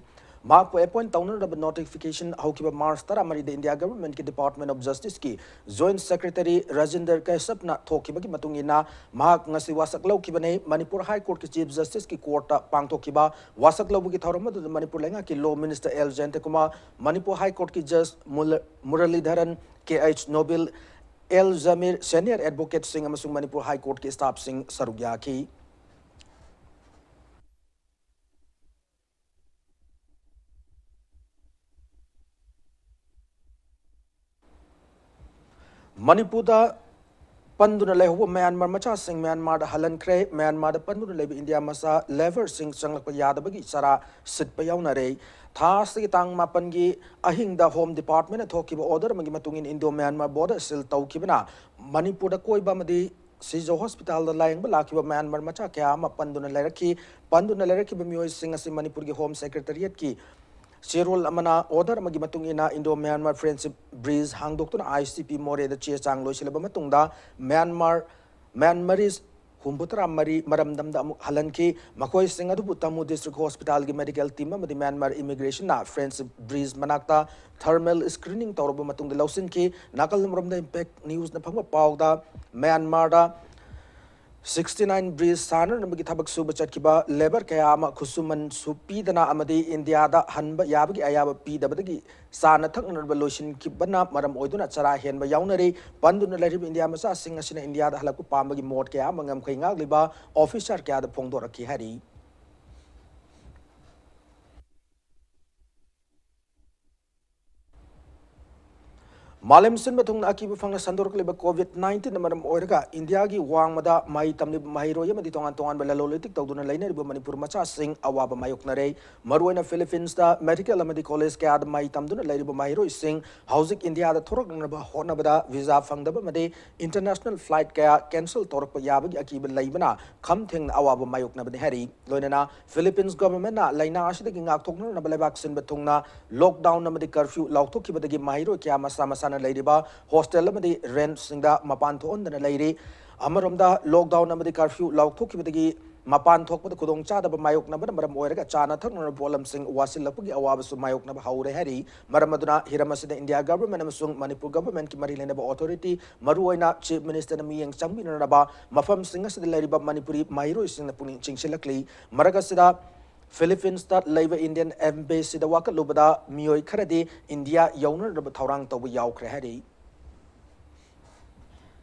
ꯃꯍꯥꯛꯄꯨ appoint ꯇꯧꯅꯅꯕ notification ꯍꯧꯈꯤꯕ March ꯇꯔꯥꯃꯔꯤꯗ India Government ꯀꯤ Department of Justice ꯀꯤ Joint Secretary ꯔꯥꯖꯤꯟꯗꯔ ꯀꯩꯁꯞꯅ ꯊꯣꯛꯈꯤꯕꯒꯤ ꯃꯇꯨꯡ ꯏꯟꯅ ꯃꯍꯥꯛ ꯉꯁꯤ ꯋꯥꯁꯛ ꯂꯧꯈꯤꯕꯅꯤ꯫ ꯃꯅꯤꯄꯨꯔ High Court ꯀꯤ Chief Justice ꯀꯤ court ꯇ ꯄꯥꯡꯊꯣꯛꯈꯤꯕ ꯋꯥꯁꯛ ꯂꯧꯕꯒꯤ ꯊꯧꯔꯝ ꯑꯗꯨꯗ ꯃꯅꯤꯄꯨꯔ ꯂꯩꯉꯥꯛꯀꯤ Law Minister L Jayantakumar, Manipur High Court ꯀꯤ Judge ꯃꯨꯔ-, Muralidharan, K H Nobil, L Jamir, senior advocate ꯁꯤꯡ ꯑꯃꯁꯨꯡ ꯃꯅꯤꯄꯨꯔ High Court ꯀꯤ staff ꯁꯤꯡ ꯁꯔꯨꯛ ꯌꯥꯈꯤ꯫ ꯃꯅꯤꯄꯨꯔꯗ ꯄꯟꯗꯨꯅ ꯂꯩꯍꯧꯕ ꯃ꯭ꯌꯥꯟꯃꯥꯔ ꯃꯆꯥꯁꯤꯡ ꯃ꯭ꯌꯥꯟꯃꯥꯔꯗ ꯍꯜꯍꯟꯈ꯭ꯔꯦ꯫ ꯃ꯭ꯌꯥꯟꯃꯥꯔꯗ ꯄꯟꯗꯨꯅ ꯂꯩꯕ ꯏꯟꯗꯤꯌꯥ ꯃꯆꯥ labour ꯁꯤꯡ ꯆꯪꯂꯛꯄ ꯌꯥꯗꯕꯒꯤ ꯆꯔꯥ ꯁꯤꯠꯄ ꯌꯥꯎꯅꯔꯦ꯫ ꯊꯥ ꯑꯁꯤꯒꯤ ꯇꯥꯡ ꯃꯥꯄꯟꯒꯤ ꯑꯍꯤꯡꯗ Home Department ꯅ ꯊꯣꯛꯈꯤꯕ order ꯑꯃꯒꯤ ꯃꯇꯨꯡ ꯏꯟꯅ Indo Myanmar border seal ꯇꯧꯈꯤꯕꯅ ꯃꯅꯤꯄꯨꯔꯗ ꯀꯣꯏꯕ ꯑꯃꯗꯤ ꯁꯤꯖꯣ hospital ꯗ ꯂꯥꯌꯦꯡꯕ ꯂꯥꯛꯈꯤꯕ ꯃ꯭ꯌꯥꯟꯃꯥꯔ ꯃꯆꯥ ꯀꯌꯥ ꯑꯃ ꯄꯟꯗꯨꯅ ꯂꯩꯔꯛꯈꯤ꯫ ꯄꯟꯗꯨꯅ ꯂꯩꯔꯛꯈꯤꯕ ꯃꯤꯑꯣꯏꯁꯤꯡ ꯑꯁꯤ ꯃꯅꯤꯄꯨꯔꯒꯤ Home Secretariat ꯀꯤ ꯆꯦꯔꯣꯜ ꯑꯃꯅ order ꯑꯃꯒꯤ ꯃꯇꯨꯡ ꯏꯟꯅ Indo Myanmar Friendship Bridge ꯍꯥꯡꯗꯣꯛꯇꯨꯅ I C ꯄꯤ ꯃꯣꯔꯦꯗ ꯆꯦ ꯆꯥꯡ ꯂꯣꯏꯁꯤꯜꯂꯕ ꯃꯇꯨꯡꯗ ꯃ꯭ꯌꯥꯟꯃꯥꯔ, Myanmarese ꯍꯨꯝꯐꯨꯇꯔꯥ ꯃꯔꯤ ꯃꯔꯝꯗꯝꯗ ꯑꯃꯨꯛ ꯍꯜꯍꯟꯈꯤ꯫ ꯃꯈꯣꯏꯁꯤꯡ ꯑꯗꯨꯕꯨ ꯇꯃꯨ District Hospital ꯒꯤ medical team ꯑꯃꯗꯤ Myanmar Immigration ꯅ Friendship Bridge ꯃꯅꯥꯛꯇ thermal screening ꯇꯧꯔꯕ ꯃꯇꯨꯡꯗ ꯂꯧꯁꯤꯟꯈꯤ꯫ ꯅꯥꯀꯜ ꯑꯃꯔꯣꯝꯗ Impact News ꯅ ꯐꯪꯕ ꯄꯥꯎꯗ, ꯃ꯭ꯌꯥꯟꯃꯥꯔꯗ sixty nine bridge ꯁꯥꯅꯅꯕꯒꯤ ꯊꯕꯛ ꯁꯨꯕ ꯆꯠꯈꯤꯕ labour ꯀꯌꯥ ꯑꯃ ꯈꯨꯠꯁꯨꯃꯟꯁꯨ ꯄꯤꯗꯅ ꯑꯃꯗꯤ ꯏꯟꯗꯤꯌꯥꯗ ꯍꯟꯕ ꯌꯥꯕꯒꯤ ꯑꯌꯥꯕ ꯄꯤꯗꯕꯗꯒꯤ ꯆꯥꯅ ꯊꯛꯅꯅꯕ ꯂꯣꯏꯁꯤꯟꯈꯤꯕꯅ ꯃꯔꯝ ꯑꯣꯏꯗꯨꯅ ꯆꯔꯥ ꯍꯦꯟꯕ ꯌꯥꯎꯅꯔꯤ꯫ ꯄꯟꯗꯨꯅ ꯂꯩꯔꯤꯕ ꯏꯟꯗꯤꯌꯥ ꯃꯆꯥꯁꯤꯡ ꯑꯁꯤꯅ ꯏꯟꯗꯤꯌꯥꯗ ꯍꯜꯂꯛꯄ ꯄꯥꯝꯕꯒꯤ ꯃꯣꯠ ꯀꯌꯥ ꯑꯃ ꯉꯝꯈꯩ ꯉꯥꯛꯂꯤꯕ officer ꯀꯌꯥꯗ ꯐꯣꯡꯗꯣꯔꯛꯈꯤ ꯍꯥꯏꯔꯤ꯫ ꯃꯥꯂꯦꯝ ꯁꯤꯟꯕ ꯊꯨꯡꯅ ꯑꯀꯤꯕ ꯐꯪꯅ ꯁꯟꯗꯣꯔꯛꯂꯤꯕ COVID nineteen ꯃꯔꯝ ꯑꯣꯏꯔꯒ ꯏꯟꯗꯤꯌꯥꯒꯤ ꯋꯥꯡꯃꯗ ꯃꯍꯩ ꯇꯝꯂꯤꯕ ꯃꯍꯩꯔꯣꯏ ꯑꯃꯗꯤ ꯇꯣꯉꯥꯟ ꯇꯣꯉꯥꯟꯕ ꯂꯂꯣꯟ ꯏꯇꯤꯛ ꯇꯧꯗꯨꯅ ꯂꯩꯅꯔꯤꯕ ꯃꯅꯤꯄꯨꯔ ꯃꯆꯥꯁꯤꯡ ꯑꯋꯥꯕ ꯃꯥꯌꯣꯛꯅꯔꯦ꯫ ꯃꯔꯨꯑꯣꯏꯅ ꯐꯤꯂꯤꯄꯤꯟꯁꯇ ꯃꯦꯗꯤꯀꯦꯜ ꯑꯃꯗꯤ ꯀꯣꯂꯦꯖ ꯀꯌꯥꯗ ꯃꯍꯩ ꯇꯝꯗꯨꯅ ꯂꯩꯔꯤꯕ ꯃꯍꯩꯔꯣꯏꯁꯤꯡ ꯍꯧꯖꯤꯛ ꯏꯟꯗꯤꯌꯥꯗ ꯊꯣꯔꯛꯅꯅꯕ ꯍꯣꯠꯅꯕꯗ ꯚꯤꯖꯥ ꯐꯪꯗꯕ ꯑꯃꯗꯤ ꯏꯟꯇꯔꯅꯦꯁꯅꯦꯜ ꯐ꯭ꯂꯥꯏꯠ ꯀꯌꯥ ꯀꯦꯟꯁꯦꯜ ꯇꯧꯔꯛꯄ ꯌꯥꯕꯒꯤ ꯑꯀꯤꯕ ꯂꯩꯕꯅ ꯈꯝ ꯊꯦꯡꯅ ꯑꯋꯥꯕ ꯃꯥꯌꯣꯛꯅꯕꯅꯤ ꯍꯥꯏꯔꯤ꯫ ꯂꯣꯏꯅꯅ ꯐꯤꯂꯤꯄꯤꯟꯁ ꯒꯚꯔꯟꯃꯦꯟꯠꯅ ꯂꯥꯏꯅꯥ ꯑꯁꯤꯗꯒꯤ ꯉꯥꯛꯊꯣꯛꯅꯅꯕ ꯂꯩꯕꯥꯛ ꯁꯤꯟꯕ ꯊꯨꯡꯅ ꯂꯣꯛꯗꯥꯎꯟ ꯑꯃꯗꯤ ꯀꯔꯐ꯭ꯌꯨ ꯂꯥꯎꯊꯣꯛꯈꯤꯕꯗꯒꯤ ꯃꯍꯩꯔꯣꯏ ꯀꯌꯥ ꯃꯁꯥ ꯃꯁꯥꯅ ꯂꯩꯔꯤꯕ ꯍꯣꯁꯇꯦꯜ ꯑꯃꯗꯤ ꯔꯦꯟꯠꯁꯤꯡꯗ ꯃꯄꯥꯟ ꯊꯣꯛꯍꯟꯗꯅ ꯂꯩꯔꯤ꯫ ꯑꯃꯔꯣꯝꯗ ꯂꯣꯛꯗꯥꯎꯟ ꯑꯃꯗꯤ ꯀꯔꯐ꯭ꯌꯨ ꯂꯥꯎꯊꯣꯛꯈꯤꯕꯗꯒꯤ ꯃꯄꯥꯟ ꯊꯣꯛꯄꯗ ꯈꯨꯗꯣꯡꯆꯥꯗꯕ ꯃꯥꯌꯣꯛꯅꯕꯅ ꯃꯔꯝ ꯑꯣꯏꯔꯒ ꯆꯥꯅ ꯊꯛꯅꯅꯕ ꯄꯣꯠꯂꯝꯁꯤꯡ ꯋꯥꯁꯤꯜꯂꯛꯄꯒꯤ ꯑꯋꯥꯕꯁꯨ ꯃꯥꯌꯣꯛꯅꯕ ꯍꯧꯔꯦ ꯍꯥꯏꯔꯤ꯫ ꯃꯔꯝ ꯑꯗꯨꯅ ꯍꯤꯔꯝ ꯑꯁꯤꯗ ꯏꯟꯗꯤꯌꯥ ꯒꯚꯔꯟꯃꯦꯟꯠ ꯑꯃꯁꯨꯡ ꯃꯅꯤꯄꯨꯔ ꯒꯚꯔꯟꯃꯦꯟꯠꯀꯤ ꯃꯔꯤ ꯂꯩꯅꯕ ꯑꯣꯊꯣꯔꯤꯇꯤ, ꯃꯔꯨꯑꯣꯏꯅ ꯆꯤꯐ ꯃꯤꯅꯤꯁꯇꯔꯅ ꯃꯤꯠꯌꯦꯡ ꯆꯪꯕꯤꯅꯅꯕ ꯃꯐꯝꯁꯤꯡ ꯑꯁꯤꯗ ꯂꯩꯔꯤꯕ ꯃꯅꯤꯄꯨꯔꯤ ꯃꯍꯩꯔꯣꯏꯁꯤꯡꯅ ꯄꯨꯛꯅꯤꯡ ꯆꯤꯡꯁꯤꯜꯂꯛꯂꯤ꯫ ꯃꯔꯛ ꯑꯁꯤꯗ ꯐꯤꯂꯤꯄꯤꯟꯁꯇ ꯂꯩꯕ ꯏꯟꯗꯤꯌꯟ ꯑꯦꯝꯕꯦꯁꯤꯗ ꯋꯥꯀꯠꯂꯨꯕꯗ ꯃꯤꯑꯣꯏ ꯈꯔꯗꯤ ꯏꯟꯗꯤꯌꯥ ꯌꯧꯅꯅꯕ ꯊꯧꯔꯥꯡ ꯇꯧꯕ ꯌꯥꯎꯈ꯭ꯔꯦ ꯍꯥꯏꯔꯤ꯫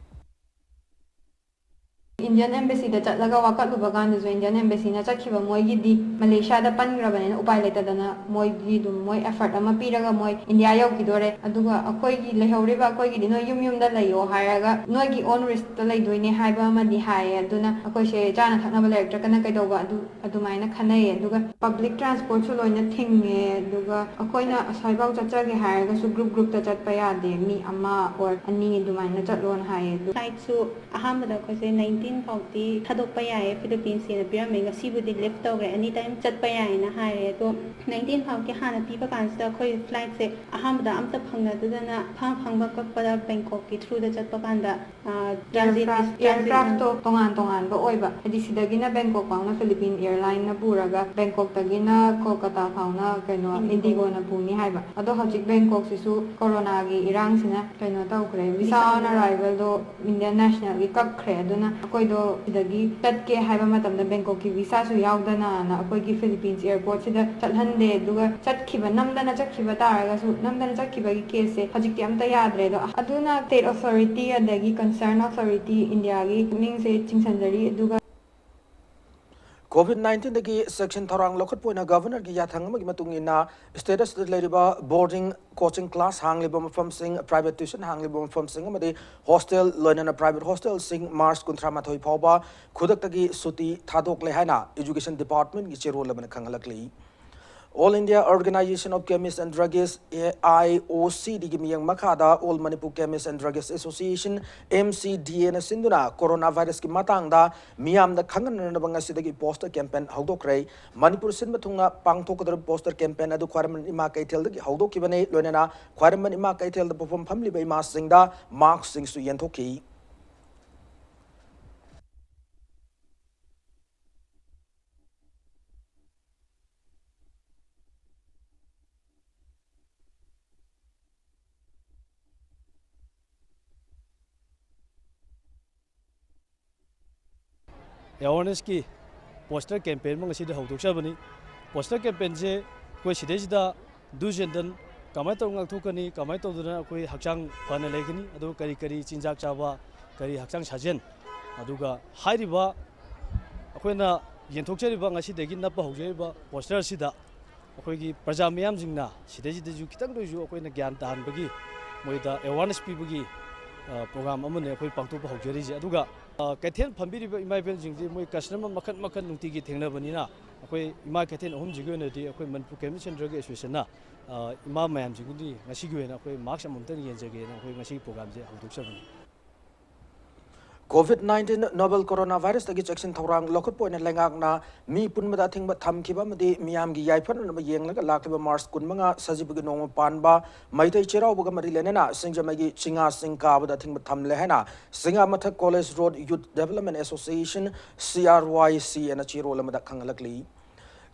ꯏꯟꯗꯤꯌꯟ ꯑꯦꯝꯕꯦꯁꯤꯗ ꯆꯠꯂꯒ ꯋꯥꯀꯠꯂꯨꯕ ꯀꯥꯟꯗꯁꯨ ꯏꯟꯗꯤꯌꯟ ꯑꯦꯝꯕꯦꯁꯤꯅ ꯆꯠꯈꯤꯕ ꯃꯣꯏꯒꯤꯗꯤ ꯃꯂꯦꯁꯤꯌꯥꯗ ꯄꯟꯈ꯭ꯔꯕꯅꯤꯅ ꯎꯄꯥꯏ ꯂꯩꯇꯗꯅ ꯃꯣꯏꯒꯤ ꯑꯗꯨꯝ ꯃꯣꯏ ꯑꯦꯐꯔꯠ ꯑꯃ ꯄꯤꯔꯒ ꯃꯣꯏ ꯏꯟꯗꯤꯌꯥ ꯌꯧꯈꯤꯗꯣꯔꯦ꯫ ꯑꯗꯨꯒ ꯑꯩꯈꯣꯏꯒꯤ ꯂꯩꯍꯧꯔꯤꯕ ꯑꯩꯈꯣꯏꯒꯤꯗꯤ ꯅꯣꯏ ꯌꯨꯝ ꯌꯨꯝꯗ ꯂꯩꯌꯣ ꯍꯥꯏꯔꯒ ꯅꯣꯏꯒꯤ ꯑꯣꯟ ꯔꯤꯁꯛꯇ ꯂꯩꯗꯣꯏꯅꯦ ꯍꯥꯏꯕ ꯑꯃꯗꯤ ꯍꯥꯏꯌꯦ꯫ ꯑꯗꯨꯅ ꯑꯩꯈꯣꯏꯁꯦ ꯆꯥꯅ ꯊꯛꯅꯕ ꯂꯩꯔꯛꯇ꯭ꯔꯒꯅ ꯀꯩꯗꯧꯕ ꯑꯗꯨ ꯑꯗꯨꯃꯥꯏꯅ ꯈꯟꯅꯩꯌꯦ꯫ ꯑꯗꯨꯒ ꯄꯕ꯭ꯂꯤꯛ ꯇ꯭ꯔꯥꯟꯁꯄꯣꯔꯠꯁꯨ ꯂꯣꯏꯅ ꯊꯤꯡꯉꯦ꯫ ꯑꯗꯨꯒ ꯑꯩꯈꯣꯏꯅ ꯑꯁ꯭ꯋꯥꯏꯐꯥꯎ ꯆꯠꯆꯒꯦ ꯍꯥꯏꯔꯒꯁꯨ ꯒ꯭ꯔꯨꯞ ꯒ꯭ꯔꯨꯞꯇ ꯆꯠꯄ ꯌꯥꯗꯦ, ꯃꯤ ꯑꯃ ꯑꯣꯔ ꯑꯅꯤ ꯑꯗꯨꯃꯥꯏꯅ ꯆꯠꯂꯣꯅ ꯍꯥꯏꯌꯦ꯫ ꯑꯗꯨ ꯐ꯭ꯂꯥꯏꯠꯁꯨ ꯑꯍꯥꯟꯕꯗ ꯑꯩꯈꯣꯏꯁꯦ ꯅꯥꯏꯟꯇꯤꯟ ꯐꯥꯎꯗꯤ ꯊꯥꯗꯣꯛꯄ ꯌꯥꯏꯌꯦ ꯐꯤꯂꯤꯄꯤꯟꯁꯁꯤꯅ ꯄꯤꯔꯝꯃꯦ꯫ ꯉꯁꯤꯕꯨꯗꯤ ꯂꯤꯐ ꯇꯧꯈ꯭ꯔꯦ, ꯑꯦꯅꯤ ꯇꯥꯏꯝ ꯆꯠꯄ ꯌꯥꯏꯌꯦꯅ ꯍꯥꯏꯔꯦ꯫ ꯑꯗꯣ ꯅꯥꯏꯟꯇꯤꯟ ꯐꯥꯎꯒꯤ ꯍꯥꯟꯅ ꯄꯤꯕ ꯀꯥꯟꯁꯤꯗ ꯑꯩꯈꯣꯏ ꯐ꯭ꯂꯥꯏꯠꯁꯦ ꯑꯍꯥꯟꯕꯗ ꯑꯝꯇ ꯐꯪꯅꯗꯗꯅ ꯑꯐꯪ ꯑꯐꯪꯕ ꯀꯛꯄꯗ ꯕꯦꯡꯀꯣꯛꯀꯤ ꯊ꯭ꯔꯨꯗ ꯆꯠꯄ ꯀꯥꯟꯗ, ꯑ, ꯇ꯭ꯔꯥꯟꯖꯤꯠ, ꯑꯦꯌꯔꯀ꯭ꯔꯥꯐ ꯇ꯭ꯔꯥꯟꯖꯤꯠ ꯑꯦꯌꯔꯀ꯭ꯔꯥꯐꯇꯣ ꯇꯣꯉꯥꯟ ꯇꯣꯉꯥꯟꯕ ꯑꯣꯏꯕ, ꯍꯥꯏꯗꯤ ꯁꯤꯗꯒꯤꯅ ꯕꯦꯡꯀꯣꯛ ꯐꯥꯎꯅ ꯐꯤꯂꯤꯄꯤꯟ ꯑꯦꯌꯔꯂꯥꯏꯟꯅ ꯄꯨꯔꯒ ꯕꯦꯡꯀꯣꯛꯇꯒꯤꯅ ꯀꯣꯜꯀꯇꯥ ꯐꯥꯎꯅ ꯀꯩꯅꯣ ꯏꯟꯗꯤꯒꯣꯅ ꯄꯨꯅꯤ ꯍꯥꯏꯕ꯫ ꯑꯗꯣ ꯍꯧꯖꯤꯛ ꯕꯦꯡꯀꯣꯛꯁꯤꯁꯨ ꯀꯣꯔꯣꯅꯥꯒꯤ ꯏꯔꯥꯡꯁꯤꯅ ꯀꯩꯅꯣ ꯇꯧꯈ꯭ꯔꯦ, ꯚꯤꯁꯥ ꯑꯣꯟ ꯑꯔꯥꯏꯚꯦꯜꯗꯣ ꯏꯟꯗꯤꯌꯟ ꯅꯦꯁꯅꯦꯜꯒꯤ ꯀꯛꯈ꯭ꯔꯦ꯫ ꯑꯗꯨꯅ ꯑꯩꯈꯣꯏꯗꯣ ꯁꯤꯗꯒꯤ ꯆꯠꯀꯦ ꯍꯥꯏꯕ ꯃꯇꯝꯗ ꯕꯦꯡꯀꯣꯛꯀꯤ ꯚꯤꯁꯥꯁꯨ ꯌꯥꯎꯗꯅꯅ ꯑꯩꯈꯣꯏꯒꯤ ꯐꯤꯂꯤꯄꯤꯟꯁ ꯑꯦꯌꯔꯄꯣꯔꯠꯁꯤꯗ ꯆꯠꯍꯟꯗꯦ꯫ ꯑꯗꯨꯒ ꯆꯠꯈꯤꯕ, ꯅꯝꯗꯅ ꯆꯠꯈꯤꯕ ꯇꯥꯔꯒꯁꯨ, ꯅꯝꯗꯅ ꯆꯠꯈꯤꯕꯒꯤ ꯀꯦꯁꯁꯦ ꯍꯧꯖꯤꯛꯇꯤ ꯑꯝꯇ ꯌꯥꯗ꯭ꯔꯦ꯫ ꯑꯗꯣ ꯑꯗꯨꯅ ꯁ꯭ꯇꯦꯠ ꯑꯣꯊꯣꯔꯤꯇꯤ ꯑꯗꯒꯤ ꯀꯟꯁꯔꯟ ꯑꯣꯊꯣꯔꯤꯇꯤ ꯏꯟꯗꯤꯌꯥꯒꯤ ꯄꯨꯛꯅꯤꯡꯁꯦ ꯆꯤꯡꯁꯤꯟꯖꯔꯤ꯫ ꯑꯗꯨꯒ COVID nineteenꯗꯒꯤ ꯆꯦꯛꯁꯤꯟ ꯊꯧꯔꯥꯡ ꯂꯧꯈꯠꯄ ꯑꯣꯏꯅ Governorꯒꯤ ꯌꯥꯊꯪ ꯑꯃꯒꯤ ꯃꯇꯨꯡ ꯏꯟꯅ, state ꯑꯁꯤꯗ ꯂꯩꯔꯤꯕ boarding, coaching class ꯍꯥꯡꯂꯤꯕ ꯃꯐꯝꯁꯤꯡ, private tuition ꯍꯥꯡꯂꯤꯕ ꯃꯐꯝꯁꯤꯡ ꯑꯃꯗꯤ hostel, ꯂꯣꯏꯅꯅ private hostelꯁꯤꯡ March ꯀꯨꯟꯊ꯭ꯔꯥ ꯃꯥꯊꯣꯏ ꯐꯥꯎꯕ ꯈꯨꯗꯛꯇꯒꯤ ꯁꯨꯇꯤ ꯊꯥꯗꯣꯛꯂꯦ ꯍꯥꯏꯅ Education Departmentꯀꯤ ꯆꯦꯔꯣꯜ ꯑꯃꯅ ꯈꯪꯍꯜꯂꯛꯂꯤ꯫ All India Organization of Chemists and Druggists, AIOCDꯒꯤ ꯃꯤꯠꯌꯦꯡ ꯃꯈꯥꯗ All Manipur Chemists and Druggists Association, MCDAꯅ ꯁꯤꯟꯗꯨꯅ coronavirusꯀꯤ ꯃꯇꯥꯡꯗ ꯃꯤꯌꯥꯝꯗ ꯈꯪꯍꯟꯅꯅꯕ ꯉꯁꯤꯗꯒꯤ poster campaign ꯍꯧꯗꯣꯛꯈ꯭ꯔꯦ꯫ ꯃꯅꯤꯄꯨꯔ ꯁꯤꯟꯕ ꯊꯨꯡꯅ ꯄꯥꯡꯊꯣꯛꯀꯗꯧꯔꯤꯕ poster campaignꯑꯗꯨ ꯈ꯭ꯋꯥꯏꯔꯝꯕꯟ ꯏꯃꯥ ꯀꯩꯊꯦꯜꯗꯒꯤ ꯍꯧꯗꯣꯛꯈꯤꯕꯅꯤ꯫ ꯂꯣꯏꯅꯅ ꯈ꯭ꯋꯥꯏꯔꯝꯕꯟ ꯏꯃꯥ ꯀꯩꯊꯦꯜꯗ ꯄꯣꯠꯐꯝ ꯐꯝꯂꯤꯕ ꯏꯃꯥꯁꯤꯡꯗ maskꯁꯤꯡꯁꯨ ꯌꯦꯟꯊꯣꯛꯈꯤ꯫ Awarenessꯀꯤ poster campaign ꯑꯃ ꯉꯁꯤꯗꯤ ꯍꯧꯗꯣꯛꯆꯕꯅꯤ꯫ Poster campaignꯁꯦ ꯑꯩꯈꯣꯏ ꯁꯤꯗꯩꯁꯤꯗ do's and don't ꯀꯃꯥꯏꯅ ꯇꯧꯔꯒ ꯉꯥꯛꯊꯣꯛꯀꯅꯤ, ꯀꯃꯥꯏꯅ ꯇꯧꯗꯅ ꯑꯩꯈꯣꯏ ꯍꯛꯆꯥꯡ ꯐꯅ ꯂꯩꯒꯅꯤ, ꯑꯗꯨꯒ ꯀꯔꯤ ꯀꯔꯤ ꯆꯤꯟꯖꯥꯛ ꯆꯥꯕ, ꯀꯔꯤ ꯍꯛꯆꯥꯡ ꯁꯥꯖꯦꯜ, ꯑꯗꯨꯒ ꯍꯥꯏꯔꯤꯕ ꯑꯩꯈꯣꯏꯅ ꯌꯦꯟꯊꯣꯛꯆꯔꯤꯕ, ꯉꯁꯤꯗꯒꯤ ꯅꯞꯄ ꯍꯧꯖꯔꯤꯕ poster ꯑꯁꯤꯗ ꯑꯩꯈꯣꯏꯒꯤ ꯄ꯭ꯔꯖꯥ ꯃꯤꯌꯥꯝꯁꯤꯡꯅ ꯁꯤꯗꯩꯁꯤꯗꯁꯨ ꯈꯤꯇꯪꯗ ꯑꯣꯏꯁꯨ ꯑꯩꯈꯣꯏꯅ ꯒ꯭ꯌꯥꯟ ꯇꯥꯍꯟꯕꯒꯤ, ꯃꯣꯏꯗ awareness ꯄꯤꯕꯒꯤ, ꯑ, program ꯑꯃꯅꯤ ꯑꯩꯈꯣꯏ ꯄꯥꯡꯊꯣꯛꯄ ꯍꯧꯖꯔꯤꯁꯦ꯫ ꯑꯗꯨꯒ, ꯑ, ꯀꯩꯊꯦꯜ ꯐꯝꯕꯤꯔꯤꯕ ꯏꯃꯥ ꯏꯕꯦꯜꯁꯤꯡꯁꯤ ꯃꯣꯏ customer ꯃꯈꯟ ꯃꯈꯟ ꯅꯨꯡꯇꯤꯒꯤ ꯊꯦꯡꯅꯕꯅꯤꯅ, ꯑꯩꯈꯣꯏ ꯏꯃꯥ ꯀꯩꯊꯦꯜ ꯑꯍꯨꯝꯁꯤꯒꯤ ꯑꯣꯏꯅꯗꯤ ꯑꯩꯈꯣꯏ Manipur Chemist and Drug Associationꯅ, ꯑ, ꯏꯃꯥ ꯃꯌꯥꯝꯁꯤꯡꯗꯨꯗꯤ ꯉꯁꯤꯒꯤ ꯑꯣꯏꯅ ꯑꯩꯈꯣꯏ mask ꯑꯃꯃꯝꯇꯪ ꯌꯦꯟꯖꯒꯦꯅ ꯑꯩꯈꯣꯏ ꯉꯁꯤꯒꯤ programꯁꯦ ꯍꯧꯗꯣꯛꯆꯕꯅꯤ꯫ COVID nineteen novel coronavirusꯇꯒꯤ ꯆꯦꯛꯁꯤꯟ ꯊꯧꯔꯥꯡ ꯂꯧꯈꯠꯄ ꯑꯣꯏꯅ ꯂꯩꯉꯥꯛꯅ ꯃꯤ ꯄꯨꯟꯕꯗ ꯑꯊꯤꯡꯕ ꯊꯝꯈꯤꯕ ꯑꯃꯗꯤ ꯃꯤꯌꯥꯝꯒꯤ ꯌꯥꯏꯐꯅꯅꯕ ꯌꯦꯡꯂꯒ ꯂꯥꯛꯂꯤꯕ March ꯀꯨꯟꯃꯉꯥ ꯁꯖꯤꯕꯨꯒꯤ ꯅꯣꯡꯃ ꯄꯥꯟꯕ ꯃꯩꯇꯩ ꯆꯩꯔꯥꯎꯕꯒ ꯃꯔꯤ ꯂꯩꯅꯅ ꯁꯤꯡꯖꯃꯩꯒꯤ ꯆꯤꯡꯉꯥ ꯆꯤꯡ ꯀꯥꯕꯗ ꯑꯊꯤꯡꯕ ꯊꯝꯂꯦ ꯍꯥꯏꯅ ꯁꯤꯡꯉꯥ ꯃꯊꯛ College Road Youth Development Association, CRYCAꯅ ꯆꯦꯔꯣꯜ ꯑꯃꯗ ꯈꯪꯍꯜꯂꯛꯂꯤ꯫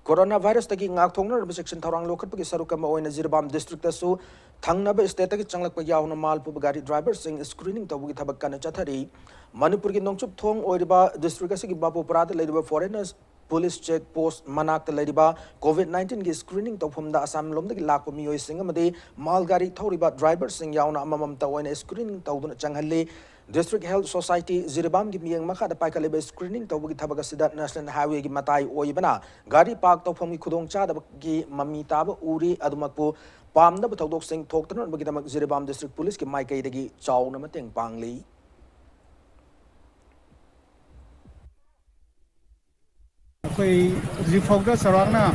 Coronavirusꯇꯒꯤ ꯉꯥꯛꯊꯣꯛꯅꯅꯕ ꯆꯦꯛꯁꯤꯟ ꯊꯧꯔꯥꯡ ꯂꯧꯈꯠꯄꯒꯤ ꯁꯔꯨꯛ ꯑꯃ ꯑꯣꯏꯅ ꯖꯤꯔꯤꯕꯥꯝ districtꯇꯁꯨ ꯊꯪꯅꯕ stateꯇꯒꯤ ꯆꯪꯂꯛꯄ ꯌꯥꯎꯅ ꯃꯥꯜ ꯄꯨꯕ ꯒꯥꯔꯤ driverꯁꯤꯡ screening ꯇꯧꯕꯒꯤ ꯊꯕꯛ ꯀꯟꯅ ꯆꯠꯊꯔꯤ꯫ ꯃꯅꯤꯄꯨꯔꯒꯤ ꯅꯣꯡꯆꯨꯞ ꯊꯣꯡ ꯑꯣꯏꯔꯤꯕ district ꯑꯁꯤꯒꯤ ꯕꯥꯄꯨꯄꯨꯔꯥꯗ ꯂꯩꯔꯤꯕ foreigners police check post ꯃꯅꯥꯛꯇ ꯂꯩꯔꯤꯕ COVID nineteenꯒꯤ screening ꯇꯧꯐꯝꯗ ꯑꯁꯥꯝ ꯂꯣꯝꯗꯒꯤ ꯂꯥꯛꯄ ꯃꯤꯑꯣꯏꯁꯤꯡ ꯑꯃꯗꯤ ꯃꯥꯜ ꯒꯥꯔꯤ ꯊꯧꯔꯤꯕ driverꯁꯤꯡ ꯌꯥꯎꯅ ꯑꯃꯃꯝꯇ ꯑꯣꯏꯅ screening ꯇꯧꯗꯨꯅ ꯆꯪꯍꯜꯂꯤ꯫ District Health Society ꯖꯤꯔꯤꯕꯥꯝꯒꯤ ꯃꯤꯠꯌꯦꯡ ꯃꯈꯥꯗ ꯄꯥꯏꯈꯠꯂꯤꯕ screening ꯇꯧꯕꯒꯤ ꯊꯕꯛ ꯑꯁꯤꯗ National Highwayꯒꯤ ꯃꯇꯥꯏ ꯑꯣꯏꯕꯅ ꯒꯥꯔꯤ park ꯇꯧꯐꯝꯒꯤ ꯈꯨꯗꯣꯡꯆꯥꯗꯕꯒꯤ ꯃꯃꯤ ꯇꯥꯕ ꯎꯔꯤ꯫ ꯑꯗꯨꯃꯛꯄꯨ ꯄꯥꯝꯗꯕ ꯊꯧꯗꯣꯛꯁꯤꯡ ꯊꯣꯛꯇꯅꯕꯒꯤꯗꯃꯛ ꯖꯤꯔꯤꯕꯥꯝ District Policeꯀꯤ ꯃꯥꯏꯀꯩꯗꯒꯤ ꯆꯥꯎꯅ ꯃꯇꯦꯡ ꯄꯥꯡꯂꯤ꯫ ꯑꯩꯈꯣꯏ ꯍꯧꯖꯤꯛ ꯐꯥꯎꯗ ꯆꯥꯎꯔꯥꯛꯅ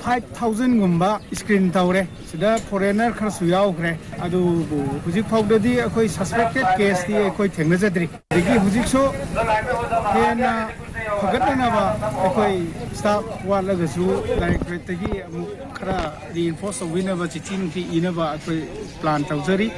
five thousandꯒꯨꯝꯕ screen ꯇꯧꯔꯦ꯫ ꯁꯤꯗ foreigner ꯈꯔꯁꯨ ꯌꯥꯎꯈ꯭ꯔꯦ꯫ ꯑꯗꯨꯕꯨ ꯍꯧꯖꯤꯛ ꯐꯥꯎꯗꯗꯤ ꯑꯩꯈꯣꯏ suspected caseꯇꯤ ꯑꯩꯈꯣꯏ ꯊꯦꯡꯅꯖꯗ꯭ꯔꯤ꯫ ꯑꯗꯒꯤ ꯍꯧꯖꯤꯛꯁꯨ ꯍꯦꯟꯅ ꯐꯒꯠꯅꯅꯕ ꯑꯩꯈꯣꯏ staff ꯋꯥꯠꯂꯒꯁꯨ directorateꯇꯒꯤ ꯑꯃꯨꯛ ꯈꯔ reinforce ꯇꯧꯕꯤꯅꯕ ꯆꯤꯊꯤ ꯅꯨꯡꯊꯤ ꯏꯅꯕ ꯑꯩꯈꯣꯏ plan ꯇꯧꯖꯔꯤ꯫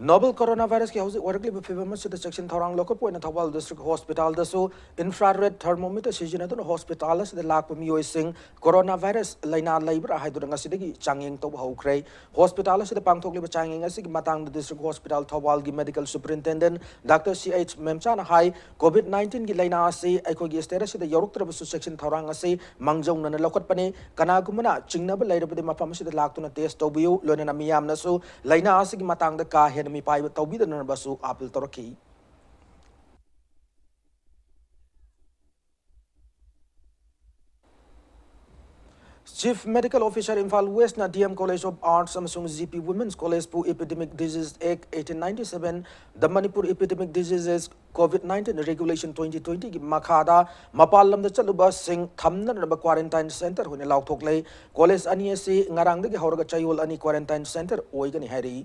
Novel coronavirusꯀꯤ ꯍꯧꯖꯤꯛ ꯑꯣꯏꯔꯛꯂꯤꯕ ꯐꯤꯕꯝ ꯑꯁꯤꯗ ꯆꯦꯛꯁꯤꯟ ꯊꯧꯔꯥꯡ ꯂꯧꯈꯠꯄ ꯑꯣꯏꯅ ꯊꯧꯕꯥꯜ District Hospitalꯗꯁꯨ infrared thermometer ꯁꯤꯖꯤꯟꯅꯗꯨꯅ hospital ꯑꯁꯤꯗ ꯂꯥꯛꯄ ꯃꯤꯑꯣꯏꯁꯤꯡ coronavirus ꯂꯩꯅꯥ ꯂꯩꯕ꯭ꯔꯥ ꯍꯥꯏꯗꯨꯅ ꯉꯁꯤꯗꯒꯤ ꯆꯥꯡꯌꯦꯡ ꯇꯧꯕ ꯍꯧꯈ꯭ꯔꯦ꯫ Hospital ꯑꯁꯤꯗ ꯄꯥꯡꯊꯣꯛꯂꯤꯕ ꯆꯥꯡꯌꯦꯡ ꯑꯁꯤꯒꯤ ꯃꯇꯥꯡꯗ District Hospital ꯊꯧꯕꯥꯜꯒꯤ Medical Superintendent Doctor C H ꯃꯦꯝꯆꯥꯅ ꯍꯥꯏ, COVID nineteenꯒꯤ ꯂꯩꯅꯥ ꯑꯁꯤ ꯑꯩꯈꯣꯏꯒꯤ state ꯑꯁꯤꯗ ꯌꯧꯔꯛꯇ꯭ꯔꯕꯁꯨ ꯆꯦꯛꯁꯤꯟ ꯊꯧꯔꯥꯡ ꯑꯁꯤ ꯃꯥꯡꯖꯧꯅꯅ ꯂꯧꯈꯠꯄꯅꯤ꯫ ꯀꯅꯥꯒꯨꯝꯕꯅ ꯆꯤꯡꯅꯕ ꯂꯩꯔꯕꯗꯤ ꯃꯐꯝ ꯑꯁꯤꯗ ꯂꯥꯛꯇꯨꯅ test ꯇꯧꯕꯤꯌꯨ꯫ ꯂꯣꯏꯅꯅ ꯃꯤꯌꯥꯝꯅꯁꯨ ꯂꯩꯅꯥ ꯑꯁꯤꯒꯤ ꯃꯇꯥꯡꯗ ꯀꯥ ꯍꯦꯟꯅ ꯃꯤꯄꯥꯏꯕ ꯇꯧꯕꯤꯗꯅꯕꯁꯨ appeal ꯇꯧꯔꯛꯈꯤ꯫ Chief Medical Officer Imphal Westꯅ D M College of Arts ꯑꯃꯁꯨꯡ G P Women's Collegeꯄꯨ Epidemic Disease Act eighteen ninety seven, The Manipur Epidemic Diseases COVID nineteen Regulation twenty twentyꯒꯤ ꯃꯈꯥꯗ ꯃꯄꯥꯟ ꯂꯝꯗ ꯆꯠꯂꯨꯕꯁꯤꯡ ꯊꯝꯅꯅꯕ quarantine centre ꯑꯣꯏꯅ ꯂꯥꯎꯊꯣꯛꯂꯦ꯫ College ꯑꯅꯤ ꯑꯁꯤ ꯉꯔꯥꯡꯗꯒꯤ ꯍꯧꯔꯒ ꯆꯌꯣꯜ ꯑꯅꯤ quarantine centre ꯑꯣꯏꯒꯅꯤ ꯍꯥꯏꯔꯤ꯫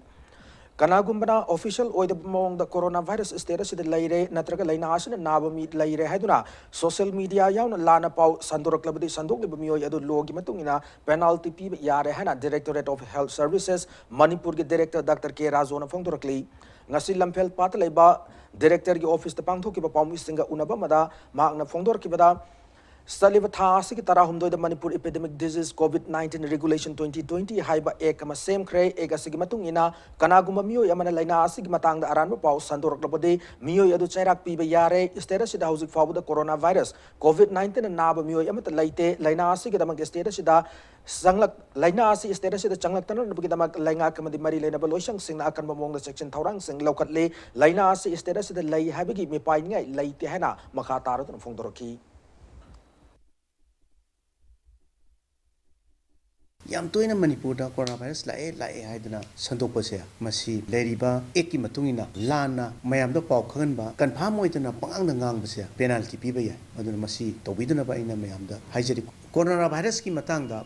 ꯀꯅꯥꯒꯨꯝꯕꯅ official ꯑꯣꯏꯗꯕ ꯃꯑꯣꯡꯗ coronavirus state ꯑꯁꯤꯗ ꯂꯩꯔꯦ ꯅꯠꯇ꯭ꯔꯒ ꯂꯩꯅꯥ ꯑꯁꯤꯅ ꯅꯥꯕ ꯃꯤ ꯂꯩꯔꯦ ꯍꯥꯏꯗꯨꯅ social media ꯌꯥꯎꯅ ꯂꯥꯟꯅ ꯄꯥꯎ ꯁꯟꯗꯣꯔꯛꯂꯕꯗꯤ ꯁꯟꯗꯣꯛꯂꯤꯕ ꯃꯤꯑꯣꯏ ꯑꯗꯨ lawꯒꯤ ꯃꯇꯨꯡ ꯏꯟꯅ penalty ꯄꯤꯕ ꯌꯥꯔꯦ ꯍꯥꯏꯅ Directorate of Health Services ꯃꯅꯤꯄꯨꯔꯒꯤ director Doctor K ꯔꯥꯖꯨꯅ ꯐꯣꯡꯗꯣꯔꯛꯂꯤ꯫ ꯉꯁꯤ ꯂꯝꯐꯦꯜ ꯄꯥꯠꯇ ꯂꯩꯕ directorꯒꯤ officeꯇ ꯄꯥꯡꯊꯣꯛꯈꯤꯕ ꯄꯥꯎꯃꯤꯁꯤꯡꯒ ꯎꯅꯕ ꯑꯃꯗ ꯃꯍꯥꯛꯅ ꯐꯣꯡꯗꯣꯔꯛꯈꯤꯕꯗ, ꯆꯠꯂꯤꯕ ꯊꯥ ꯑꯁꯤꯒꯤ ꯇꯔꯥꯍꯨꯝꯗꯣꯏꯗ Manipur Epidemic Disease COVID nineteen Regulation twenty twenty ꯍꯥꯏꯕ ꯑꯦꯛ ꯑꯃ ꯁꯦꯝꯈ꯭ꯔꯦ꯫ ꯑꯦꯛ ꯑꯁꯤꯒꯤ ꯃꯇꯨꯡ ꯏꯟꯅ ꯀꯅꯥꯒꯨꯝꯕ ꯃꯤꯑꯣꯏ ꯑꯃꯅ ꯂꯥꯏꯅꯥ ꯑꯁꯤꯒꯤ ꯃꯇꯥꯡꯗ ꯑꯔꯥꯟꯕ ꯄꯥꯎ ꯁꯟꯗꯣꯔꯛꯂꯕꯗꯤ ꯃꯤꯑꯣꯏ ꯑꯗꯨ ꯆꯩꯔꯥꯛ ꯄꯤꯕ ꯌꯥꯔꯦ꯫ State ꯑꯁꯤꯗ ꯍꯧꯖꯤꯛ ꯐꯥꯎꯕꯗ ꯀꯣꯔꯣꯅꯥ ꯚꯥꯏꯔꯁ COVID nineteen ꯅꯥꯕ ꯃꯤꯑꯣꯏ ꯑꯃꯠꯇ ꯂꯩꯇꯦ꯫ ꯂꯥꯏꯅꯥ ꯑꯁꯤꯒꯤꯗꯃꯛ state ꯑꯁꯤꯗ ꯆꯪꯂꯛ-, ꯂꯥꯏꯅꯥ ꯑꯁꯤ state ꯑꯁꯤꯗ ꯆꯪꯂꯛꯇꯅꯕꯒꯤꯗꯃꯛ ꯂꯩꯉꯥꯛ ꯑꯃꯗꯤ ꯃꯔꯤ ꯂꯩꯅꯕ ꯂꯣꯏꯁꯪꯁꯤꯡꯅ ꯑꯀꯟꯕ ꯃꯑꯣꯡꯗ ꯆꯦꯛꯁꯤꯟ ꯊꯧꯔꯥꯡꯁꯤꯡ ꯂꯧꯈꯠꯂꯤ꯫ ꯂꯥꯏꯅꯥ ꯑꯁꯤ state ꯑꯁꯤꯗ ꯂꯩ ꯍꯥꯏꯕꯒꯤ ꯃꯤꯄꯥꯏꯅꯤꯡꯉꯥꯏ ꯂꯩꯇꯦ ꯍꯥꯏꯅ ꯃꯈꯥ ꯇꯥꯔꯗꯨꯅ ꯐꯣꯡꯗꯣꯔꯛꯈꯤ꯫ ꯌꯥꯝ ꯇꯣꯏꯅ ꯃꯅꯤꯄꯨꯔꯗ ꯀꯣꯔꯣꯅꯥ ꯚꯥꯏꯔꯁ ꯂꯥꯛꯑꯦ, ꯂꯥꯛꯑꯦ ꯍꯥꯏꯗꯨꯅ ꯁꯟꯗꯣꯛꯄꯁꯦ, ꯃꯁꯤ ꯂꯩꯔꯤꯕ ꯑꯦꯛꯀꯤ ꯃꯇꯨꯡ ꯏꯟꯅ ꯂꯥꯟꯅ ꯃꯌꯥꯝꯗ ꯄꯥꯎ ꯈꯪꯍꯟꯕ, ꯀꯟꯐꯥꯔꯝ ꯑꯣꯏꯗꯅ ꯄꯉꯥꯡꯗ ꯉꯥꯡꯕꯁꯦ ꯄꯦꯅꯥꯜꯇꯤ ꯄꯤꯕ ꯌꯥꯏ꯫ ꯑꯗꯨꯅ ꯃꯁꯤ ꯇꯧꯕꯤꯗꯅꯕ ꯑꯩꯅ ꯃꯌꯥꯝꯗ ꯍꯥꯏꯖꯔꯤ꯫ ꯀꯣꯔꯣꯅꯥ ꯚꯥꯏꯔꯁꯀꯤ ꯃꯇꯥꯡꯗ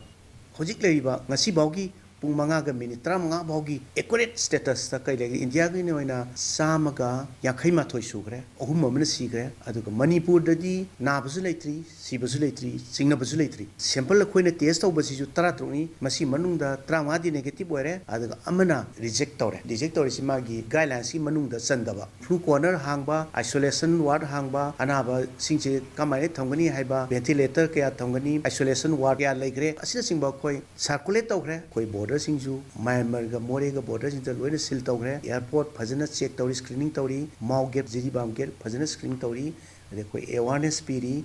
ꯍꯧꯖꯤꯛ ꯂꯩꯔꯤꯕ, ꯉꯁꯤ ꯐꯥꯎꯒꯤ ꯄꯨꯡ ꯃꯉꯥꯒ ꯃꯤꯅꯤꯠ ꯇꯔꯥꯃꯉꯥ ꯐꯥꯎꯒꯤ ꯑꯦꯀꯨꯔꯦꯠ ꯁ꯭ꯇꯦꯇꯁꯇ ꯀꯩ ꯂꯩꯒꯦ? ꯏꯟꯗꯤꯌꯥꯒꯤ ꯑꯣꯏꯅ ꯆꯥꯝꯃꯒ ꯌꯥꯡꯈꯩ ꯃꯥꯊꯣꯏ ꯁꯨꯈ꯭ꯔꯦ, ꯑꯍꯨꯝ ꯑꯃꯅ ꯁꯤꯈ꯭ꯔꯦ, ꯑꯗꯨꯒ ꯃꯅꯤꯄꯨꯔꯗꯗꯤ ꯅꯥꯕꯁꯨ ꯂꯩꯇ꯭ꯔꯤ, ꯁꯤꯕꯁꯨ ꯂꯩꯇ꯭ꯔꯤ, ꯆꯤꯡꯅꯕꯁꯨ ꯂꯩꯇ꯭ꯔꯤ꯫ ꯁꯦꯝꯄꯜ ꯑꯩꯈꯣꯏꯅ ꯇꯦꯁ ꯇꯧꯕꯁꯤꯁꯨ ꯇꯔꯥ ꯇꯔꯨꯛꯅꯤ, ꯃꯁꯤ ꯃꯅꯨꯡꯗ ꯇꯔꯥꯃꯉꯥꯗꯤ ꯅꯦꯒꯦꯇꯤꯚ ꯑꯣꯏꯔꯦ, ꯑꯗꯨꯒ ꯑꯃꯅ ꯔꯤꯖꯦꯛ ꯇꯧꯔꯦ꯫ ꯔꯤꯖꯦꯛ ꯇꯧꯔꯤꯁꯤ ꯃꯥꯒꯤ ꯒꯥꯏꯗꯂꯥꯏꯟꯁꯀꯤ ꯃꯅꯨꯡꯗ ꯆꯟꯗꯕ꯫ ꯐ꯭ꯂꯨ ꯀꯣꯔꯅꯔ ꯍꯥꯡꯕ, ꯑꯥꯏꯁꯣꯂꯦꯁꯟ ꯋꯥꯔꯗ ꯍꯥꯡꯕ, ꯑꯅꯥꯕꯁꯤꯡꯁꯦ ꯀꯃꯥꯏꯅ ꯊꯝꯒꯅꯤ ꯍꯥꯏꯕ, ꯚꯦꯟꯇꯤꯂꯦꯇꯔ ꯀꯌꯥ ꯊꯝꯒꯅꯤ, ꯑꯥꯏꯁꯣꯂꯦꯁꯟ ꯋꯥꯔꯗ ꯀꯌꯥ ꯂꯩꯈ꯭ꯔꯦ, ꯑꯁꯤꯅꯆꯤꯡꯕ ꯑꯩꯈꯣꯏ ꯁꯥꯔꯀꯨꯂꯦꯠ ꯇꯧꯈ꯭ꯔꯦ꯫ ꯑꯩꯈꯣꯏ ꯕꯣꯔꯗꯔꯁꯤꯡꯁꯨ ꯃ꯭ꯌꯥꯟꯃꯥꯔꯒ ꯃꯣꯔꯦꯒ ꯕꯣꯔꯗꯔꯁꯤꯡꯗ ꯂꯣꯏꯅ ꯁꯤꯜ ꯇꯧꯈ꯭ꯔꯦ꯫ ꯑꯦꯌꯥꯔꯄꯣꯔꯠ ꯐꯖꯅ ꯆꯦꯛ ꯇꯧꯔꯤ, ꯁ꯭ꯀ꯭ꯔꯤꯅꯤꯡ ꯇꯧꯔꯤ, ꯃꯥꯎ ꯒꯦꯠ, ꯖꯤꯔꯤꯕꯥꯝ ꯒꯦꯠ ꯐꯖꯅ ꯁ꯭ꯀ꯭ꯔꯤꯅꯤꯡ ꯇꯧꯔꯤ꯫ ꯑꯗꯩ ꯑꯩꯈꯣꯏ ꯑꯦꯋꯥꯔꯅꯦꯁ ꯄꯤꯔꯤ꯫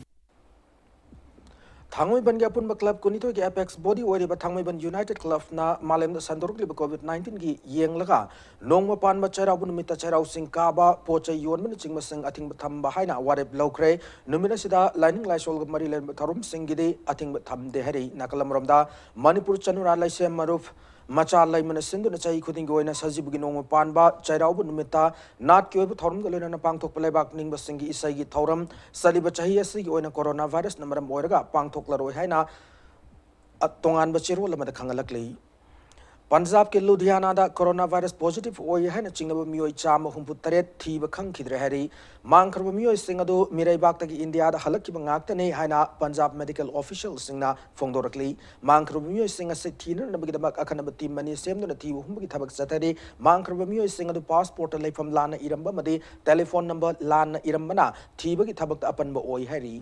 ꯊꯥꯡꯃꯩꯕꯟꯒꯤ ꯑꯄꯨꯟꯕ ꯀ꯭ꯂꯕ ꯀꯨꯟꯅꯤꯊꯣꯏꯒꯤ ꯑꯦꯄꯦꯛꯁ ꯕꯣꯗꯤ ꯑꯣꯏꯔꯤꯕ ꯊꯥꯡꯃꯩꯕꯟ ꯌꯨꯅꯥꯏꯇꯦꯗ ꯀ꯭ꯂꯕꯅ ꯃꯥꯂꯦꯝꯗ ꯁꯟꯗꯣꯔꯛꯂꯤꯕ COVID nineteen ꯒꯤ ꯌꯦꯡꯂꯒ ꯅꯣꯡꯃ ꯄꯥꯟꯕ ꯆꯩꯔꯥꯎꯕ ꯅꯨꯃꯤꯠꯇ ꯆꯩꯔꯥꯎ ꯆꯤꯡ ꯀꯥꯕ, ꯄꯣꯠ ꯆꯩ ꯌꯣꯟꯕꯅꯆꯤꯡꯕꯁꯤꯡ ꯑꯊꯤꯡꯕ ꯊꯝꯕ ꯍꯥꯏꯅ ꯋꯥꯔꯦꯞ ꯂꯧꯈ꯭ꯔꯦ꯫ ꯅꯨꯃꯤꯠ ꯑꯁꯤꯗ ꯂꯥꯏꯅꯤꯡ ꯂꯥꯏꯁꯣꯜꯒ ꯃꯔꯤ ꯂꯩꯅꯕ ꯊꯧꯔꯝꯁꯤꯡꯒꯤꯗꯤ ꯑꯊꯤꯡꯕ ꯊꯝꯗꯦ ꯍꯥꯏꯔꯤ꯫ ꯅꯥꯀꯜ ꯑꯃꯔꯣꯝꯗ ꯃꯅꯤꯄꯨꯔ ꯆꯅꯨꯔꯥ ꯂꯩꯁꯦꯝ ꯃꯔꯨꯞ ꯃꯆꯥ ꯂꯩꯃꯅ ꯁꯤꯟꯗꯨꯅ ꯆꯍꯤ ꯈꯨꯗꯤꯡꯒꯤ ꯑꯣꯏꯅ ꯁꯖꯤꯕꯨꯒꯤ ꯅꯣꯡꯃ ꯄꯥꯟꯕ ꯆꯩꯔꯥꯎꯕ ꯅꯨꯃꯤꯠꯇ ꯅꯥꯠꯀꯤ ꯑꯣꯏꯕ ꯊꯧꯔꯝꯒ ꯂꯣꯏꯅꯅ ꯄꯥꯡꯊꯣꯛꯄ ꯂꯩꯕꯥꯛ ꯅꯤꯡꯕꯁꯤꯡꯒꯤ ꯏꯁꯩꯒꯤ ꯊꯧꯔꯝ ꯆꯠꯂꯤꯕ ꯆꯍꯤ ꯑꯁꯤꯒꯤ ꯑꯣꯏꯅ ꯀꯣꯔꯣꯅꯥ ꯚꯥꯏꯔꯁꯅ ꯃꯔꯝ ꯑꯣꯏꯔꯒ ꯄꯥꯡꯊꯣꯛꯂꯔꯣꯏ ꯍꯥꯏꯅ ꯑ-, ꯇꯣꯉꯥꯟꯕ ꯆꯦꯔꯣꯜ ꯑꯃꯗ ꯈꯪꯍꯜꯂꯛꯂꯤ꯫ ꯄꯟꯖꯥꯕꯀꯤ ꯂꯨꯙꯤꯌꯥꯅꯥꯗ ꯀꯣꯔꯣꯅꯥ ꯚꯥꯏꯔꯁ ꯄꯣꯖꯤꯇꯤꯚ ꯑꯣꯏ ꯍꯥꯏꯅ ꯆꯤꯡꯅꯕ ꯃꯤꯑꯣꯏ ꯆꯥꯝꯃ ꯍꯨꯝꯐꯨ ꯇꯔꯦꯠ ꯊꯤꯕ ꯈꯪꯈꯤꯗ꯭ꯔꯦ ꯍꯥꯏꯔꯤ꯫ ꯃꯥꯡꯈ꯭ꯔꯕ ꯃꯤꯑꯣꯏꯁꯤꯡ ꯑꯗꯨ ꯃꯤꯔꯩꯕꯥꯛꯇꯒꯤ ꯏꯟꯗꯤꯌꯥꯗ ꯍꯜꯂꯛꯈꯤꯕ ꯉꯥꯛꯇꯅꯤ ꯍꯥꯏꯅ ꯄꯟꯖꯥꯕ ꯃꯦꯗꯤꯀꯦꯜ ꯑꯣꯐꯤꯁꯤꯌꯦꯜꯁꯤꯡꯅ ꯐꯣꯡꯗꯣꯔꯛꯂꯤ꯫ ꯃꯥꯡꯈ꯭ꯔꯕ ꯃꯤꯑꯣꯏꯁꯤꯡ ꯑꯁꯤ ꯊꯤꯅꯅꯕꯒꯤꯗꯃꯛ ꯑꯈꯟꯅꯕ ꯇꯤꯝ ꯑꯅꯤ ꯁꯦꯝꯗꯨꯅ ꯊꯤꯕ ꯍꯨꯝꯕꯒꯤ ꯊꯕꯛ ꯆꯠꯊꯔꯤ꯫ ꯃꯥꯡꯈ꯭ꯔꯕ ꯃꯤꯑꯣꯏꯁꯤꯡ ꯑꯗꯨ ꯄꯥꯁꯄꯣꯔꯠꯇ ꯂꯩꯐꯝ ꯂꯥꯟꯅ ꯏꯔꯝꯕ ꯑꯃꯗꯤ ꯇꯦꯂꯤꯐꯣꯟ ꯅꯝꯕꯔ ꯂꯥꯟꯅ ꯏꯔꯝꯕꯅ ꯊꯤꯕꯒꯤ ꯊꯕꯛꯇ ꯑꯄꯟꯕ ꯑꯣꯏ ꯍꯥꯏꯔꯤ꯫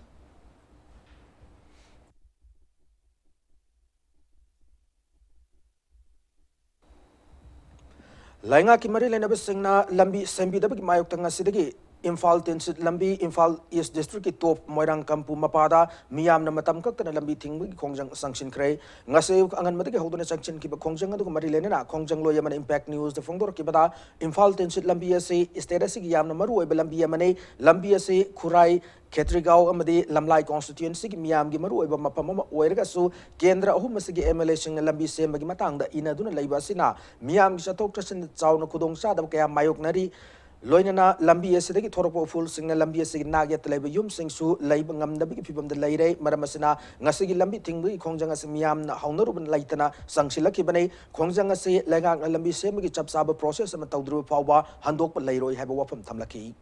ꯂꯩꯉꯥꯛꯀꯤ ꯃꯔꯤ ꯂꯩꯅꯕꯁꯤꯡꯅ ꯂꯝꯕꯤ ꯁꯦꯝꯕꯤꯗꯕꯒꯤ ꯃꯥꯌꯣꯛꯇ ꯉꯁꯤꯗꯒꯤ ꯏꯝꯐꯥꯜ ꯇꯤꯟꯁꯤꯠ ꯂꯝꯕꯤ, ꯏꯝꯐꯥꯜ ꯏꯁ ꯗꯤꯁꯇ꯭ꯔꯤꯛꯀꯤ ꯇꯣꯞ ꯃꯣꯏꯔꯥꯡ ꯀꯝꯄꯨ ꯃꯄꯥꯗ ꯃꯤꯌꯥꯝꯅ ꯃꯇꯝ ꯀꯛꯇꯅ ꯂꯝꯕꯤ ꯊꯤꯡꯕꯒꯤ ꯈꯣꯡꯖꯪ ꯆꯪꯁꯤꯟꯈ꯭ꯔꯦ꯫ ꯉꯁꯤ ꯑꯌꯨꯛ ꯑꯉꯟꯕꯗꯒꯤ ꯍꯧꯗꯨꯅ ꯆꯪꯁꯤꯟꯈꯤꯕ ꯈꯣꯡꯖꯪ ꯑꯗꯨꯒ ꯃꯔꯤ ꯂꯩꯅꯅ ꯈꯣꯡꯖꯪꯂꯣꯏ ꯑꯃꯅ ꯏꯝꯄꯦꯛ ꯅ꯭ꯌꯨꯁꯇ ꯐꯣꯡꯗꯣꯔꯛꯈꯤꯕꯗ, ꯏꯝꯐꯥꯜ ꯇꯤꯟꯁꯤꯠ ꯂꯝꯕꯤ ꯑꯁꯤ state ꯑꯁꯤꯒꯤ ꯌꯥꯝꯅ ꯃꯔꯨ ꯑꯣꯏꯕ ꯂꯝꯕꯤ ꯑꯃꯅꯤ꯫ ꯂꯝꯕꯤ ꯑꯁꯤ ꯈꯨꯔꯥꯏ, ꯈꯦꯇ꯭ꯔꯤꯒꯥꯎ ꯑꯃꯗꯤ ꯂꯝꯂꯥꯏ constituencyꯒꯤ ꯃꯤꯌꯥꯝꯒꯤ ꯃꯔꯨꯑꯣꯏꯕ ꯃꯐꯝ ꯑꯃ ꯑꯣꯏꯔꯒꯁꯨ, ꯀꯦꯟꯗ꯭ꯔ ꯑꯍꯨꯝ ꯑꯁꯤꯒꯤ MLAꯁꯤꯡꯅ ꯂꯝꯕꯤ ꯁꯦꯝꯕꯒꯤ ꯃꯇꯥꯡꯗ ꯏꯅꯗꯨꯅ ꯂꯩꯕ ꯑꯁꯤꯅ ꯃꯤꯌꯥꯝꯒꯤ ꯆꯠꯊꯣꯛ ꯆꯠꯁꯤꯟꯗ ꯆꯥꯎꯅ ꯈꯨꯗꯣꯡꯆꯥꯗꯕ ꯀꯌꯥ ꯃꯥꯌꯣꯛꯅꯔꯤ꯫ ꯂꯣꯏꯅꯅ ꯂꯝꯕꯤ ꯑꯁꯤꯗꯒꯤ ꯊꯣꯔꯛꯄ ꯎꯐꯨꯜꯁꯤꯡꯅ ꯂꯝꯕꯤ ꯑꯁꯤꯒꯤ ꯅꯥꯛ ꯌꯦꯠꯇ ꯂꯩꯕ ꯌꯨꯝꯁꯤꯡꯁꯨ ꯂꯩꯕ ꯉꯝꯗꯕꯒꯤ ꯐꯤꯕꯝꯗ ꯂꯩꯔꯦ꯫ ꯃꯔꯝ ꯑꯁꯤꯅ ꯉꯁꯤꯒꯤ ꯂꯝꯕꯤ ꯊꯤꯡꯕꯒꯤ ꯈꯣꯡꯖꯪ ꯑꯁꯤ ꯃꯤꯌꯥꯝꯅ ꯍꯧꯅꯔꯨꯕ ꯂꯩꯇꯅ ꯆꯪꯁꯤꯜꯂꯛꯈꯤꯕꯅꯤ꯫ ꯈꯣꯡꯖꯪ ꯑꯁꯤ ꯂꯩꯉꯥꯛꯅ ꯂꯝꯕꯤ ꯁꯦꯝꯕꯒꯤ ꯆꯞ ꯆꯥꯕ process ꯑꯃ ꯇꯧꯗ꯭ꯔꯤꯕ ꯐꯥꯎꯕ ꯍꯟꯗꯣꯛꯄ ꯂꯩꯔꯣꯏ ꯍꯥꯏꯕ ꯋꯥꯐꯝ ꯊꯝꯂꯛꯈꯤ꯫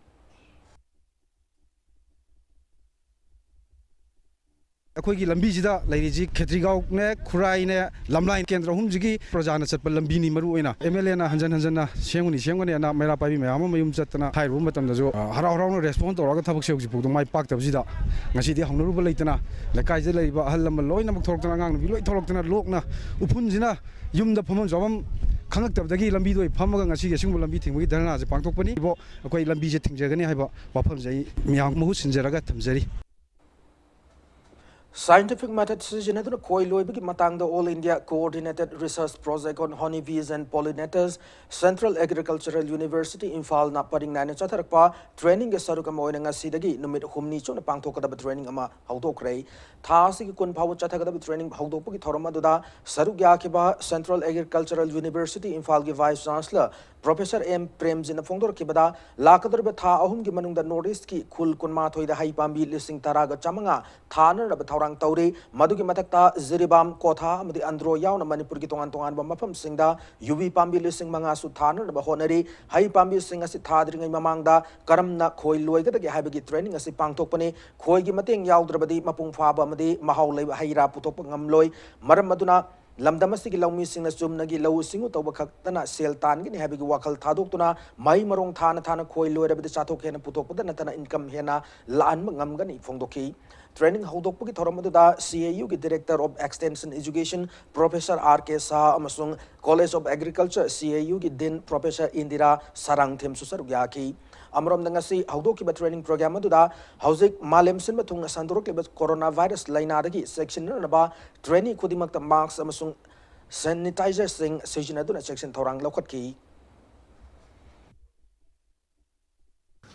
ꯑꯩꯈꯣꯏꯒꯤ ꯂꯝꯕꯤꯁꯤꯗ ꯂꯩꯔꯤꯁꯤ ꯈꯦꯇ꯭ꯔꯤꯒꯥꯎꯅꯦ, ꯈꯨꯔꯥꯏꯅꯦ, ꯂꯝꯂꯥꯏ ꯀꯦꯟꯗ꯭ꯔ ꯑꯍꯨꯝꯁꯤꯒꯤ ꯄ꯭ꯔꯖꯥꯅ ꯆꯠꯄ ꯂꯝꯕꯤꯅꯤ꯫ ꯃꯔꯨ ꯑꯣꯏꯅ MLAꯅ ꯍꯟꯖꯟ ꯍꯟꯖꯟꯅ ꯁꯦꯝꯒꯅꯤ, ꯁꯦꯝꯒꯅꯤꯅ ꯃꯩꯔꯥ ꯄꯥꯏꯕꯤ ꯃꯌꯥꯝ ꯑꯃ ꯃꯌꯨꯝ ꯆꯠꯇꯅ ꯍꯥꯏꯔꯨꯕ ꯃꯇꯝꯗꯁꯨ, ꯑ, ꯍꯔꯥꯎ ꯍꯔꯥꯎꯅ respond ꯇꯧꯔꯒ ꯊꯕꯛꯁꯦ ꯍꯧꯖꯤꯛ ꯐꯥꯎꯗ ꯃꯥꯏ ꯄꯥꯛꯇꯕꯁꯤꯗ, ꯉꯁꯤꯗꯤ ꯍꯧꯅꯔꯨꯕ ꯂꯩꯇꯅ ꯂꯩꯀꯥꯏꯗ ꯂꯩꯔꯤꯕ ꯑꯍꯜ ꯂꯃꯟ ꯂꯣꯏꯅꯃꯛ ꯊꯣꯛꯂꯛꯇꯅ, ꯑꯉꯥꯡ ꯅꯨꯄꯤ ꯂꯣꯏ ꯊꯣꯛꯂꯛꯇꯅ, ꯂꯣꯛꯅ ꯎꯐꯨꯟꯁꯤꯅ ꯌꯨꯝꯗ ꯐꯝꯐꯝ ꯆꯥꯐꯝ ꯈꯪꯉꯛꯇꯕꯗꯒꯤ ꯂꯝꯕꯤꯗ ꯑꯣꯏ ꯐꯝꯃꯒ ꯉꯁꯤꯒꯤ ꯑꯁꯤꯒꯨꯝꯕ ꯂꯝꯕꯤ ꯊꯤꯡꯕꯒꯤ ꯙꯔꯅꯥꯁꯦ ꯄꯥꯡꯊꯣꯛꯄꯅꯤ꯫ ꯏꯕꯣ, ꯑꯩꯈꯣꯏ ꯂꯝꯕꯤꯁꯦ ꯊꯤꯡꯖꯒꯅꯤ ꯍꯥꯏꯕ ꯋꯥꯐꯝꯁꯦ ꯑꯩ ꯃꯌꯥꯝ ꯃꯍꯨꯠ ꯁꯤꯟꯖꯔꯒ ꯊꯝꯖꯔꯤ꯫ Scientific method ꯁꯤꯖꯤꯟꯅꯗꯨꯅ ꯈꯣꯏ ꯂꯣꯏꯕꯒꯤ ꯃꯇꯥꯡꯗ All India Coordinated Research Project on Honeybees and Pollinators, Central Agricultural University, ꯏꯝꯐꯥꯜꯅ ꯄꯔꯤꯡ ꯅꯥꯏꯅ ꯆꯠꯊꯔꯛꯄ trainingꯒꯤ ꯁꯔꯨꯛ ꯑꯃ ꯑꯣꯏꯅ ꯉꯁꯤꯗꯒꯤ ꯅꯨꯃꯤꯠ ꯍꯨꯝꯅꯤ ꯆꯨꯞꯅ ꯄꯥꯡꯊꯣꯛꯀꯗꯕ training ꯑꯃ ꯍꯧꯗꯣꯛꯈ꯭ꯔꯦ꯫ ꯊꯥ ꯑꯁꯤꯒꯤ ꯀꯨꯟ ꯐꯥꯎꯕ ꯆꯠꯊꯒꯗꯕ training ꯍꯧꯗꯣꯛꯄꯒꯤ ꯊꯧꯔꯝ ꯑꯗꯨꯗ ꯁꯔꯨꯛ ꯌꯥꯈꯤꯕ Central Agricultural University ꯏꯝꯐꯥꯜꯒꯤ Vice Chancellor Professor ꯑꯦꯝ ꯄ꯭ꯔꯦꯝꯖꯤꯠꯅ ꯐꯣꯡꯗꯣꯔꯛꯈꯤꯕꯗ, ꯂꯥꯛꯀꯗꯧꯔꯤꯕ ꯊꯥ ꯑꯍꯨꯝꯒꯤ ꯃꯅꯨꯡꯗ North Eastꯀꯤ ꯈꯨꯜ ꯀꯨꯟꯃꯥꯊꯣꯏꯗ ꯍꯩ ꯄꯥꯝꯕꯤ ꯂꯤꯁꯤꯡ ꯇꯔꯥꯒ ꯆꯥꯃꯉꯥ ꯊꯥꯅꯅꯕ ꯊꯧꯔꯥꯡ ꯇꯧꯔꯤ꯫ ꯃꯗꯨꯒꯤ ꯃꯊꯛꯇ ꯖꯤꯔꯤꯕꯥꯝ, ꯀ꯭ꯋꯥꯊꯥ ꯑꯃꯗꯤ ꯑꯟꯗ꯭ꯔꯣ ꯌꯥꯎꯅ ꯃꯅꯤꯄꯨꯔꯒꯤ ꯇꯣꯉꯥꯟ ꯇꯣꯉꯥꯟꯕ ꯃꯐꯝꯁꯤꯡꯗ ꯌꯨꯕꯤ ꯄꯥꯝꯕꯤ ꯂꯤꯁꯤꯡ ꯃꯉꯥꯁꯨ ꯊꯥꯅꯅꯕ ꯍꯣꯠꯅꯔꯤ꯫ ꯍꯩ ꯄꯥꯝꯕꯤꯁꯤꯡ ꯑꯁꯤ ꯊꯥꯗ꯭ꯔꯤꯉꯩ ꯃꯃꯥꯡꯗ ꯀꯔꯝꯅ ꯈꯣꯏ ꯂꯣꯏꯒꯗꯒꯦ ꯍꯥꯏꯕꯒꯤ training ꯑꯁꯤ ꯄꯥꯡꯊꯣꯛꯄꯅꯤ꯫ ꯈꯣꯏꯒꯤ ꯃꯇꯦꯡ ꯌꯥꯎꯗ꯭ꯔꯕꯗꯤ ꯃꯄꯨꯡ ꯐꯥꯕ ꯑꯃꯗꯤ ꯃꯍꯥꯎ ꯂꯩꯕ ꯍꯩ ꯔꯥ ꯄꯨꯊꯣꯛꯄ ꯉꯝꯂꯣꯏ꯫ ꯃꯔꯝ ꯑꯗꯨꯅ ꯂꯝꯗꯝ ꯑꯁꯤꯒꯤ ꯂꯧꯃꯤꯁꯤꯡꯅ ꯆꯨꯝꯅꯒꯤ ꯂꯧꯎ ꯁꯤꯡꯎ ꯇꯧꯕ ꯈꯛꯇꯅ ꯁꯦꯜ ꯇꯥꯟꯒꯅꯤ ꯍꯥꯏꯕꯒꯤ ꯋꯥꯈꯜ ꯊꯥꯗꯣꯛꯇꯨꯅ ꯃꯍꯩ ꯃꯔꯣꯡ ꯊꯥꯅ ꯊꯥꯅ ꯈꯣꯏ ꯂꯣꯏꯔꯕꯗꯤ ꯆꯥꯊꯣꯛ ꯍꯦꯟꯅ ꯄꯨꯊꯣꯛꯄꯗ ꯅꯠꯇꯅ income ꯍꯦꯟꯅ ꯂꯥꯛꯍꯟꯕ ꯉꯝꯒꯅꯤ ꯐꯣꯡꯗꯣꯛꯈꯤ꯫ Training ꯍꯧꯗꯣꯛꯄꯒꯤ ꯊꯧꯔꯝ ꯑꯗꯨꯗ C A U ꯒꯤ Director of Extension Education Professor R K Shah ꯑꯃꯁꯨꯡ College of Agriculture, C A U ꯒꯤ Dean Professor Indira Sarangthemꯁꯨ ꯁꯔꯨꯛ ꯌꯥꯈꯤ꯫ ꯑꯃꯔꯣꯝꯗ, ꯉꯁꯤ ꯍꯧꯗꯣꯛꯈꯤꯕ training program ꯑꯗꯨꯗ ꯍꯧꯖꯤꯛ ꯃꯥꯂꯦꯝ ꯁꯤꯟꯕ ꯊꯨꯡꯅ ꯁꯟꯗꯣꯔꯛꯂꯤꯕ corona virus ꯂꯥꯏꯅꯥꯗꯒꯤ ꯆꯦꯛꯁꯤꯟꯅꯅꯕ trainee ꯈꯨꯗꯤꯡꯃꯛꯇ mask ꯑꯃꯁꯨꯡ sanitizerꯁꯤꯡ ꯁꯤꯖꯤꯟꯅꯗꯨꯅ ꯆꯦꯛꯁꯤꯟ ꯊꯧꯔꯥꯡ ꯂꯧꯈꯠꯈꯤ꯫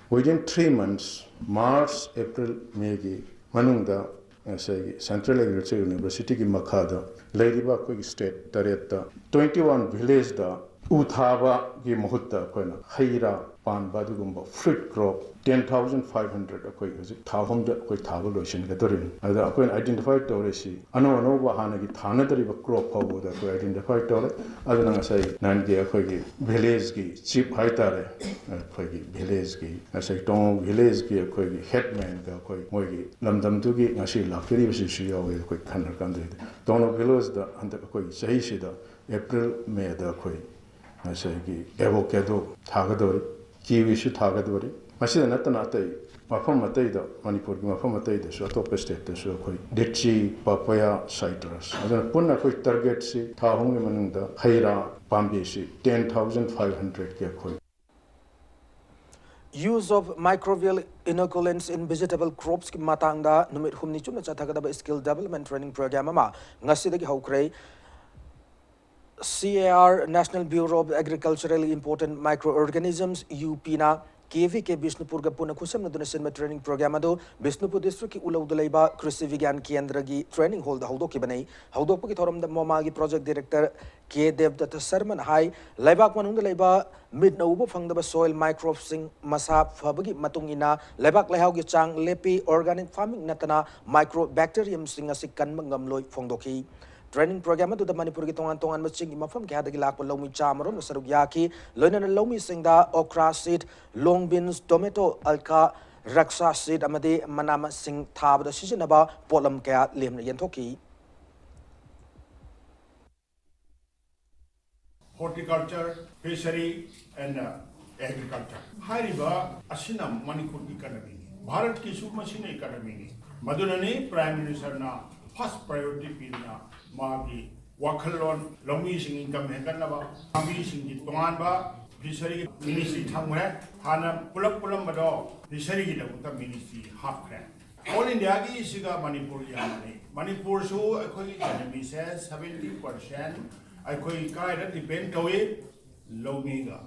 Within three months, March, April, Mayꯒꯤ ꯃꯅꯨꯡꯗ ꯉꯁꯥꯏꯒꯤ Central Agriculture Universityꯒꯤ ꯃꯈꯥꯗ ꯂꯩꯔꯤꯕ ꯑꯩꯈꯣꯏꯒꯤ state ꯇꯔꯦꯠꯇ twenty one villageꯗ ꯎ ꯊꯥꯕꯒꯤ ꯃꯍꯨꯠꯇ ꯑꯩꯈꯣꯏꯅ ꯍꯩ ꯔꯥ ꯄꯥꯟꯕ ꯑꯗꯨꯒꯨꯝꯕ fruit crop ten thousand five hundred ꯑꯩꯈꯣꯏ ꯍꯧꯖꯤꯛ ꯊꯥ ꯑꯍꯨꯝꯗ ꯑꯩꯈꯣꯏ ꯊꯥꯕ ꯂꯣꯏꯁꯤꯟꯒꯗꯧꯔꯤꯕꯅꯤ꯫ ꯑꯗꯨꯗ ꯑꯩꯈꯣꯏꯅ identify ꯇꯧꯔꯤꯁꯤ ꯑꯅꯧ ꯑꯅꯧꯕ ꯍꯥꯟꯅꯒꯤ ꯊꯥꯅꯗ꯭ꯔꯤꯕ crop ꯐꯥꯎꯕꯗ ꯑꯩꯈꯣꯏ identify ꯇꯧꯔꯦ꯫ ꯑꯗꯨꯅ ꯉꯁꯥꯏ ꯅꯍꯥꯟꯒꯤ ꯑꯩꯈꯣꯏꯒꯤ villageꯀꯤ chief ꯍꯥꯏꯇꯥꯔꯦ, ꯑꯩꯈꯣꯏꯒꯤ villageꯀꯤ ꯉꯁꯥꯏ ꯇꯣꯉꯥꯎ villageꯀꯤ ꯑꯩꯈꯣꯏꯒꯤ headmanꯒ ꯑꯩꯈꯣꯏ ꯃꯣꯏꯒꯤ ꯂꯝꯗꯝꯗꯨꯒꯤ ꯉꯁꯤ ꯂꯥꯛꯄꯤꯔꯤꯕꯁꯤꯁꯨ ꯌꯥꯎꯋꯦ꯫ ꯑꯩꯈꯣꯏ ꯈꯟꯅꯔꯀꯥꯟꯗ ꯇꯣꯉꯥꯎ villageꯗ ꯍꯟꯗꯛ ꯑꯩꯈꯣꯏꯒꯤ ꯆꯍꯤꯁꯤꯗ April Mayꯗ ꯑꯩꯈꯣꯏ ꯉꯁꯥꯏꯒꯤ avocado ꯊꯥꯒꯗꯧꯔꯤ, kiwiꯁꯨ ꯊꯥꯒꯗꯧꯔꯤ꯫ ꯃꯁꯤꯗ ꯅꯠꯇꯅ ꯑꯇꯩ ꯃꯐꯝ ꯑꯇꯩꯗ, ꯃꯅꯤꯄꯨꯔꯒꯤ ꯃꯐꯝ ꯑꯇꯩꯗꯁꯨ, ꯑꯇꯣꯞꯄ stateꯇꯁꯨ ꯑꯩꯈꯣꯏ litchi, papaya, citrus, ꯑꯗꯨꯅ ꯄꯨꯟꯅ ꯑꯩꯈꯣꯏ targetꯁꯤ ꯊꯥ ꯑꯍꯨꯝꯒꯤ ꯃꯅꯨꯡꯗ ꯍꯩ ꯔꯥ ꯄꯥꯝꯕꯤꯁꯤ ten thousand five hundredꯀꯤ ꯑꯩꯈꯣꯏ Use of microbial inoculants in vegetable cropsꯀꯤ ꯃꯇꯥꯡꯗ ꯅꯨꯃꯤꯠ ꯍꯨꯝꯅꯤ ꯆꯨꯞꯅ ꯆꯠꯊꯒꯗꯕ skill development training program ꯑꯃ ꯉꯁꯤꯗꯒꯤ ꯍꯧꯈ꯭ꯔꯦ꯫ C A R, National Bureau of Agriculturally Important Microorganisms, UPꯅ K V K ꯕꯤꯁꯅꯨꯄꯨꯔꯒ ꯄꯨꯟꯅ ꯈꯨꯠꯁꯝꯅꯗꯨꯅ ꯁꯤꯟꯕ training program ꯑꯗꯨ ꯕꯤꯁꯅꯨꯄꯨꯔ districtꯀꯤ ꯎꯂꯧꯗ ꯂꯩꯕ ꯀ꯭ꯔꯤꯁꯤ ꯕꯤꯒ꯭ꯌꯥꯟ ꯀꯦꯟꯗ꯭ꯔꯒꯤ training hallꯗ ꯍꯧꯗꯣꯛꯈꯤꯕꯅꯤ꯫ ꯍꯧꯗꯣꯛꯄꯒꯤ ꯊꯧꯔꯝꯗ MoMAꯒꯤ project director K ꯗꯦꯕꯗꯠꯇ ꯁꯔꯃꯅ ꯍꯥꯏ, ꯂꯩꯕꯥꯛ ꯃꯅꯨꯡꯗ ꯂꯩꯕ ꯃꯤꯠꯅ ꯎꯕ ꯐꯪꯗꯕ soil microbesꯁꯤꯡ ꯃꯁꯥ ꯐꯕꯒꯤ ꯃꯇꯨꯡ ꯏꯟꯅ ꯂꯩꯕꯥꯛ ꯂꯩꯍꯥꯎꯒꯤ ꯆꯥꯡ ꯂꯦꯞꯄꯤ, organic farming ꯅꯠꯇꯅ microbacteriumꯁꯤꯡ ꯑꯁꯤ ꯀꯟꯕ ꯉꯝꯂꯣꯏ ꯐꯣꯡꯗꯣꯛꯈꯤ꯫ Training program ꯑꯗꯨꯗ ꯃꯅꯤꯄꯨꯔꯒꯤ ꯇꯣꯉꯥꯟ ꯇꯣꯉꯥꯟꯕ ꯆꯤꯡꯒꯤ ꯃꯐꯝ ꯀꯌꯥꯗꯒꯤ ꯂꯥꯛꯄ ꯂꯧꯃꯤ ꯆꯥꯃꯔꯣꯝꯅ ꯁꯔꯨꯛ ꯌꯥꯈꯤ꯫ ꯂꯣꯏꯅꯅ ꯂꯧꯃꯤꯁꯤꯡꯗ okra seed, long beans, tomato, alka, raksa seed ꯑꯃꯗꯤ ꯃꯅꯥ ꯃꯁꯤꯡ ꯊꯥꯕꯗ ꯁꯤꯖꯤꯟꯅꯕ ꯄꯣꯠꯂꯝ ꯀꯌꯥ ꯂꯦꯝꯅ ꯌꯦꯟꯊꯣꯛꯈꯤ꯫ Horticulture, fishery and uh, agriculture ꯍꯥꯏꯔꯤꯕ ꯑꯁꯤꯅ ꯃꯅꯤꯄꯨꯔꯒꯤ economyꯅꯤ꯫ ꯚꯥꯔꯠꯀꯤꯁꯨ ꯃꯁꯤꯅ economyꯅꯤ꯫ ꯃꯗꯨꯅꯅꯤ Prime Ministerꯅ first priority ꯄꯤꯗꯨꯅ ꯃꯥꯒꯤ ꯋꯥꯈꯜꯂꯣꯟ, ꯂꯧꯃꯤꯁꯤꯡ income ꯍꯦꯟꯒꯠꯅꯕ, ꯄꯥꯝꯕꯤꯁꯤꯡꯒꯤ ꯇꯣꯉꯥꯟꯕ fishery ministry ꯊꯝꯈ꯭ꯔꯦ꯫ ꯍꯥꯟꯅ ꯄꯨꯂꯞ ꯄꯨꯜꯂꯝꯕꯗꯣ fisheryꯒꯤꯗꯃꯛꯇ ministry ꯍꯥꯞꯈ꯭ꯔꯦ꯫ All Indiaꯒꯤ ꯁꯤꯒ ꯃꯅꯤꯄꯨꯔꯒꯤ ꯑꯃꯅꯤ꯫ ꯃꯅꯤꯄꯨꯔꯁꯨ ꯑꯩꯈꯣꯏꯒꯤ ꯖꯦꯅꯦꯃꯤꯁꯦ seventy percent ꯑꯩꯈꯣꯏ ꯀꯗꯥꯏꯗ depend ꯇꯧꯏ? ꯂꯧꯃꯤꯒ꯫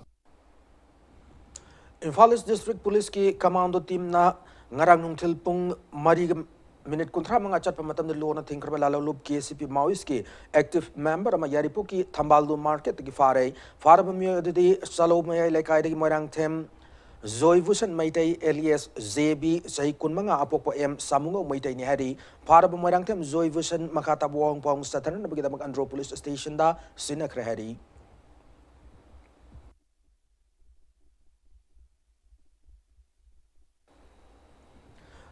ꯏꯝꯐꯥꯜ East District Policeꯀꯤ commando teamꯅ ꯉꯔꯥꯡ ꯅꯨꯡꯊꯤꯜ ꯄꯨꯡ ꯃꯔꯤꯒ ꯃꯤꯅꯤꯠ ꯀꯨꯟꯊ꯭ꯔꯥ ꯃꯉꯥ ꯆꯠꯄ ꯃꯇꯝꯗ ꯂꯣꯟꯅ ꯊꯤꯡꯈ꯭ꯔꯕ ꯂꯥꯂꯣꯡꯂꯨꯞ KCP Maoistꯀꯤ active member ꯑꯃ ꯌꯥꯏꯔꯤꯄꯣꯛꯀꯤ ꯊꯝꯕꯥꯜꯗꯨ marketꯇꯒꯤ ꯐꯥꯔꯦ꯫ ꯐꯥꯔꯕ ꯃꯤꯑꯣꯏ ꯑꯗꯨꯗꯤ ꯆꯂꯧ ꯃꯌꯥꯏ ꯂꯩꯀꯥꯏꯗꯒꯤ ꯃꯣꯏꯔꯥꯡꯊꯦꯝ ꯖꯣꯏꯚꯨꯁꯟ ꯃꯩꯇꯩ alias JB, ꯆꯍꯤ ꯀꯨꯟꯃꯉꯥ, ꯑꯄꯣꯛꯄ ꯑꯦꯝ ꯁꯥꯃꯨꯉꯧ ꯃꯩꯇꯩꯅꯤ ꯍꯥꯏꯔꯤ꯫ ꯐꯥꯔꯕ ꯃꯣꯏꯔꯥꯡꯊꯦꯝ ꯖꯣꯏꯚꯨꯁꯟ ꯃꯈꯥ ꯇꯥꯕ ꯋꯥꯍꯪ ꯄꯥꯎꯍꯪ ꯆꯠꯊꯅꯅꯕꯒꯤꯗꯃꯛ ꯑꯟꯗ꯭ꯔꯣ police stationꯗ ꯁꯤꯟꯅꯈ꯭ꯔꯦ ꯍꯥꯏꯔꯤ꯫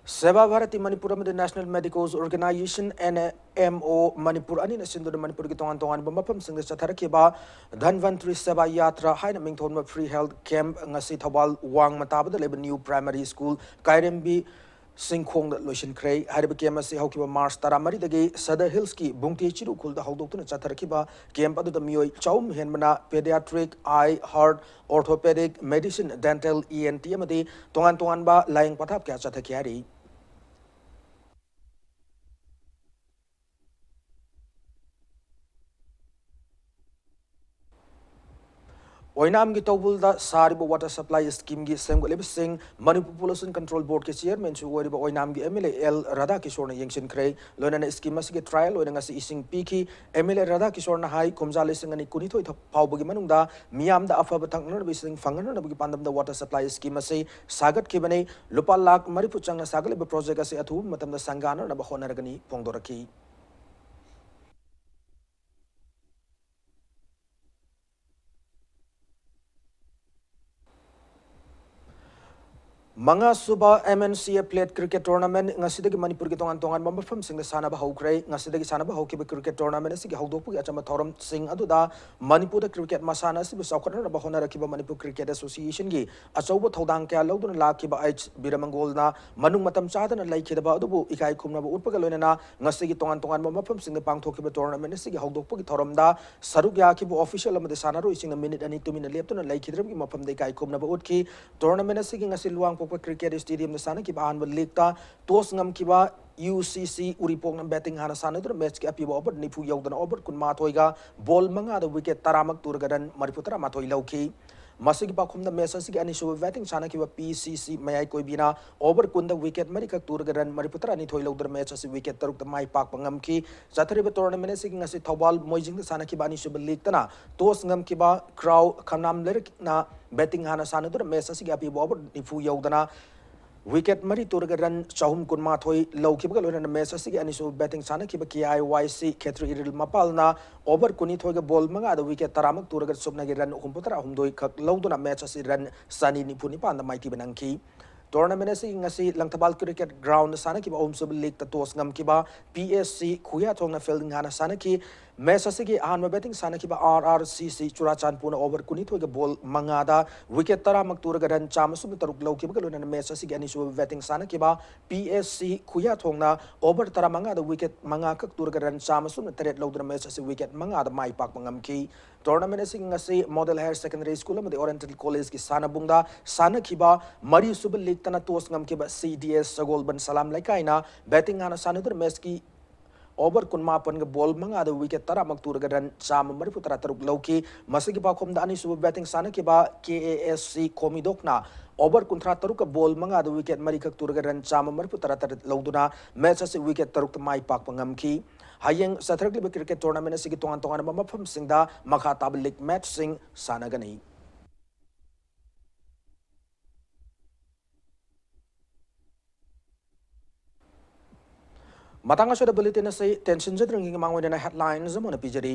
ꯁꯦꯕꯥ ꯚꯥꯔꯇꯤ ꯃꯅꯤꯄꯨꯔ ꯑꯃꯗꯤ National Medicos Organization, NMO, Manipur ꯑꯅꯤꯅ ꯁꯤꯟꯗꯨꯅ ꯃꯅꯤꯄꯨꯔꯒꯤ ꯇꯣꯉꯥꯟ ꯇꯣꯉꯥꯟꯕ ꯃꯐꯝꯁꯤꯡꯗ ꯆꯠꯊꯔꯛꯈꯤꯕ ꯙꯟꯚꯟꯇ꯭ꯔꯤ ꯁꯦꯕꯥ ꯌꯥꯇ꯭ꯔꯥ ꯍꯥꯏꯅ ꯃꯤꯡꯊꯣꯟꯕ free health camp ꯉꯁꯤ ꯊꯧꯕꯥꯜ ꯋꯥꯡꯃ ꯇꯥꯕꯗ ꯂꯩꯕ New Primary School ꯀꯥꯏꯔꯦꯝꯕꯤ ꯆꯤꯡꯈꯣꯡꯗ ꯂꯣꯏꯁꯤꯟꯈ꯭ꯔꯦ꯫ ꯍꯥꯏꯔꯤꯕ camp ꯑꯁꯤ ꯍꯧꯈꯤꯕ March ꯇꯔꯥꯃꯔꯤꯗꯒꯤ ꯁꯗꯔ ꯍꯤꯜꯁꯀꯤ ꯕꯨꯡꯇꯦ ꯆꯤꯔꯨ ꯈꯨꯜꯗ ꯍꯧꯗꯣꯛꯇꯨꯅ ꯆꯠꯊꯔꯛꯈꯤꯕ camp ꯑꯗꯨꯗ ꯃꯤꯑꯣꯏ ꯆꯍꯨꯝ ꯍꯦꯟꯕꯅ pediatric, eye, heart, orthopedic, medicine, dental, ENT ꯑꯃꯗꯤ ꯇꯣꯉꯥꯟ ꯇꯣꯉꯥꯟꯕ ꯂꯥꯌꯦꯡ ꯄꯊꯥꯞ ꯀꯌꯥ ꯆꯠꯊꯈꯤ ꯍꯥꯏꯔꯤ꯫ ꯑꯣꯏꯅꯥꯝꯒꯤ ꯇꯧꯕꯨꯜꯗ ꯁꯥꯔꯤꯕ water supply schemeꯒꯤ ꯁꯦꯝꯒꯠꯂꯤꯕꯁꯤꯡ Manipur Pollution Control Boardꯀꯤ chairmanꯁꯨ ꯑꯣꯏꯔꯤꯕ ꯑꯣꯏꯅꯥꯝꯒꯤ MLA ꯑꯦꯜ ꯔꯥꯙꯥꯀꯤꯁꯣꯔꯅ ꯌꯦꯡꯁꯤꯟꯈ꯭ꯔꯦ꯫ ꯂꯣꯏꯅꯅ scheme ꯑꯁꯤꯒꯤ trial ꯑꯣꯏꯅ ꯉꯁꯤ ꯏꯁꯤꯡ ꯄꯤꯈꯤ꯫ MLA ꯔꯥꯙꯥꯀꯤꯁꯣꯔꯅ ꯍꯥꯏ, ꯀꯨꯝꯖꯥ ꯂꯤꯁꯤꯡ ꯑꯅꯤ ꯀꯨꯟꯅꯤꯊꯣꯏ ꯐꯥꯎꯕꯒꯤ ꯃꯅꯨꯡꯗ ꯃꯤꯌꯥꯝꯗ ꯑꯐꯕ ꯊꯛꯅꯅꯕ ꯏꯁꯤꯡ ꯐꯪꯍꯟꯅꯕꯒꯤ ꯄꯥꯟꯗꯝꯗ water supply scheme ꯑꯁꯤ ꯁꯥꯒꯠꯈꯤꯕꯅꯤ꯫ ꯂꯨꯄꯥ ꯂꯥꯈ ꯃꯔꯤꯐꯨ ꯆꯪꯅ ꯁꯥꯒꯠꯂꯤꯕ project ꯑꯁꯤ ꯑꯊꯨꯕ ꯃꯇꯝꯗ ꯁꯪꯒꯥꯅꯅꯕ ꯍꯣꯠꯅꯔꯒꯅꯤ ꯐꯣꯡꯗꯣꯔꯛꯈꯤ꯫ ꯃꯉꯥꯁꯨꯕ M N C A Plate Cricket Tournament ꯉꯁꯤꯗꯒꯤ ꯃꯅꯤꯄꯨꯔꯒꯤ ꯇꯣꯉꯥꯟ ꯇꯣꯉꯥꯟꯕ ꯃꯐꯝꯁꯤꯡꯗ ꯁꯥꯟꯅꯕ ꯍꯧꯈ꯭ꯔꯦ꯫ ꯉꯁꯤꯗꯒꯤ ꯁꯥꯟꯅꯕ ꯍꯧꯈꯤꯕ cricket tournament ꯑꯁꯤꯒꯤ ꯍꯧꯗꯣꯛꯄꯒꯤ ꯑꯆꯝꯕ ꯊꯧꯔꯝꯁꯤꯡ ꯑꯗꯨꯗ ꯃꯅꯤꯄꯨꯔꯗ cricket ꯃꯁꯥꯟꯅ ꯑꯁꯤꯕꯨ ꯆꯥꯎꯈꯠꯅꯅꯕ ꯍꯣꯠꯅꯔꯛꯈꯤꯕ ꯃꯅꯤꯄꯨꯔ Cricket Association ꯒꯤ ꯑꯆꯧꯕ ꯊꯧꯗꯥꯡ ꯀꯌꯥ ꯂꯧꯗꯨꯅ ꯂꯥꯛꯈꯤꯕ H ꯕꯤꯔꯃꯪꯒꯣꯜꯅ ꯃꯅꯨꯡ ꯃꯇꯝ ꯆꯥꯗꯅ ꯂꯩꯈꯤꯗꯕ ꯑꯗꯨꯕꯨ ꯏꯀꯥꯏ ꯈꯨꯝꯅꯕ ꯎꯠꯄꯒ ꯂꯣꯏꯅꯅ ꯉꯁꯤꯒꯤ ꯇꯣꯉꯥꯟ ꯇꯣꯉꯥꯟꯕ ꯃꯐꯝꯁꯤꯡꯗ ꯄꯥꯡꯊꯣꯛꯈꯤꯕ tournament ꯑꯁꯤꯒꯤ ꯍꯧꯗꯣꯛꯄꯒꯤ ꯊꯧꯔꯝꯗ ꯁꯔꯨꯛ ꯌꯥꯈꯤꯕ official ꯑꯃꯗꯤ ꯁꯥꯟꯅꯔꯣꯏꯁꯤꯡꯅ minute ꯑꯅꯤ ꯇꯨꯃꯤꯟꯅ ꯂꯦꯞꯇꯨꯅ ꯂꯩꯈꯤꯗ꯭ꯔꯕꯒꯤ ꯃꯐꯝꯗ ꯏꯀꯥꯏ ꯈꯨꯝꯅꯕ ꯎꯠꯈꯤ꯫ Tournament ꯑꯁꯤꯒꯤ ꯉꯁꯤ ꯂꯨꯋꯥꯡꯄꯣꯛꯄ Cricket Stadium ꯗ ꯁꯥꯟꯅꯈꯤꯕ ꯑꯍꯥꯟꯕ leg ꯇ toss ꯉꯝꯈꯤꯕ U C C ꯎꯔꯤꯄꯣꯛꯅ batting ꯍꯥꯟꯅ ꯁꯥꯟꯅꯗꯨꯅ match ꯀꯤ ꯑꯄꯤꯕ over ꯅꯤꯐꯨ ꯌꯧꯗꯅ over ꯀꯨꯟꯃꯥꯊꯣꯏꯒ ball ꯃꯉꯥꯗ wicket ꯇꯔꯥꯃꯛ ꯇꯨꯔꯒ run ꯃꯔꯤꯐꯨ ꯇꯔꯥꯃꯥꯊꯣꯏ ꯂꯧꯈꯤ꯫ ꯃꯁꯤꯒꯤ ꯄꯥꯎꯈꯨꯝꯗ match ꯑꯁꯤꯒꯤ ꯑꯅꯤꯁꯨꯕ batting ꯁꯥꯟꯅꯈꯤꯕ P C C ꯃꯌꯥꯏ ꯀꯣꯏꯕꯤꯅ over ꯀꯨꯟꯗ wicket ꯃꯔꯤꯈꯛ ꯇꯨꯔꯒ run ꯃꯔꯤꯐꯨ ꯇꯔꯥꯅꯤꯊꯣꯏ ꯂꯧꯗꯨꯅ match ꯑꯁꯤ wicket ꯇꯔꯨꯛꯇ ꯃꯥꯏ ꯄꯥꯛꯄ ꯉꯝꯈꯤ꯫ ꯆꯠꯊꯔꯤꯕ tournament ꯑꯁꯤꯒꯤ ꯉꯁꯤ ꯊꯧꯕꯥꯜ ꯃꯣꯏꯖꯤꯡꯗ ꯁꯥꯟꯅꯈꯤꯕ ꯑꯅꯤꯁꯨꯕ leg ꯇꯅ toss ꯉꯝꯈꯤꯕ ꯈ꯭ꯔꯥꯎ ꯈꯝꯅꯥꯝ ꯂꯩꯔꯛꯅ batting ꯍꯥꯟꯅ ꯁꯥꯟꯅꯗꯨꯅ match ꯑꯁꯤꯒꯤ ꯑꯄꯤꯕ over ꯅꯤꯐꯨ ꯌꯧꯗꯅ wicket ꯃꯔꯤ ꯇꯨꯔꯒ run ꯆꯍꯨꯝ ꯀꯨꯟꯃꯥꯊꯣꯏ ꯂꯧꯈꯤꯕꯒ ꯂꯣꯏꯅꯅ match ꯑꯁꯤꯒꯤ ꯑꯅꯤꯁꯨꯕ batting ꯁꯥꯟꯅꯈꯤꯕ K I Y C Khetri Iril ꯃꯄꯥꯜꯅ over ꯀꯨꯟꯅꯤꯊꯣꯏꯒ ball ꯃꯉꯥꯗ wicket ꯇꯔꯥꯃꯛ ꯇꯨꯔꯒ ꯆꯨꯞꯅꯒꯤ run ꯍꯨꯝꯐꯨꯇꯔꯥ ꯍꯨꯝꯗꯣꯏ ꯈꯛ ꯂꯧꯗꯨꯅ match ꯑꯁꯤ run ꯆꯅꯤ ꯅꯤꯐꯨ ꯅꯤꯄꯥꯟꯗ ꯃꯥꯏꯊꯤꯕ ꯅꯪꯈꯤ꯫ Tournament ꯑꯁꯤꯒꯤ ꯉꯁꯤ ꯂꯪꯊꯕꯥꯜ Cricket Ground ꯗ ꯁꯥꯟꯅꯈꯤꯕ ꯑꯍꯨꯝꯁꯨꯕ leg ꯇ toss ꯉꯝꯈꯤꯕ P S C ꯈꯨꯌꯥꯊꯣꯡꯅ fielding ꯍꯥꯟꯅ ꯁꯥꯟꯅꯈꯤ꯫ Match ꯑꯁꯤꯒꯤ ꯑꯍꯥꯟꯕ batting ꯁꯥꯟꯅꯈꯤꯕ R R C C ꯆꯨꯔꯥꯆꯥꯟꯄꯨꯔꯅ over ꯀꯨꯟꯅꯤꯊꯣꯏꯒ ball ꯃꯉꯥꯗ wicket ꯇꯔꯥꯃꯛ ꯇꯨꯔꯒ run ꯆꯥꯝꯃ ꯁꯨꯞꯅ ꯇꯔꯨꯛ ꯂꯧꯈꯤꯕꯒ ꯂꯣꯏꯅꯅ match ꯑꯁꯤꯒꯤ ꯑꯅꯤꯁꯨꯕ batting ꯁꯥꯟꯅꯈꯤꯕ P S C ꯈꯨꯌꯥꯊꯣꯡꯅ over ꯇꯔꯥꯃꯉꯥꯗ wicket ꯃꯉꯥꯈꯛ ꯇꯨꯔꯒ run ꯆꯥꯝꯃ ꯁꯨꯞꯅ ꯇꯔꯦꯠ ꯂꯧꯗꯨꯅ match ꯑꯁꯤ wicket ꯃꯉꯥꯗ ꯃꯥꯏ ꯄꯥꯛꯄ ꯉꯝꯈꯤ꯫ Tournament ꯑꯁꯤ ꯉꯁꯤ Model Higher Secondary School ꯑꯃꯗꯤ Oriental College ꯀꯤ ꯁꯥꯟꯅꯕꯨꯡꯗ ꯁꯥꯟꯅꯈꯤꯕ ꯃꯔꯤꯁꯨꯕ leg ꯇꯅ toss ꯉꯝꯈꯤꯕ C D S ꯁꯒꯣꯜꯕꯟ ꯁꯂꯥꯝ ꯂꯩꯀꯥꯏꯅ batting ꯍꯥꯟꯅ ꯁꯥꯟꯅꯗꯨꯅ match ꯀꯤ over ꯀꯨꯟꯃꯥꯄꯟꯒ ball ꯃꯉꯥꯗ wicket ꯇꯔꯥꯃꯛ ꯇꯨꯔꯒ run ꯆꯥꯝꯃ ꯃꯔꯤꯐꯨ ꯇꯔꯥ ꯇꯔꯨꯛ ꯂꯧꯈꯤ꯫ ꯃꯁꯤꯒꯤ ꯄꯥꯎꯈꯨꯝꯗ ꯑꯅꯤꯁꯨꯕ batting ꯁꯥꯟꯅꯈꯤꯕ K A S C ꯈꯣꯃꯤꯗꯣꯛꯅ over ꯀꯨꯟꯊ꯭ꯔꯥ ꯇꯔꯨꯛꯀ ball ꯃꯉꯥꯗ wicket ꯃꯔꯤꯈꯛ ꯇꯨꯔꯒ run ꯆꯥꯝꯃ ꯃꯔꯤꯐꯨ ꯇꯔꯥ ꯇꯔꯦꯠ ꯂꯧꯗꯨꯅ match ꯑꯁꯤ wicket ꯇꯔꯨꯛꯇ ꯃꯥꯏ ꯄꯥꯛꯄ ꯉꯝꯈꯤ꯫ ꯍꯌꯦꯡ ꯆꯠꯊꯔꯛꯂꯤꯕ cricket tournament ꯑꯁꯤꯒꯤ ꯇꯣꯉꯥꯟ ꯇꯣꯉꯥꯟꯕ ꯃꯐꯝꯁꯤꯡꯗ ꯃꯈꯥ ꯇꯥꯕ league match ꯁꯤꯡ ꯁꯥꯟꯅꯒꯅꯤ꯫ ꯃꯇꯥꯡ ꯑꯁꯤꯗ bulletin ꯑꯁꯤ ꯇꯦꯟꯁꯤꯟꯖꯗ꯭ꯔꯤꯉꯩꯒꯤ ꯃꯃꯥꯡ ꯑꯣꯏꯅ headlines ꯑꯃ ꯑꯣꯏꯅ ꯄꯤꯖꯔꯤ꯫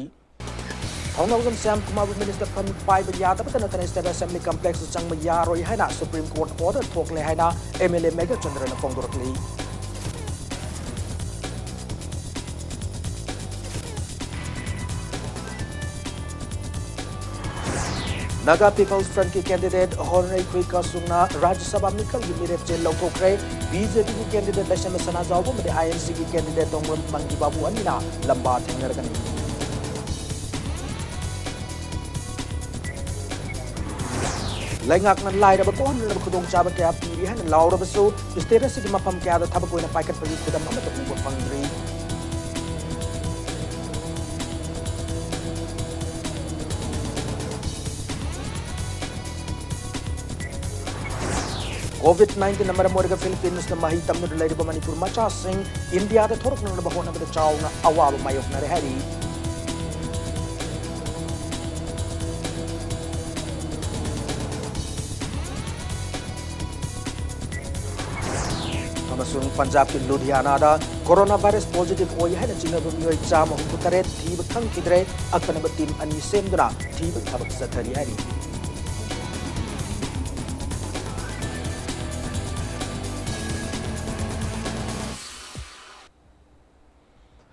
ꯊꯧꯅꯥꯎꯖꯝ ꯁ꯭ꯌꯥꯝ ꯀꯨꯃꯥꯔꯕꯨ ꯃꯤꯅꯤꯁꯇꯔ ꯐꯝ ꯄꯥꯏꯕ ꯌꯥꯗꯕꯇ ꯅꯠꯇꯅ State Assembly complexꯇ ꯆꯪꯕ ꯌꯥꯔꯣꯏ ꯍꯥꯏꯅ Supreme Court order ꯊꯣꯛꯂꯦ ꯍꯥꯏꯅ M L A ꯃꯦꯘꯆꯟꯗ꯭ꯔꯅ ꯐꯣꯡꯗꯣꯔꯛꯂꯤ꯫ Naga People's Frontꯀꯤ candidate ꯍꯣꯔꯩ ꯈꯨꯏꯀꯥꯁꯨꯡꯅ ꯔꯥꯖ꯭ꯌ ꯁꯚꯥ ꯃꯤꯈꯜꯒꯤ ꯃꯤꯔꯦꯞ ꯆꯦ ꯂꯧꯊꯣꯛꯈ꯭ꯔꯦ꯫ B J Pꯒꯤ candidate ꯂꯩꯁꯦꯝꯕ ꯁꯅꯥꯖꯥꯎꯕ ꯑꯃꯗꯤ I N Cꯒꯤ candidate ꯇꯣꯡꯕ꯭ꯔꯝ ꯃꯟꯒꯤꯕꯥꯕꯨ ꯑꯅꯤꯅ ꯂꯝꯕꯥ ꯊꯦꯡꯅꯔꯒꯅꯤ꯫ ꯂꯩꯉꯥꯛꯅ ꯂꯥꯏꯔꯕ ꯀꯣꯛꯍꯟꯅꯅꯕ ꯈꯨꯗꯣꯡꯆꯥꯕ ꯀꯌꯥ ꯄꯤꯔꯤ ꯍꯥꯏꯅ ꯂꯥꯎꯔꯕꯁꯨ, state ꯑꯁꯤꯒꯤ ꯃꯐꯝ ꯀꯌꯥꯗ ꯊꯕꯛ ꯑꯣꯏꯅ ꯄꯥꯏꯈꯠꯄꯒꯤ ꯈꯨꯗꯝ ꯑꯃꯠꯇ ꯎꯕ ꯐꯪꯗ꯭ꯔꯤ꯫ COVID nineteenꯅ ꯃꯔꯝ ꯑꯣꯏꯔꯒ Philippines ꯃꯍꯩ ꯇꯝꯗꯨꯅ ꯂꯩꯔꯤꯕ ꯃꯅꯤꯄꯨꯔ ꯃꯆꯥꯁꯤꯡ ꯏꯟꯗꯤꯌꯥꯗ ꯊꯣꯔꯛꯅꯅꯕ ꯍꯣꯠꯅꯕꯗ ꯆꯥꯎꯅ ꯑꯋꯥꯕ ꯃꯥꯌꯣꯛꯅꯔꯦ ꯍꯥꯏꯔꯤ꯫ ꯑꯃꯁꯨꯡ ꯄꯟꯖꯥꯕꯀꯤ ꯂꯨꯙꯤꯌꯥꯅꯥꯗ coronavirus positive ꯑꯣꯏ ꯍꯥꯏꯅ ꯆꯤꯡꯅꯕ ꯃꯤꯑꯣꯏ ꯆꯥꯝꯃ ꯍꯨꯝꯐꯨ ꯇꯔꯦꯠ ꯊꯤꯕ ꯈꯪꯈꯤꯗ꯭ꯔꯦ꯫ ꯑꯈꯟꯅꯕ team ꯑꯅꯤ ꯁꯦꯝꯗꯨꯅ ꯊꯤꯕꯒꯤ ꯊꯕꯛ ꯆꯠꯊꯔꯤ ꯍꯥꯏꯔꯤ꯫